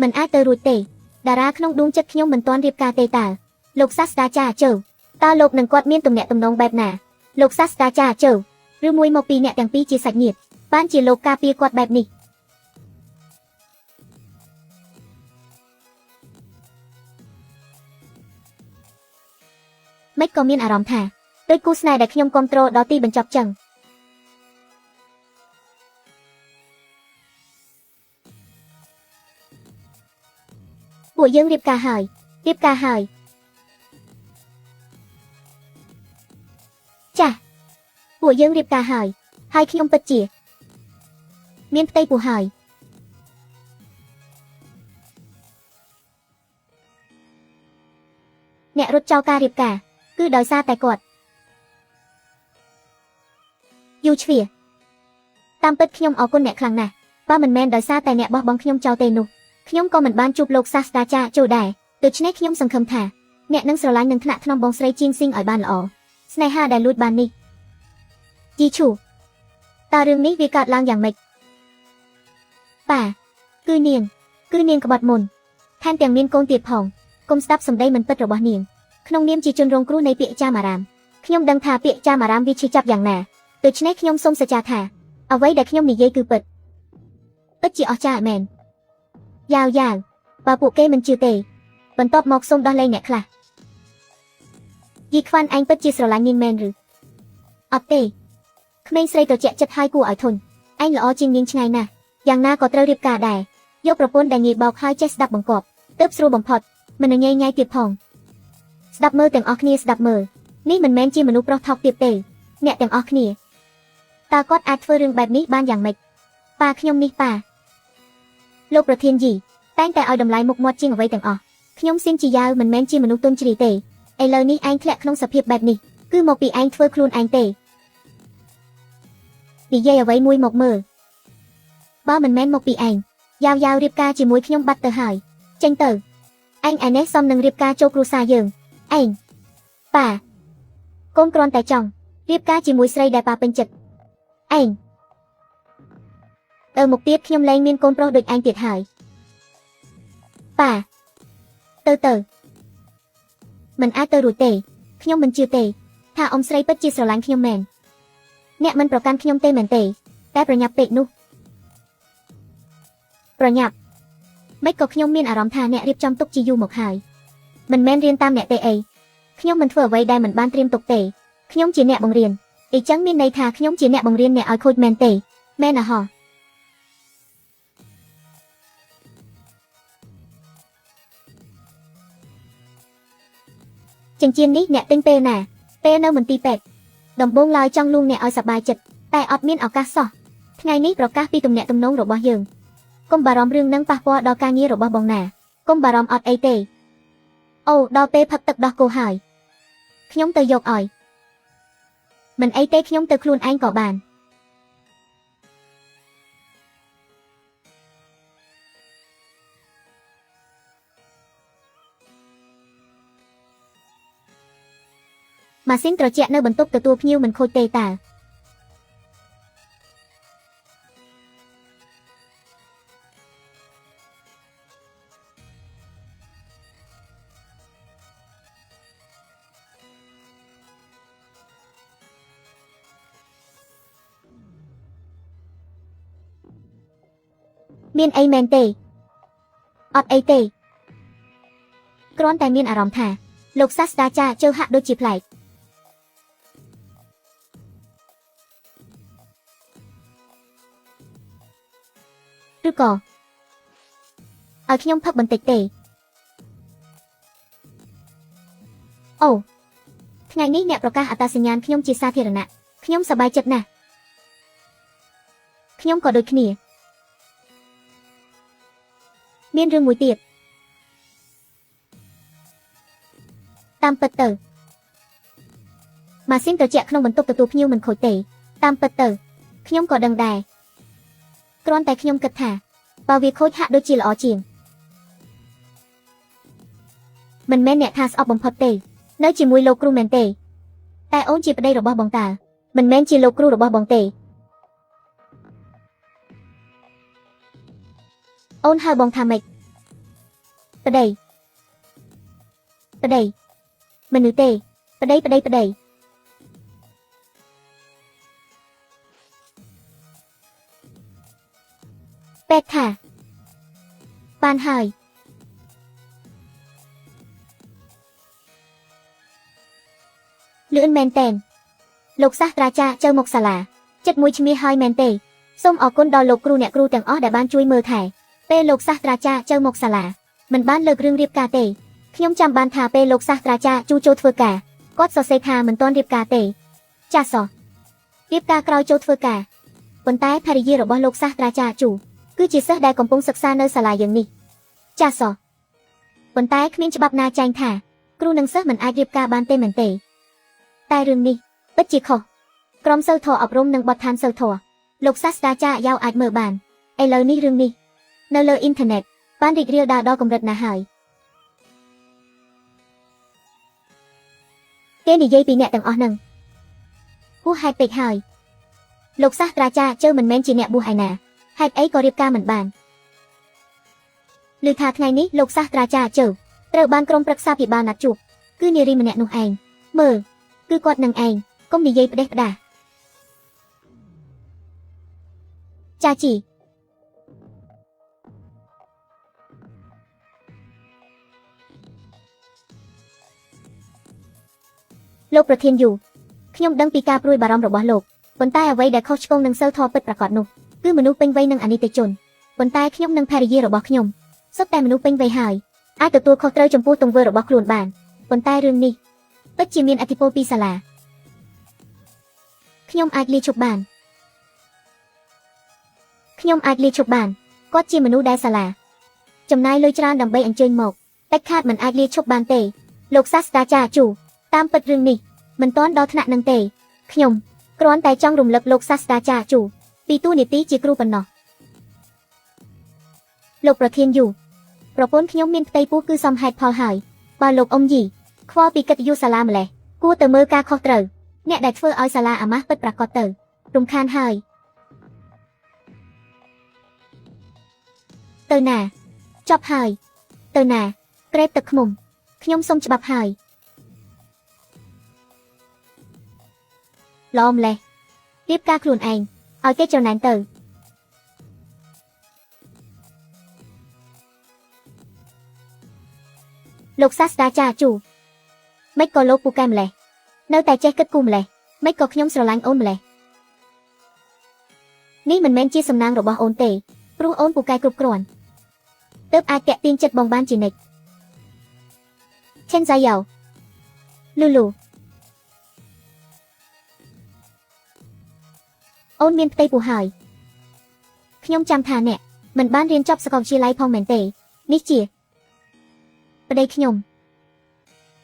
មិនអាចទៅរួចទេតារាក្នុងដួងចិត្តខ្ញុំមិនទាន់រៀបការទេតើលោកសាស្ត្រាចារ្យចៅតើលោកនឹងគាត់មានទំនាក់ទំនងបែបណាលោកសាស្ត្រាចារ្យចៅឬមួយមកពីអ្នកទាំងពីរជាសាច់ញាតិបានជាលោកការពារគាត់បែបនេះម៉េចក៏មានអារម្មណ៍ថាដូចគូស្នេហ៍ដែលខ្ញុំគ្រប់គ្រងដល់ទីបញ្ចប់ចឹងពួកយើងរៀបការហើយរៀបការហើយចា៎ពួកយើងរៀបការហើយហើយខ្ញុំពិតជាមានផ្ទៃពោះហើយអ្នករត់ចោលការរៀបការគឺដោយសារតែគាត់យូឆ្វៀតាមពិតខ្ញុំអរគុណអ្នកខ្លាំងណាស់បើមិនមែនដោយសារតែអ្នកបោះបង់ខ្ញុំចោលទេនោះខ្ញុំក៏មិនបានជួបលោកសាស្ត្រាចារ្យចូលដែរដូច្នេះខ្ញុំសង្ឃឹមថាអ្នកនឹងស្រឡាញ់នឹងថ្នាក់ថ្នមបងស្រីជាងស៊ីងឲ្យបានល្អស្នេហាដែលលួចបាននេះជីឈូតើរឿងនេះវាកើតឡើងយ៉ាងម៉េចប៉ាគឺនាងក្បត់មុនថែមទាំងមានកូនទៀតផងកុំស្ដាប់សម្ដីមិនពិតរបស់នាងក្នុងនាមជាជនរងគ្រោះនៃពាក្យចាមអារាមខ្ញុំដឹងថាពាក្យចាមអារាមវាឈឺចាប់យ៉ាងណាដូច្នេះខ្ញុំសូមសច្ចាថាអ្វីដែលខ្ញុំនិយាយគឺពិតពិតជាអស្ចារ្យមែនយ៉ាវយ៉ាវបើពួកគេមិនជឿទេបន្ទាប់មកសូមដោះលែងអ្នកខ្លះយីខ្វាន់ឯងពិតជាស្រឡាញ់នាងមែនឬអត់ទេក្មេងស្រីត្រជាក់ចិត្តហើយគួរឲ្យធន់ឯងល្អជាងនាងឆ្ងាយណាស់យ៉ាងណាក៏ត្រូវរៀបការដែរយកប្រពន្ធដែលងាយបោកហើយចេះស្ដាប់បង្គាប់ទើបស្រួលបំផុតមិនញ៉ៃញ៉ៃទៀតផងស្ដាប់មើលទាំងអស់គ្នាស្ដាប់មើលនេះមិនមែនជាមនុស្សប្រុសថោកទាបទេអ្នកទាំងអស់គ្នាតើគាត់អាចធ្វើរឿងបែបនេះបានយ៉ាងម៉េចប៉ាខ្ញុំនេះប៉ាលោកប្រធានយីតែងតែឲ្យតម្លៃមុខមាត់ជាងអ្វីទាំងអស់ខ្ញុំស៊ីនជីយ៉ាវមិនមែនជាមនុស្សទន់ជ្រាយទេឥឡូវនេះឯងធ្លាក់ក្នុងសភាពបែបនេះគឺមកពីឯងធ្វើខ្លួនឯងទេនិយាយអ្វីមួយមកមើលបើមិនមែនមកពីឯងយ៉ាវយ៉ាវរៀបការជាមួយខ្ញុំបាត់ទៅហើយចេញទៅឯងឯនេះសមនឹងរៀបការចូលគ្រួសារយើងឯងប៉ាកូនគ្រាន់តែចង់រៀបការជាមួយស្រីដែលប៉ាពេញចិត្តឯងទៅមុខទៀតខ្ញុំលែងមានកូនប្រុសដូចឯងទៀតហើយប៉ាទៅមិនអាចទៅរួចទេខ្ញុំមិនជឿទេថាអ៊ំស្រីពិតជាស្រឡាញ់ខ្ញុំមែនអ្នកមិនប្រកាន់ខ្ញុំទេមែនទេតែប្រញាប់ពេកនោះប្រញាប់មិនក៏ខ្ញុំមានអារម្មណ៍ថាអ្នករៀបចំទុកជាយូរមកហើយមិនមែនរៀនតាមអ្នកទេអីខ្ញុំមិនធ្វើអ្វីដែលមិនបានត្រៀមទុកទេខ្ញុំជាអ្នកបង្រៀនអីចឹងមានន័យថាខ្ញុំជាអ្នកបង្រៀនអ្នកឲ្យខូចមែនទេមែនអហោះ ចិញ្ចៀននេះអ្នកទិញពេលណាពេលនៅមន្ទីរពេទ្យដំបូងឡើយចង់លួងអ្នកឲ្យសប្បាយចិត្តតែអត់មានឱកាសសោះថ្ងៃនេះប្រកាសពីទំនាក់ទំនងរបស់យើងកុំបារម្ភរឿងនឹងប៉ះពាល់ដល់ការងាររបស់បងណាកុំបារម្ភអត់អីទេអូដល់ពេលផឹកទឹកដោះគោហើយខ្ញុំទៅយកឲ្យមិនអីទេខ្ញុំទៅខ្លួនឯងក៏បានម៉ាស៊ីនត្រជាក់នៅបន្ទប់ទទួលភ្ញៀវមិនខូចទេតើមានអីមែនទេអត់អីទេគ្រាន់តែមានអារម្មណ៍ថាលោកសាស្ត្រាចារ្យជើហាក់ដូចជាប្លែកឬក៏ឲ្យខ្ញុំផឹកបន្តិចទេអូថ្ងៃនេះអ្នកប្រកាសអត្តសញ្ញាណខ្ញុំជាសាធារណៈខ្ញុំសប្បាយចិត្តណាស់ខ្ញុំក៏ដូចគ្នាមានរឿងមួយទៀតតាមពិតទៅម៉ាស៊ីនត្រជាក់ក្នុងបន្ទប់ទទួលភ្ញៀវមិនខូចទេតាមពិតទៅខ្ញុំក៏ដឹងដែរគ្រាន់តែខ្ញុំគិតថាបើវាខូចហាក់ដូចជាល្អជាងមិនមែនអ្នកថាស្អប់បំផុតទេនៅជាមួយលោកគ្រូមែនទេតែអូនជាប្តីរបស់បងតាមិនមែនជាលោកគ្រូរបស់បងទេអូនហៅបងថាម៉េចប្តីប្តីមនុស្សទេប្តីប្តីប្តីពេទ្យថាបានហើយលឿនមែនទែនលោកសាស្ត្រាចារ្យចូលមកសាលាចិត្តមួយឈ្មោះហើយមែនទេសូមអរគុណដល់លោកគ្រូអ្នកគ្រូទាំងអស់ដែលបានជួយមើលថែពេលលោកសាស្ត្រាចារ្យចូលមកសាលាមិនបានលើករឿងរៀបការទេខ្ញុំចាំបានថាពេលលោកសាស្ត្រាចារ្យជួចូលធ្វើការគាត់សរសេរថាមិនទាន់រៀបការទេចាសសោះរៀបការក្រោយចូលធ្វើការប៉ុន្តែភរិយារបស់លោកសាស្ត្រាចារ្យជូគឺជាសិស្សដែលកំពុងសិក្សានៅសាលាយើងនេះចាសសោះប៉ុន្តែគ្មានច្បាប់ណាចែងថាគ្រូនិងសិស្សមិនអាចរៀបការបានទេមែនទេតែរឿងនេះពិតជាខុសក្រុមសិលធម៌អប់រំនិងបទដ្ឋានសិលធម៌លោកសាស្ត្រាចារ្យយ៉ាវអាចមើលបានឥឡូវនេះរឿងនេះនៅលើអ៊ីនធឺណិតបានរីករាលដាលដល់កម្រិតណាស់ហើយគេនិយាយពីអ្នកទាំងអស់នឹងហួសហេតុពេកហើយលោកសាស្ត្រាចារ្យជើមិនមែនជាអ្នកបួសឯណាហេតុអីក៏រៀបការមិនបានឮថាថ្ងៃនេះលោកសាស្ត្រាចារ្យជើត្រូវបានក្រុមប្រឹក្សាភិបាលណាត់ជួបគឺនារីម្នាក់នោះឯងមើលគឺគាត់នឹងឯងកុំនិយាយផ្ដេសផ្ដាសចាជីលោកប្រធានយូខ្ញុំដឹងពីការព្រួយបារម្ភរបស់លោកប៉ុន្តែអ្វីដែលខុសឆ្គងនឹងសិលធម៌ពិតប្រាកដនោះគឺមនុស្សពេញវ័យនិងអនីតិជនប៉ុន្តែខ្ញុំនិងភរិយារបស់ខ្ញុំសុទ្ធតែមនុស្សពេញវ័យហើយអាចទទួលខុសត្រូវចំពោះទង្វើរបស់ខ្លួនបានប៉ុន្តែរឿងនេះពិតជាមានឥទ្ធិពលពីសាលាខ្ញុំអាចលាឈប់បានខ្ញុំអាចលាឈប់បានគាត់ជាមនុស្សដែលសាលាចំណាយលុយច្រើនដើម្បីអញ្ជើញមកដាច់ខាតមិនអាចលាឈប់បានទេលោកសាស្ត្រាចារ្យជូតាមពិតរឿងនេះមិនទាន់ដល់ថ្នាក់នឹងទេខ្ញុំគ្រាន់តែចង់រំលឹកលោកសាស្ត្រាចារ្យជូពីតួនាទីជាគ្រូប៉ុណ្ណោះលោកប្រធានយូប្រពន្ធខ្ញុំមានផ្ទៃពោះគឺសមហេតុផលហើយបើលោកអ៊ំយីខ្វល់ពីកិត្តិយសសាលាម្លេះគួរទៅមើលការខុសត្រូវអ្នកដែលធ្វើឲ្យសាលាអាម៉ាស់ពិតប្រាកដទៅរំខានហើយទៅណាចប់ហើយទៅណាក្រេបទឹកឃ្មុំខ្ញុំសុំច្បាប់ហើយល្អម្លេះរៀបការខ្លួនឯងឲ្យគេច្រណែនទៅលោកសាស្ត្រាចារ្យជូមិនក៏លោកពូកែម្លេះនៅតែចេះគិតគូរម្លេះមិនក៏ខ្ញុំស្រឡាញ់អូនម្លេះនេះមិនមែនជាសំណាងរបស់អូនទេព្រោះអូនពូកែគ្រប់គ្រាន់ទើបអាចតាក់ទាញចិត្តបងបានជានិច្ច ឆេនសាយ៉ៅ លូលូអូនមានផ្ទៃពោះហើយខ្ញុំចាំថាអ្នកមិនបានរៀនចប់សាកលវិទ្យាល័យផងមែនទេនេះជាប្តីខ្ញុំ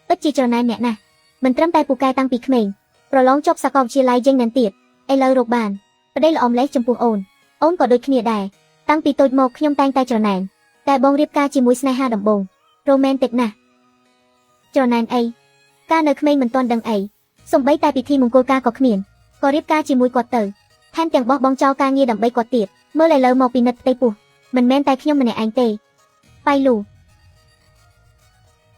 ពិតជាច្រណែនអ្នកណាស់មិនត្រឹមតែពូកែតាំងពីក្មេងប្រឡងចប់សាកលវិទ្យាល័យយើងនឹងទៀតឥឡូវរកបានប្តីល្អម្លេះចំពោះអូនអូនក៏ដូចគ្នាដែរតាំងពីតូចមកខ្ញុំតែងតែច្រណែនតែបងរៀបការជាមួយស្នេហាដំបូងរ៉ូមែនទិកណាស់ច្រណែនអីកាលនៅក្មេងមិនទាន់ដឹងអីសំបីតែពិធីមង្គលការក៏គ្មានក៏រៀបការជាមួយគាត់ទៅថែមទាំងបោះបង់ចោលការងារដើម្បីគាត់ទៀតមើលឥឡូវមកពិនិត្យផ្ទៃពោះមិនមែនតែខ្ញុំម្នាក់ឯងទេប៉ៃលូ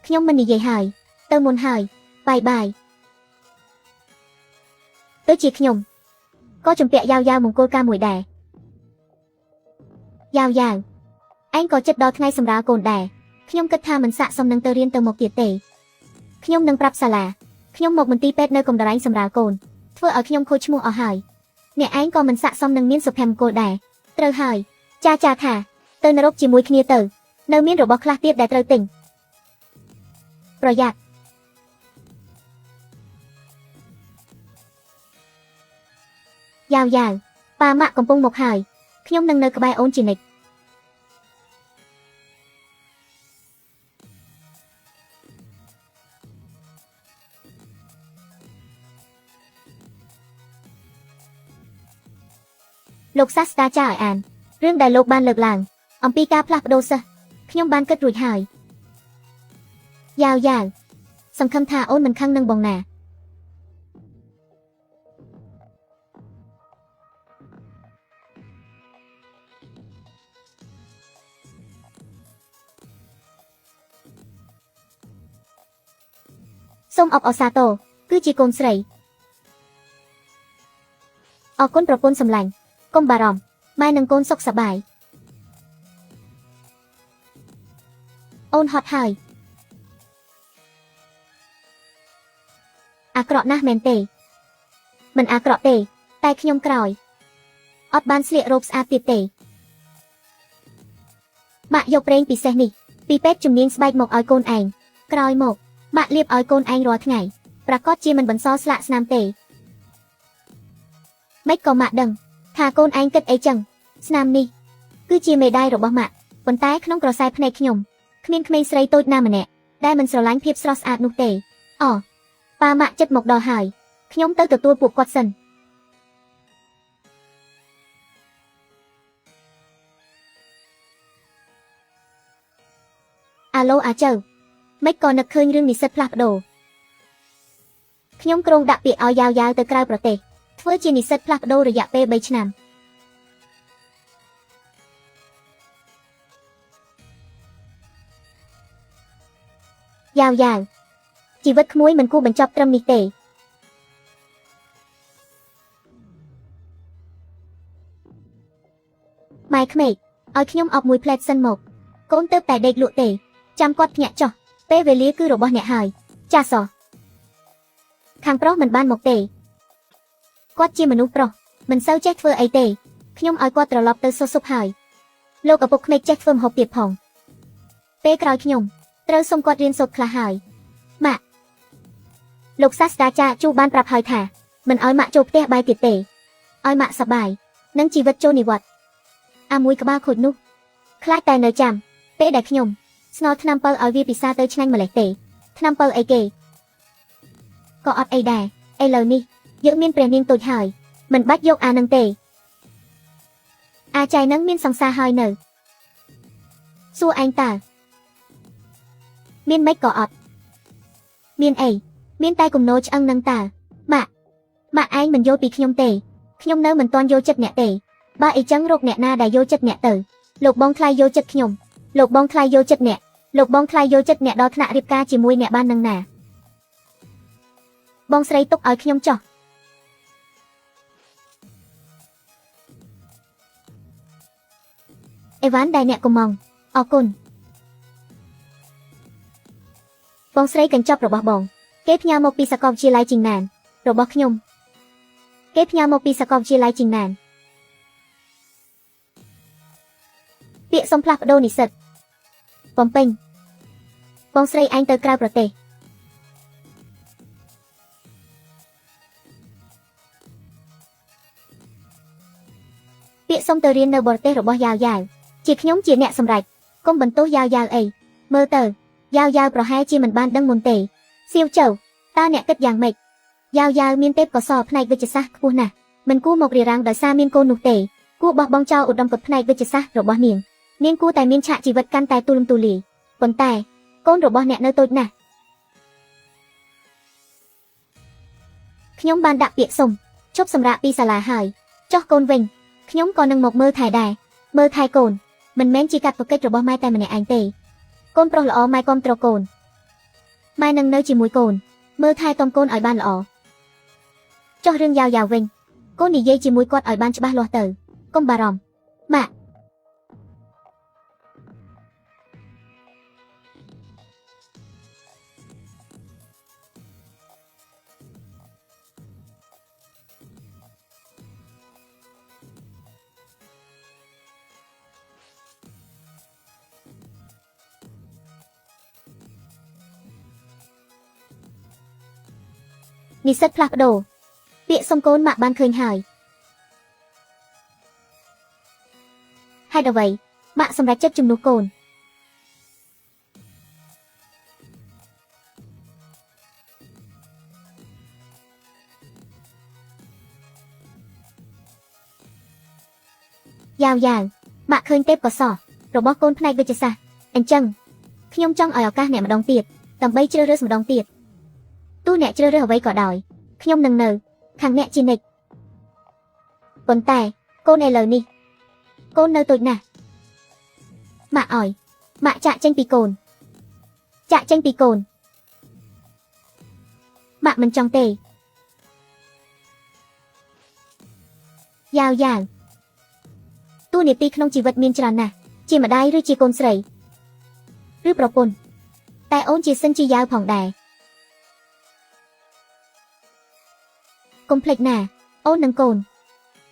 ខ្ញុំមិននិយាយហើយទៅមុនហើយបាយបាយទៅជាខ្ញុំក៏ជំពាក់យ៉ាវយ៉ាវមង្គលការមួយដែរយ៉ាវយ៉ាវឯងក៏ចិត្តដល់ថ្ងៃសម្រាលកូនដែរខ្ញុំគិតថាមិនស័កសមនឹងទៅរៀនទៅមកទៀតទេខ្ញុំនឹងប្រាប់សាលាខ្ញុំមកមន្ទីរពេទ្យនៅកំដរែងសម្រាលកូនធ្វើឲ្យខ្ញុំខូចឈ្មោះអស់ហើយអ្នកឯងក៏មិនស័កសមនឹងមានសុភមង្គលដែរត្រូវហើយចាចាថាទៅនរកជាមួយគ្នាទៅនៅមានរបស់ខ្លះទៀតដែលត្រូវទិញប្រយ័ត្នយ៉ាវយ៉ាវប៉ាម៉ាក់កំពុងមកហើយខ្ញុំនឹងនៅក្បែរអូនជានិច្ចលោកសាស្ត្រាចារ្យឲ្យអានរឿងដែលលោកបានលើកឡើងអំពីការផ្លាស់ប្ដូរសិស្សខ្ញុំបានគិតរួចហើយយ៉ាវយ៉ាវសង្ឃឹមថាអូនមិនខឹងនឹងបងណាសូមអបអរសាទរគឺជាកូនស្រីអរគុណប្រពន្ធសម្លាញ់កុំបារម្ភម៉ែនិងកូនសុខសប្បាយអូនហត់ហើយអាក្រក់ណាស់មែនទេមិនអាក្រក់ទេតែខ្ញុំក្រោយអត់បានស្លៀករ៉ូបស្អាតទៀតទេម៉ាក់យកប្រេងពិសេសនេះពីពេទ្យជំនាញស្បែកមកឲ្យកូនឯងក្រោយមកម៉ាក់លាបឲ្យកូនឯងរាល់ថ្ងៃប្រកាសជាមិនបន្សល់ស្លាកស្នាមទេម៉េចក៏ម៉ាក់ដឹងថាកូនឯងគិតអីចឹងស្នាមនេះគឺជាមេដាយរបស់ម៉ាក់ប៉ុន្តែក្នុងក្រសែភ្នែកខ្ញុំគ្មានក្មេងស្រីតូចណាម្នាក់ដែលមិនស្រឡាញ់ភាពស្រស់ស្អាតនោះទេអូប៉ាម៉ាក់ចិត្តមកដល់ហើយខ្ញុំទៅទទួលពួកគាត់សិនអាឡូអាចៅម៉េចក៏នឹកឃើញរឿងនិស្សិតផ្លាស់ប្ដូរខ្ញុំគ្រោងដាក់ពាក្យឲ្យយ៉ាវយ៉ាវទៅក្រៅប្រទេសធ្វើជានិស្សិតផ្លាស់ប្ដូររយៈពេល3ឆ្នាំយ៉ាវយ៉ាវជីវិតក្មួយមិនគួរបញ្ចប់ត្រឹមនេះទេម៉ែក្មេកឲ្យខ្ញុំអបមួយផ្លែតសិនមកកូនទៅតែដេកលក់ទេចាំគាត់ភ្ញាក់ចុះពេលវេលាគឺរបស់អ្នកហើយចាសោះខាងប្រុសមិនបានមកទេគាត់ជាមនុស្សប្រុសមិនសូវចេះធ្វើអីទេខ្ញុំឲ្យគាត់ត្រឡប់ទៅសុសសុបហើយលោកឪពុកក្មេកចេះធ្វើម្ហូបទៀតផងពេលក្រោយខ្ញុំត្រូវសុំគាត់រៀនសូត្រខ្លះហើយម៉ាក់លោកសាស្ត្រាចារ្យជូបានប្រាប់ហើយថាមិនឲ្យម៉ាក់ចូលផ្ទះបាយទៀតទេឲ្យម៉ាក់សប្បាយនិងជីវិតចូលនិវត្តន៍អាមួយក្បាលខូចនោះខ្លាចតែនៅចាំពេលដែលខ្ញុំស្ងោរថ្នាំពិលឲ្យវាពិសាទៅឆ្ងាញ់ម្លេះទេថ្នាំពិលអីគេក៏អត់អីដែរឥឡូវនេះយើងមានព្រះនាងតូចហើយមិនបាច់យកអានឹងទេអាចៃនឹងមានសង្សារហើយនៅសួរឯងតើមានម៉េចក៏អត់មានអីមានតែគំនរឆ្អឹងនឹងតើម៉ាក់ម៉ាក់ឯងមិនយល់ពីខ្ញុំទេខ្ញុំនៅមិនទាន់យល់ចិត្តអ្នកទេបើអីចឹងរកអ្នកណាដែលយល់ចិត្តអ្នកទៅលោកបងថ្លៃយល់ចិត្តខ្ញុំលោកបងថ្លៃយល់ចិត្តអ្នកលោកបងថ្លៃយល់ចិត្តអ្នកដល់ថ្នាក់រៀបការជាមួយអ្នកបាននឹងណាបងស្រីទុកឲ្យខ្ញុំចោះអេវ៉ាន់ដែលអ្នកកុំងអរគុណបងស្រីកញ្ចប់របស់បងគេផ្ញើមកពីសាកលវិទ្យាល័យជីងណានរបស់ខ្ញុំគេផ្ញើមកពីសាកលវិទ្យាល័យជីងណានពាក្យសុំផ្លាស់ប្ដូរនិស្សិតបំពេញបងស្រីឯងទៅក្រៅប្រទេស ពាក្យសុំទៅរៀននៅបរទេសរបស់យ៉ាវយ៉ាវជាខ្ញុំជាអ្នកសម្រេចកុំបន្ទោសយ៉ាវយ៉ាវអីមើលទៅយ៉ាវយ៉ាវប្រហែលជាមិនបានដឹងមុនទេសៀវចៅតើអ្នកគិតយ៉ាងម៉េចយ៉ាវយ៉ាវមានទេពកោសល្យផ្នែកវិទ្យាសាស្ត្រខ្ពស់ណាស់មិនគួរមករារាំងដោយសារមានកូននោះទេគួរបោះបង់ចោលឧត្តមគតិផ្នែកវិទ្យាសាស្ត្ររបស់នាងនាងគួរតែមានឆាកជីវិតកាន់តែទូលំទូលាយប៉ុន្តែកូនរបស់អ្នកនៅតូចណាស់ខ្ញុំបានដាក់ពាក្យសុំជប់សម្រាកពីសាលាហើយចុះកូនវិញខ្ញុំក៏នឹងមកមើលថែដែរមើលថែកូនមិនមែនជាកាតព្វកិច្ចរបស់ម៉ែតែម្នាក់ឯងទេកូនប្រុសល្អម៉ែគាំទ្រកូនម៉ែនឹងនៅជាមួយកូនមើលថែទាំកូនឲ្យបានល្អចុះរឿងយ៉ាវយ៉ាវវិញកូននិយាយជាមួយគាត់ឲ្យបានច្បាស់លាស់ទៅកុំបារម្ភម៉ាក់និស្សិតផ្លាស់ប្ដូរពាក្យសុំកូនម៉ាក់បានឃើញហើយហេតុអ្វីម៉ាក់សម្រេចចិត្តជំនួសកូនយ៉ាវយ៉ាវម៉ាក់ឃើញទេពកោសល្យរបស់កូនផ្នែកវិទ្យាសាស្ត្រអញ្ចឹងខ្ញុំចង់ឲ្យឱកាសអ្នកម្ដងទៀតដើម្បីជ្រើសរើសម្ដងទៀតទោះអ្នកជ្រើសរើសអ្វីក៏ដោយខ្ញុំនឹងនៅខាងអ្នកជានិច្ចប៉ុន្តែកូនឥឡូវនេះកូននៅតូចណាស់ម៉ាក់ឲ្យម៉ាក់ចាក់ចេញពីកូនចាក់ចេញពីកូនម៉ាក់មិនចង់ទេយ៉ាវយ៉ាវតួនាទីក្នុងជីវិតមានច្រើនណាស់ជាម្ដាយឬជាកូនស្រីឬប្រពន្ធតែអូនជាសិនជាយ៉ាវផងដែរកុំភ្លេចណាអូននិងកូន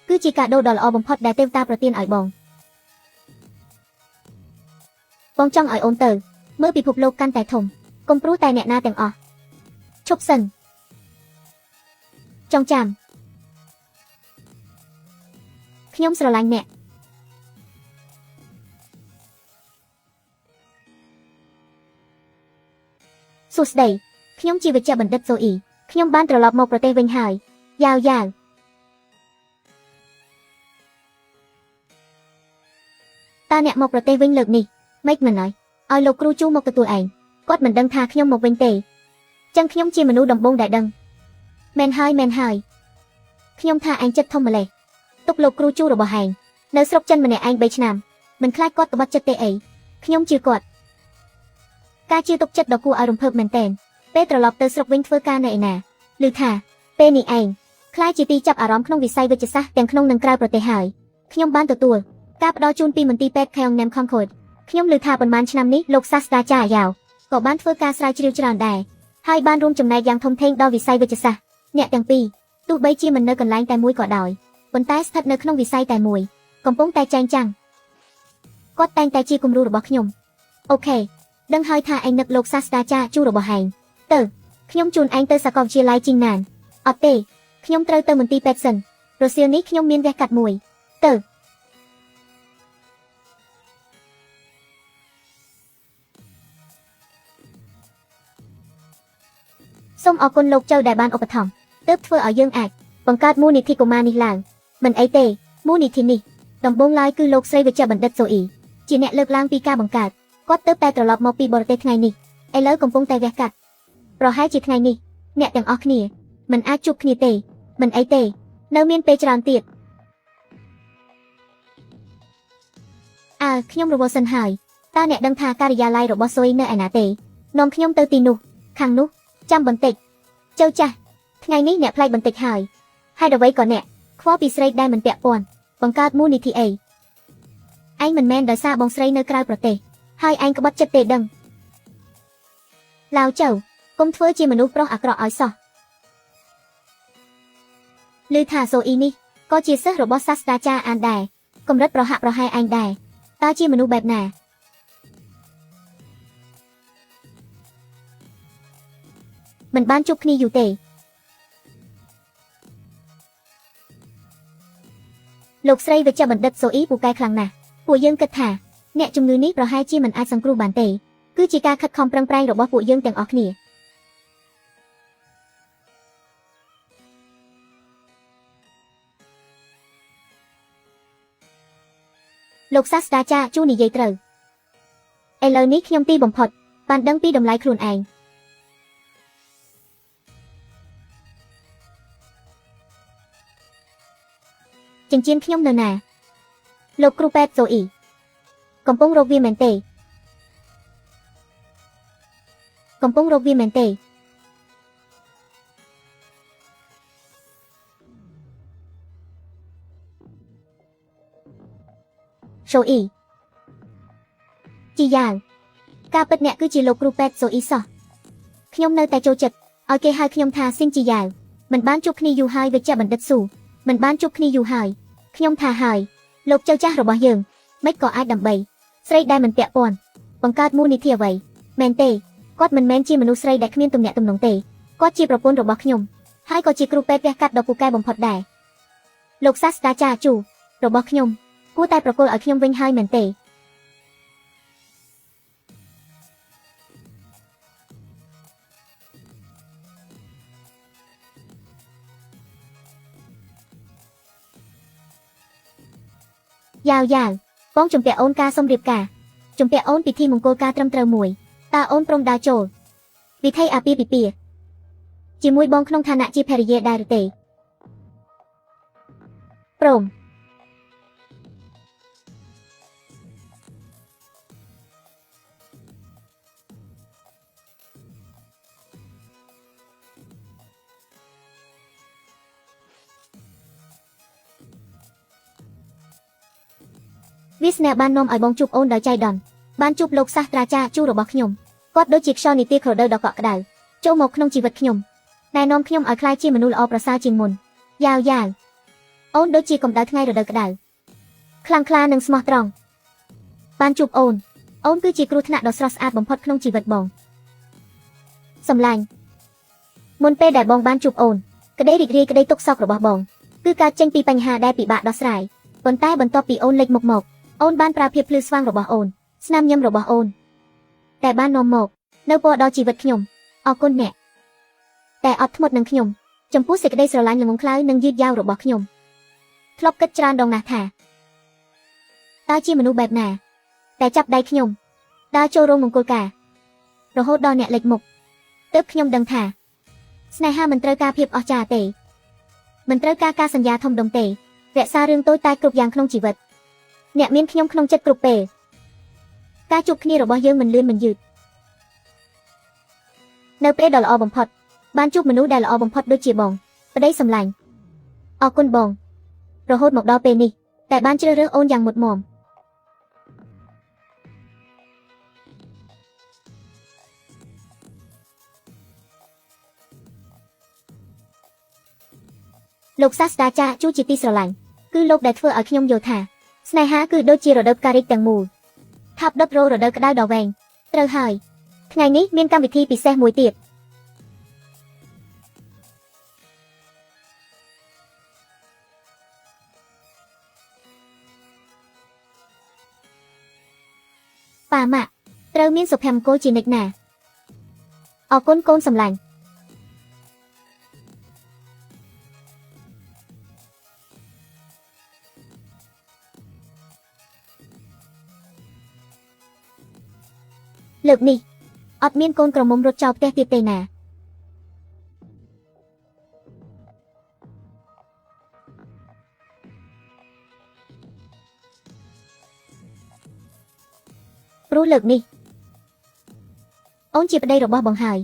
គឺជាកាដូដ៏ល្អបំផុតដែលទេវតាប្រទានឲ្យបងបងចង់ឲ្យអូនទៅមើលពិភពលោកកាន់តែធំកុំព្រោះតែអ្នកណាទាំងអស់ឈប់សិនចងចាំខ្ញុំស្រឡាញ់អ្នកសួស្តីខ្ញុំជាវិជ្ជបណ្ឌិតសូអ៊ីខ្ញុំបានត្រឡប់មកប្រទេសវិញហើយយ៉ាវយ៉ាវតើអ្នកមកប្រទេសវិញលើកនេះម៉េចមិនហើយឲ្យលោកគ្រូជូមកទទួលឯងគាត់មិនដឹងថាខ្ញុំមកវិញទេចឹងខ្ញុំជាមនុស្សដំបូងដែលដឹងមែនហើយមែនហើយខ្ញុំថាឯងចិត្តធំម្លេះទុកលោកគ្រូជូរបស់ឯងនៅស្រុកចិនម្នាក់ឯង3ឆ្នាំមិនខ្លាចគាត់ក្បត់ចិត្តទេអីខ្ញុំជឿគាត់ការជឿទុកចិត្តដ៏គួរឲ្យរំភើបមែនទែនពេលត្រឡប់ទៅស្រុកវិញធ្វើការនៅឯណាឮថាពេលនេះឯងក្លាយជាទីចាប់អារម្មណ៍ក្នុងវិស័យវិទ្យាសាស្ត្រទាំងក្នុងនិងក្រៅប្រទេសហើយខ្ញុំបានទទួលការផ្ដល់ជូនពីមន្ទីរពេទ្យខេងណែមខំខូតខ្ញុំឮថាប៉ុន្មានឆ្នាំនេះលោកសាស្ត្រាចារ្យយ៉ាវក៏បានធ្វើការស្រាវជ្រាវច្រើនដែរហើយបានរួមចំណែកយ៉ាងធំធេងដល់វិស័យវិទ្យាសាស្ត្រអ្នកទាំងពីរទោះបីជាមិននៅកន្លែងតែមួយក៏ដោយប៉ុន្តែស្ថិតនៅក្នុងវិស័យតែមួយកំពុងតែចែងចាំងគាត់តែងតែជាគំរូរបស់ខ្ញុំអូខេដឹងហើយថាឯងនឹកលោកសាស្ត្រាចារ្យជូរបស់ឯងទៅខ្ញុំជូនឯងទៅសាកលវិទ្យាល័យជីងណានអត់ទេខ្ញុំត្រូវទៅមន្ទីរពេទ្យសិនរសៀលនេះខ្ញុំមានវះកាត់មួយទៅសូមអរគុណលោកចៅដែលបានឧបត្ថម្ភទើបធ្វើឲ្យយើងអាចបង្កើតមូលនិធិកុមារនេះឡើងមិនអីទេមូលនិធិនេះដំបូងឡើយគឺលោកស្រីវិជ្ជបណ្ឌិតសូអ៊ីជាអ្នកលើកឡើងពីការបង្កើតគាត់ទើបតែត្រឡប់មកពីបរទេសថ្ងៃនេះឥឡូវកំពុងតែវះកាត់ប្រហែលជាថ្ងៃនេះអ្នកទាំងអស់គ្នាមិនអាចជួបគ្នាទេមិនអីទេនៅមានពេលច្រើនទៀតអើខ្ញុំរវល់សិនហើយតើអ្នកដឹងថាការិយាល័យរបស់សូអ៊ីនៅឯណាទេនាំខ្ញុំទៅទីនោះខាងនោះចាំបន្តិចចៅចាស់ថ្ងៃនេះអ្នកប្លែកបន្តិចហើយហេតុអ្វីក៏អ្នកខ្វល់ពីស្រីដែលមិនពាក់ព័ន្ធបង្កើតមូលនិធិអីឯងមិនមែនដោយសារបងស្រីនៅក្រៅប្រទេសហើយឯងក្បត់ចិត្តទេដឹងឡាវចៅកុំធ្វើជាមនុស្សប្រុសអាក្រក់ឲ្យសោះឮថាសូអ៊ីនេះក៏ជាសិស្សរបស់សាស្ត្រាចារ្យអានដែរកម្រិតប្រហាក់ប្រហែលឯងដែរតើជាមនុស្សបែបណាមិនបានជួបគ្នាយូរទេ លោកស្រីវេជ្ជបណ្ឌិតសូអ៊ីពូកែខ្លាំងណាស់ពួកយើងគិតថាអ្នកជំងឺនេះប្រហែលជាមិនអាចសង្គ្រោះបានទេគឺជាការខិតខំប្រឹងប្រែងរបស់ពួកយើងទាំងអស់គ្នាលោកសាស្ត្រាចារ្យជូនិយាយត្រូវឥឡូវនេះខ្ញុំទីបំផុតបានដឹងពីតម្លៃខ្លួនឯងចិញ្ចៀនខ្ញុំនៅណាលោកគ្រូពេទ្យសូអ៊ីកំពុងរកវាមែនទេកំពុងរកវាមែនទេសូអ៊ីជីយ៉ាវការពិតអ្នកគឺជាលោកគ្រូពេទ្យសូអ៊ីសោះខ្ញុំនៅតែចូលចិត្តឲ្យគេហៅខ្ញុំថាស៊ីនជីយ៉ាវមិនបានជួបគ្នាយូរហើយវេជ្ជបណ្ឌិតស៊ូមិនបានជួបគ្នាយូរហើយខ្ញុំថាហើយលោកចៅចាស់របស់យើងមិនក៏អាចដើម្បីស្រីដែលមិនពាក់ព័ន្ធបង្កើតមូលនិធិអ្វីមែនទេគាត់មិនមែនជាមនុស្សស្រីដែលគ្មានទំនាក់ទំនងទេគាត់ជាប្រពន្ធរបស់ខ្ញុំហើយក៏ជាគ្រូពេទ្យវះកាត់ដ៏ពូកែបំផុតដែរលោកសាស្ត្រាចារ្យជូរបស់ខ្ញុំគួរតែប្រគល់ឲ្យខ្ញុំវិញហើយមែនទេយ៉ាវយ៉ាវបងជំពាក់អូនការសុំរៀបការជំពាក់អូនពិធីមង្គលការត្រឹមត្រូវមួយតើអូនព្រមដើរចូលវិធីអាពាហ៍ពិពាហ៍ជាមួយបងក្នុងឋានៈជាភរិយាដែរឬទេព្រមវាសនាបាននាំឲ្យបងជួបអូនដោយចៃដន្យបានជួបលោកសាស្ត្រាចារ្យជូរបស់ខ្ញុំគាត់ដូចជាខ្យល់និទាក្រដូវដ៏កក់ក្ដៅចូលមកក្នុងជីវិតខ្ញុំណែនាំខ្ញុំឲ្យក្លាយជាមនុស្សល្អប្រសើរជាងមុនយ៉ាវយ៉ាវអូនដូចជាកម្ដៅថ្ងៃរដូវក្ដៅខ្លាំងក្លានិងស្មោះត្រង់បានជួបអូនអូនគឺជាគ្រោះថ្នាក់ដ៏ស្រស់ស្អាតបំផុតក្នុងជីវិតបងសម្លាញ់មុនពេលដែលបងបានជួបអូនក្តីរីករាយក្តីទុក្ខសោករបស់បងគឺការចេញពីបញ្ហាដែលពិបាកដោះស្រាយប៉ុន្តែបន្ទាប់ពីអូនលេចមុខមកអូនបានប្រើភាពភ្លឺស្វាងរបស់អូនស្នាមញឹមរបស់អូនតែបាននាំមកនៅពណ៌ដល់ជីវិតខ្ញុំអរគុណអ្នកតែអត់ធ្មត់នឹងខ្ញុំចំពោះសេចក្តីស្រឡាញ់ល្ងងខ្លៅនិងយឺតយ៉ាវរបស់ខ្ញុំធ្លាប់គិតច្រើនដងណាស់ថាតើជាមនុស្សបែបណាតែចាប់ដៃខ្ញុំដើរចូលរោងមង្គលការរហូតដល់អ្នកលេចមុខទើបខ្ញុំដឹងថាស្នេហាមិនត្រូវការភាពអស្ចារ្យទេមិនត្រូវការការសន្យាធំដុំទេរក្សារឿងតូចតាចគ្រប់យ៉ាងក្នុងជីវិតអ្នកមានខ្ញុំក្នុងចិត្តគ្រប់ពេលការជួបគ្នារបស់យើងមិនលឿនមិនយឺតនៅពេលដ៏ល្អបំផុតបានជួបមនុស្សដែលល្អបំផុតដូចជាបងប្តីសម្លាញ់អរគុណបងរហូតមកដល់ពេលនេះតែបានជ្រើសរើសអូនយ៉ាងមុតមមលោកសាស្ត្រាចារ្យជួជាទីស្រឡាញ់គឺលោកដែលធ្វើឲ្យខ្ញុំយល់ថាស្នេហាគឺដូចជារដូវផ្ការីកទាំងមូលថាប់ដុតរដូវក្តៅដ៏វែងត្រូវហើយថ្ងៃនេះមានកម្មវិធីពិសេសមួយទៀតប៉ាម៉ាក់ត្រូវមានសុភមង្គលជានិច្ចណាអរគុណកូនសម្លាញ់លើកនេះអត់មានកូនក្រមុំរត់ចោលផ្ទះទៀតទេណាព្រោះលើកនេះអូនជាប្តីរបស់បងហើយ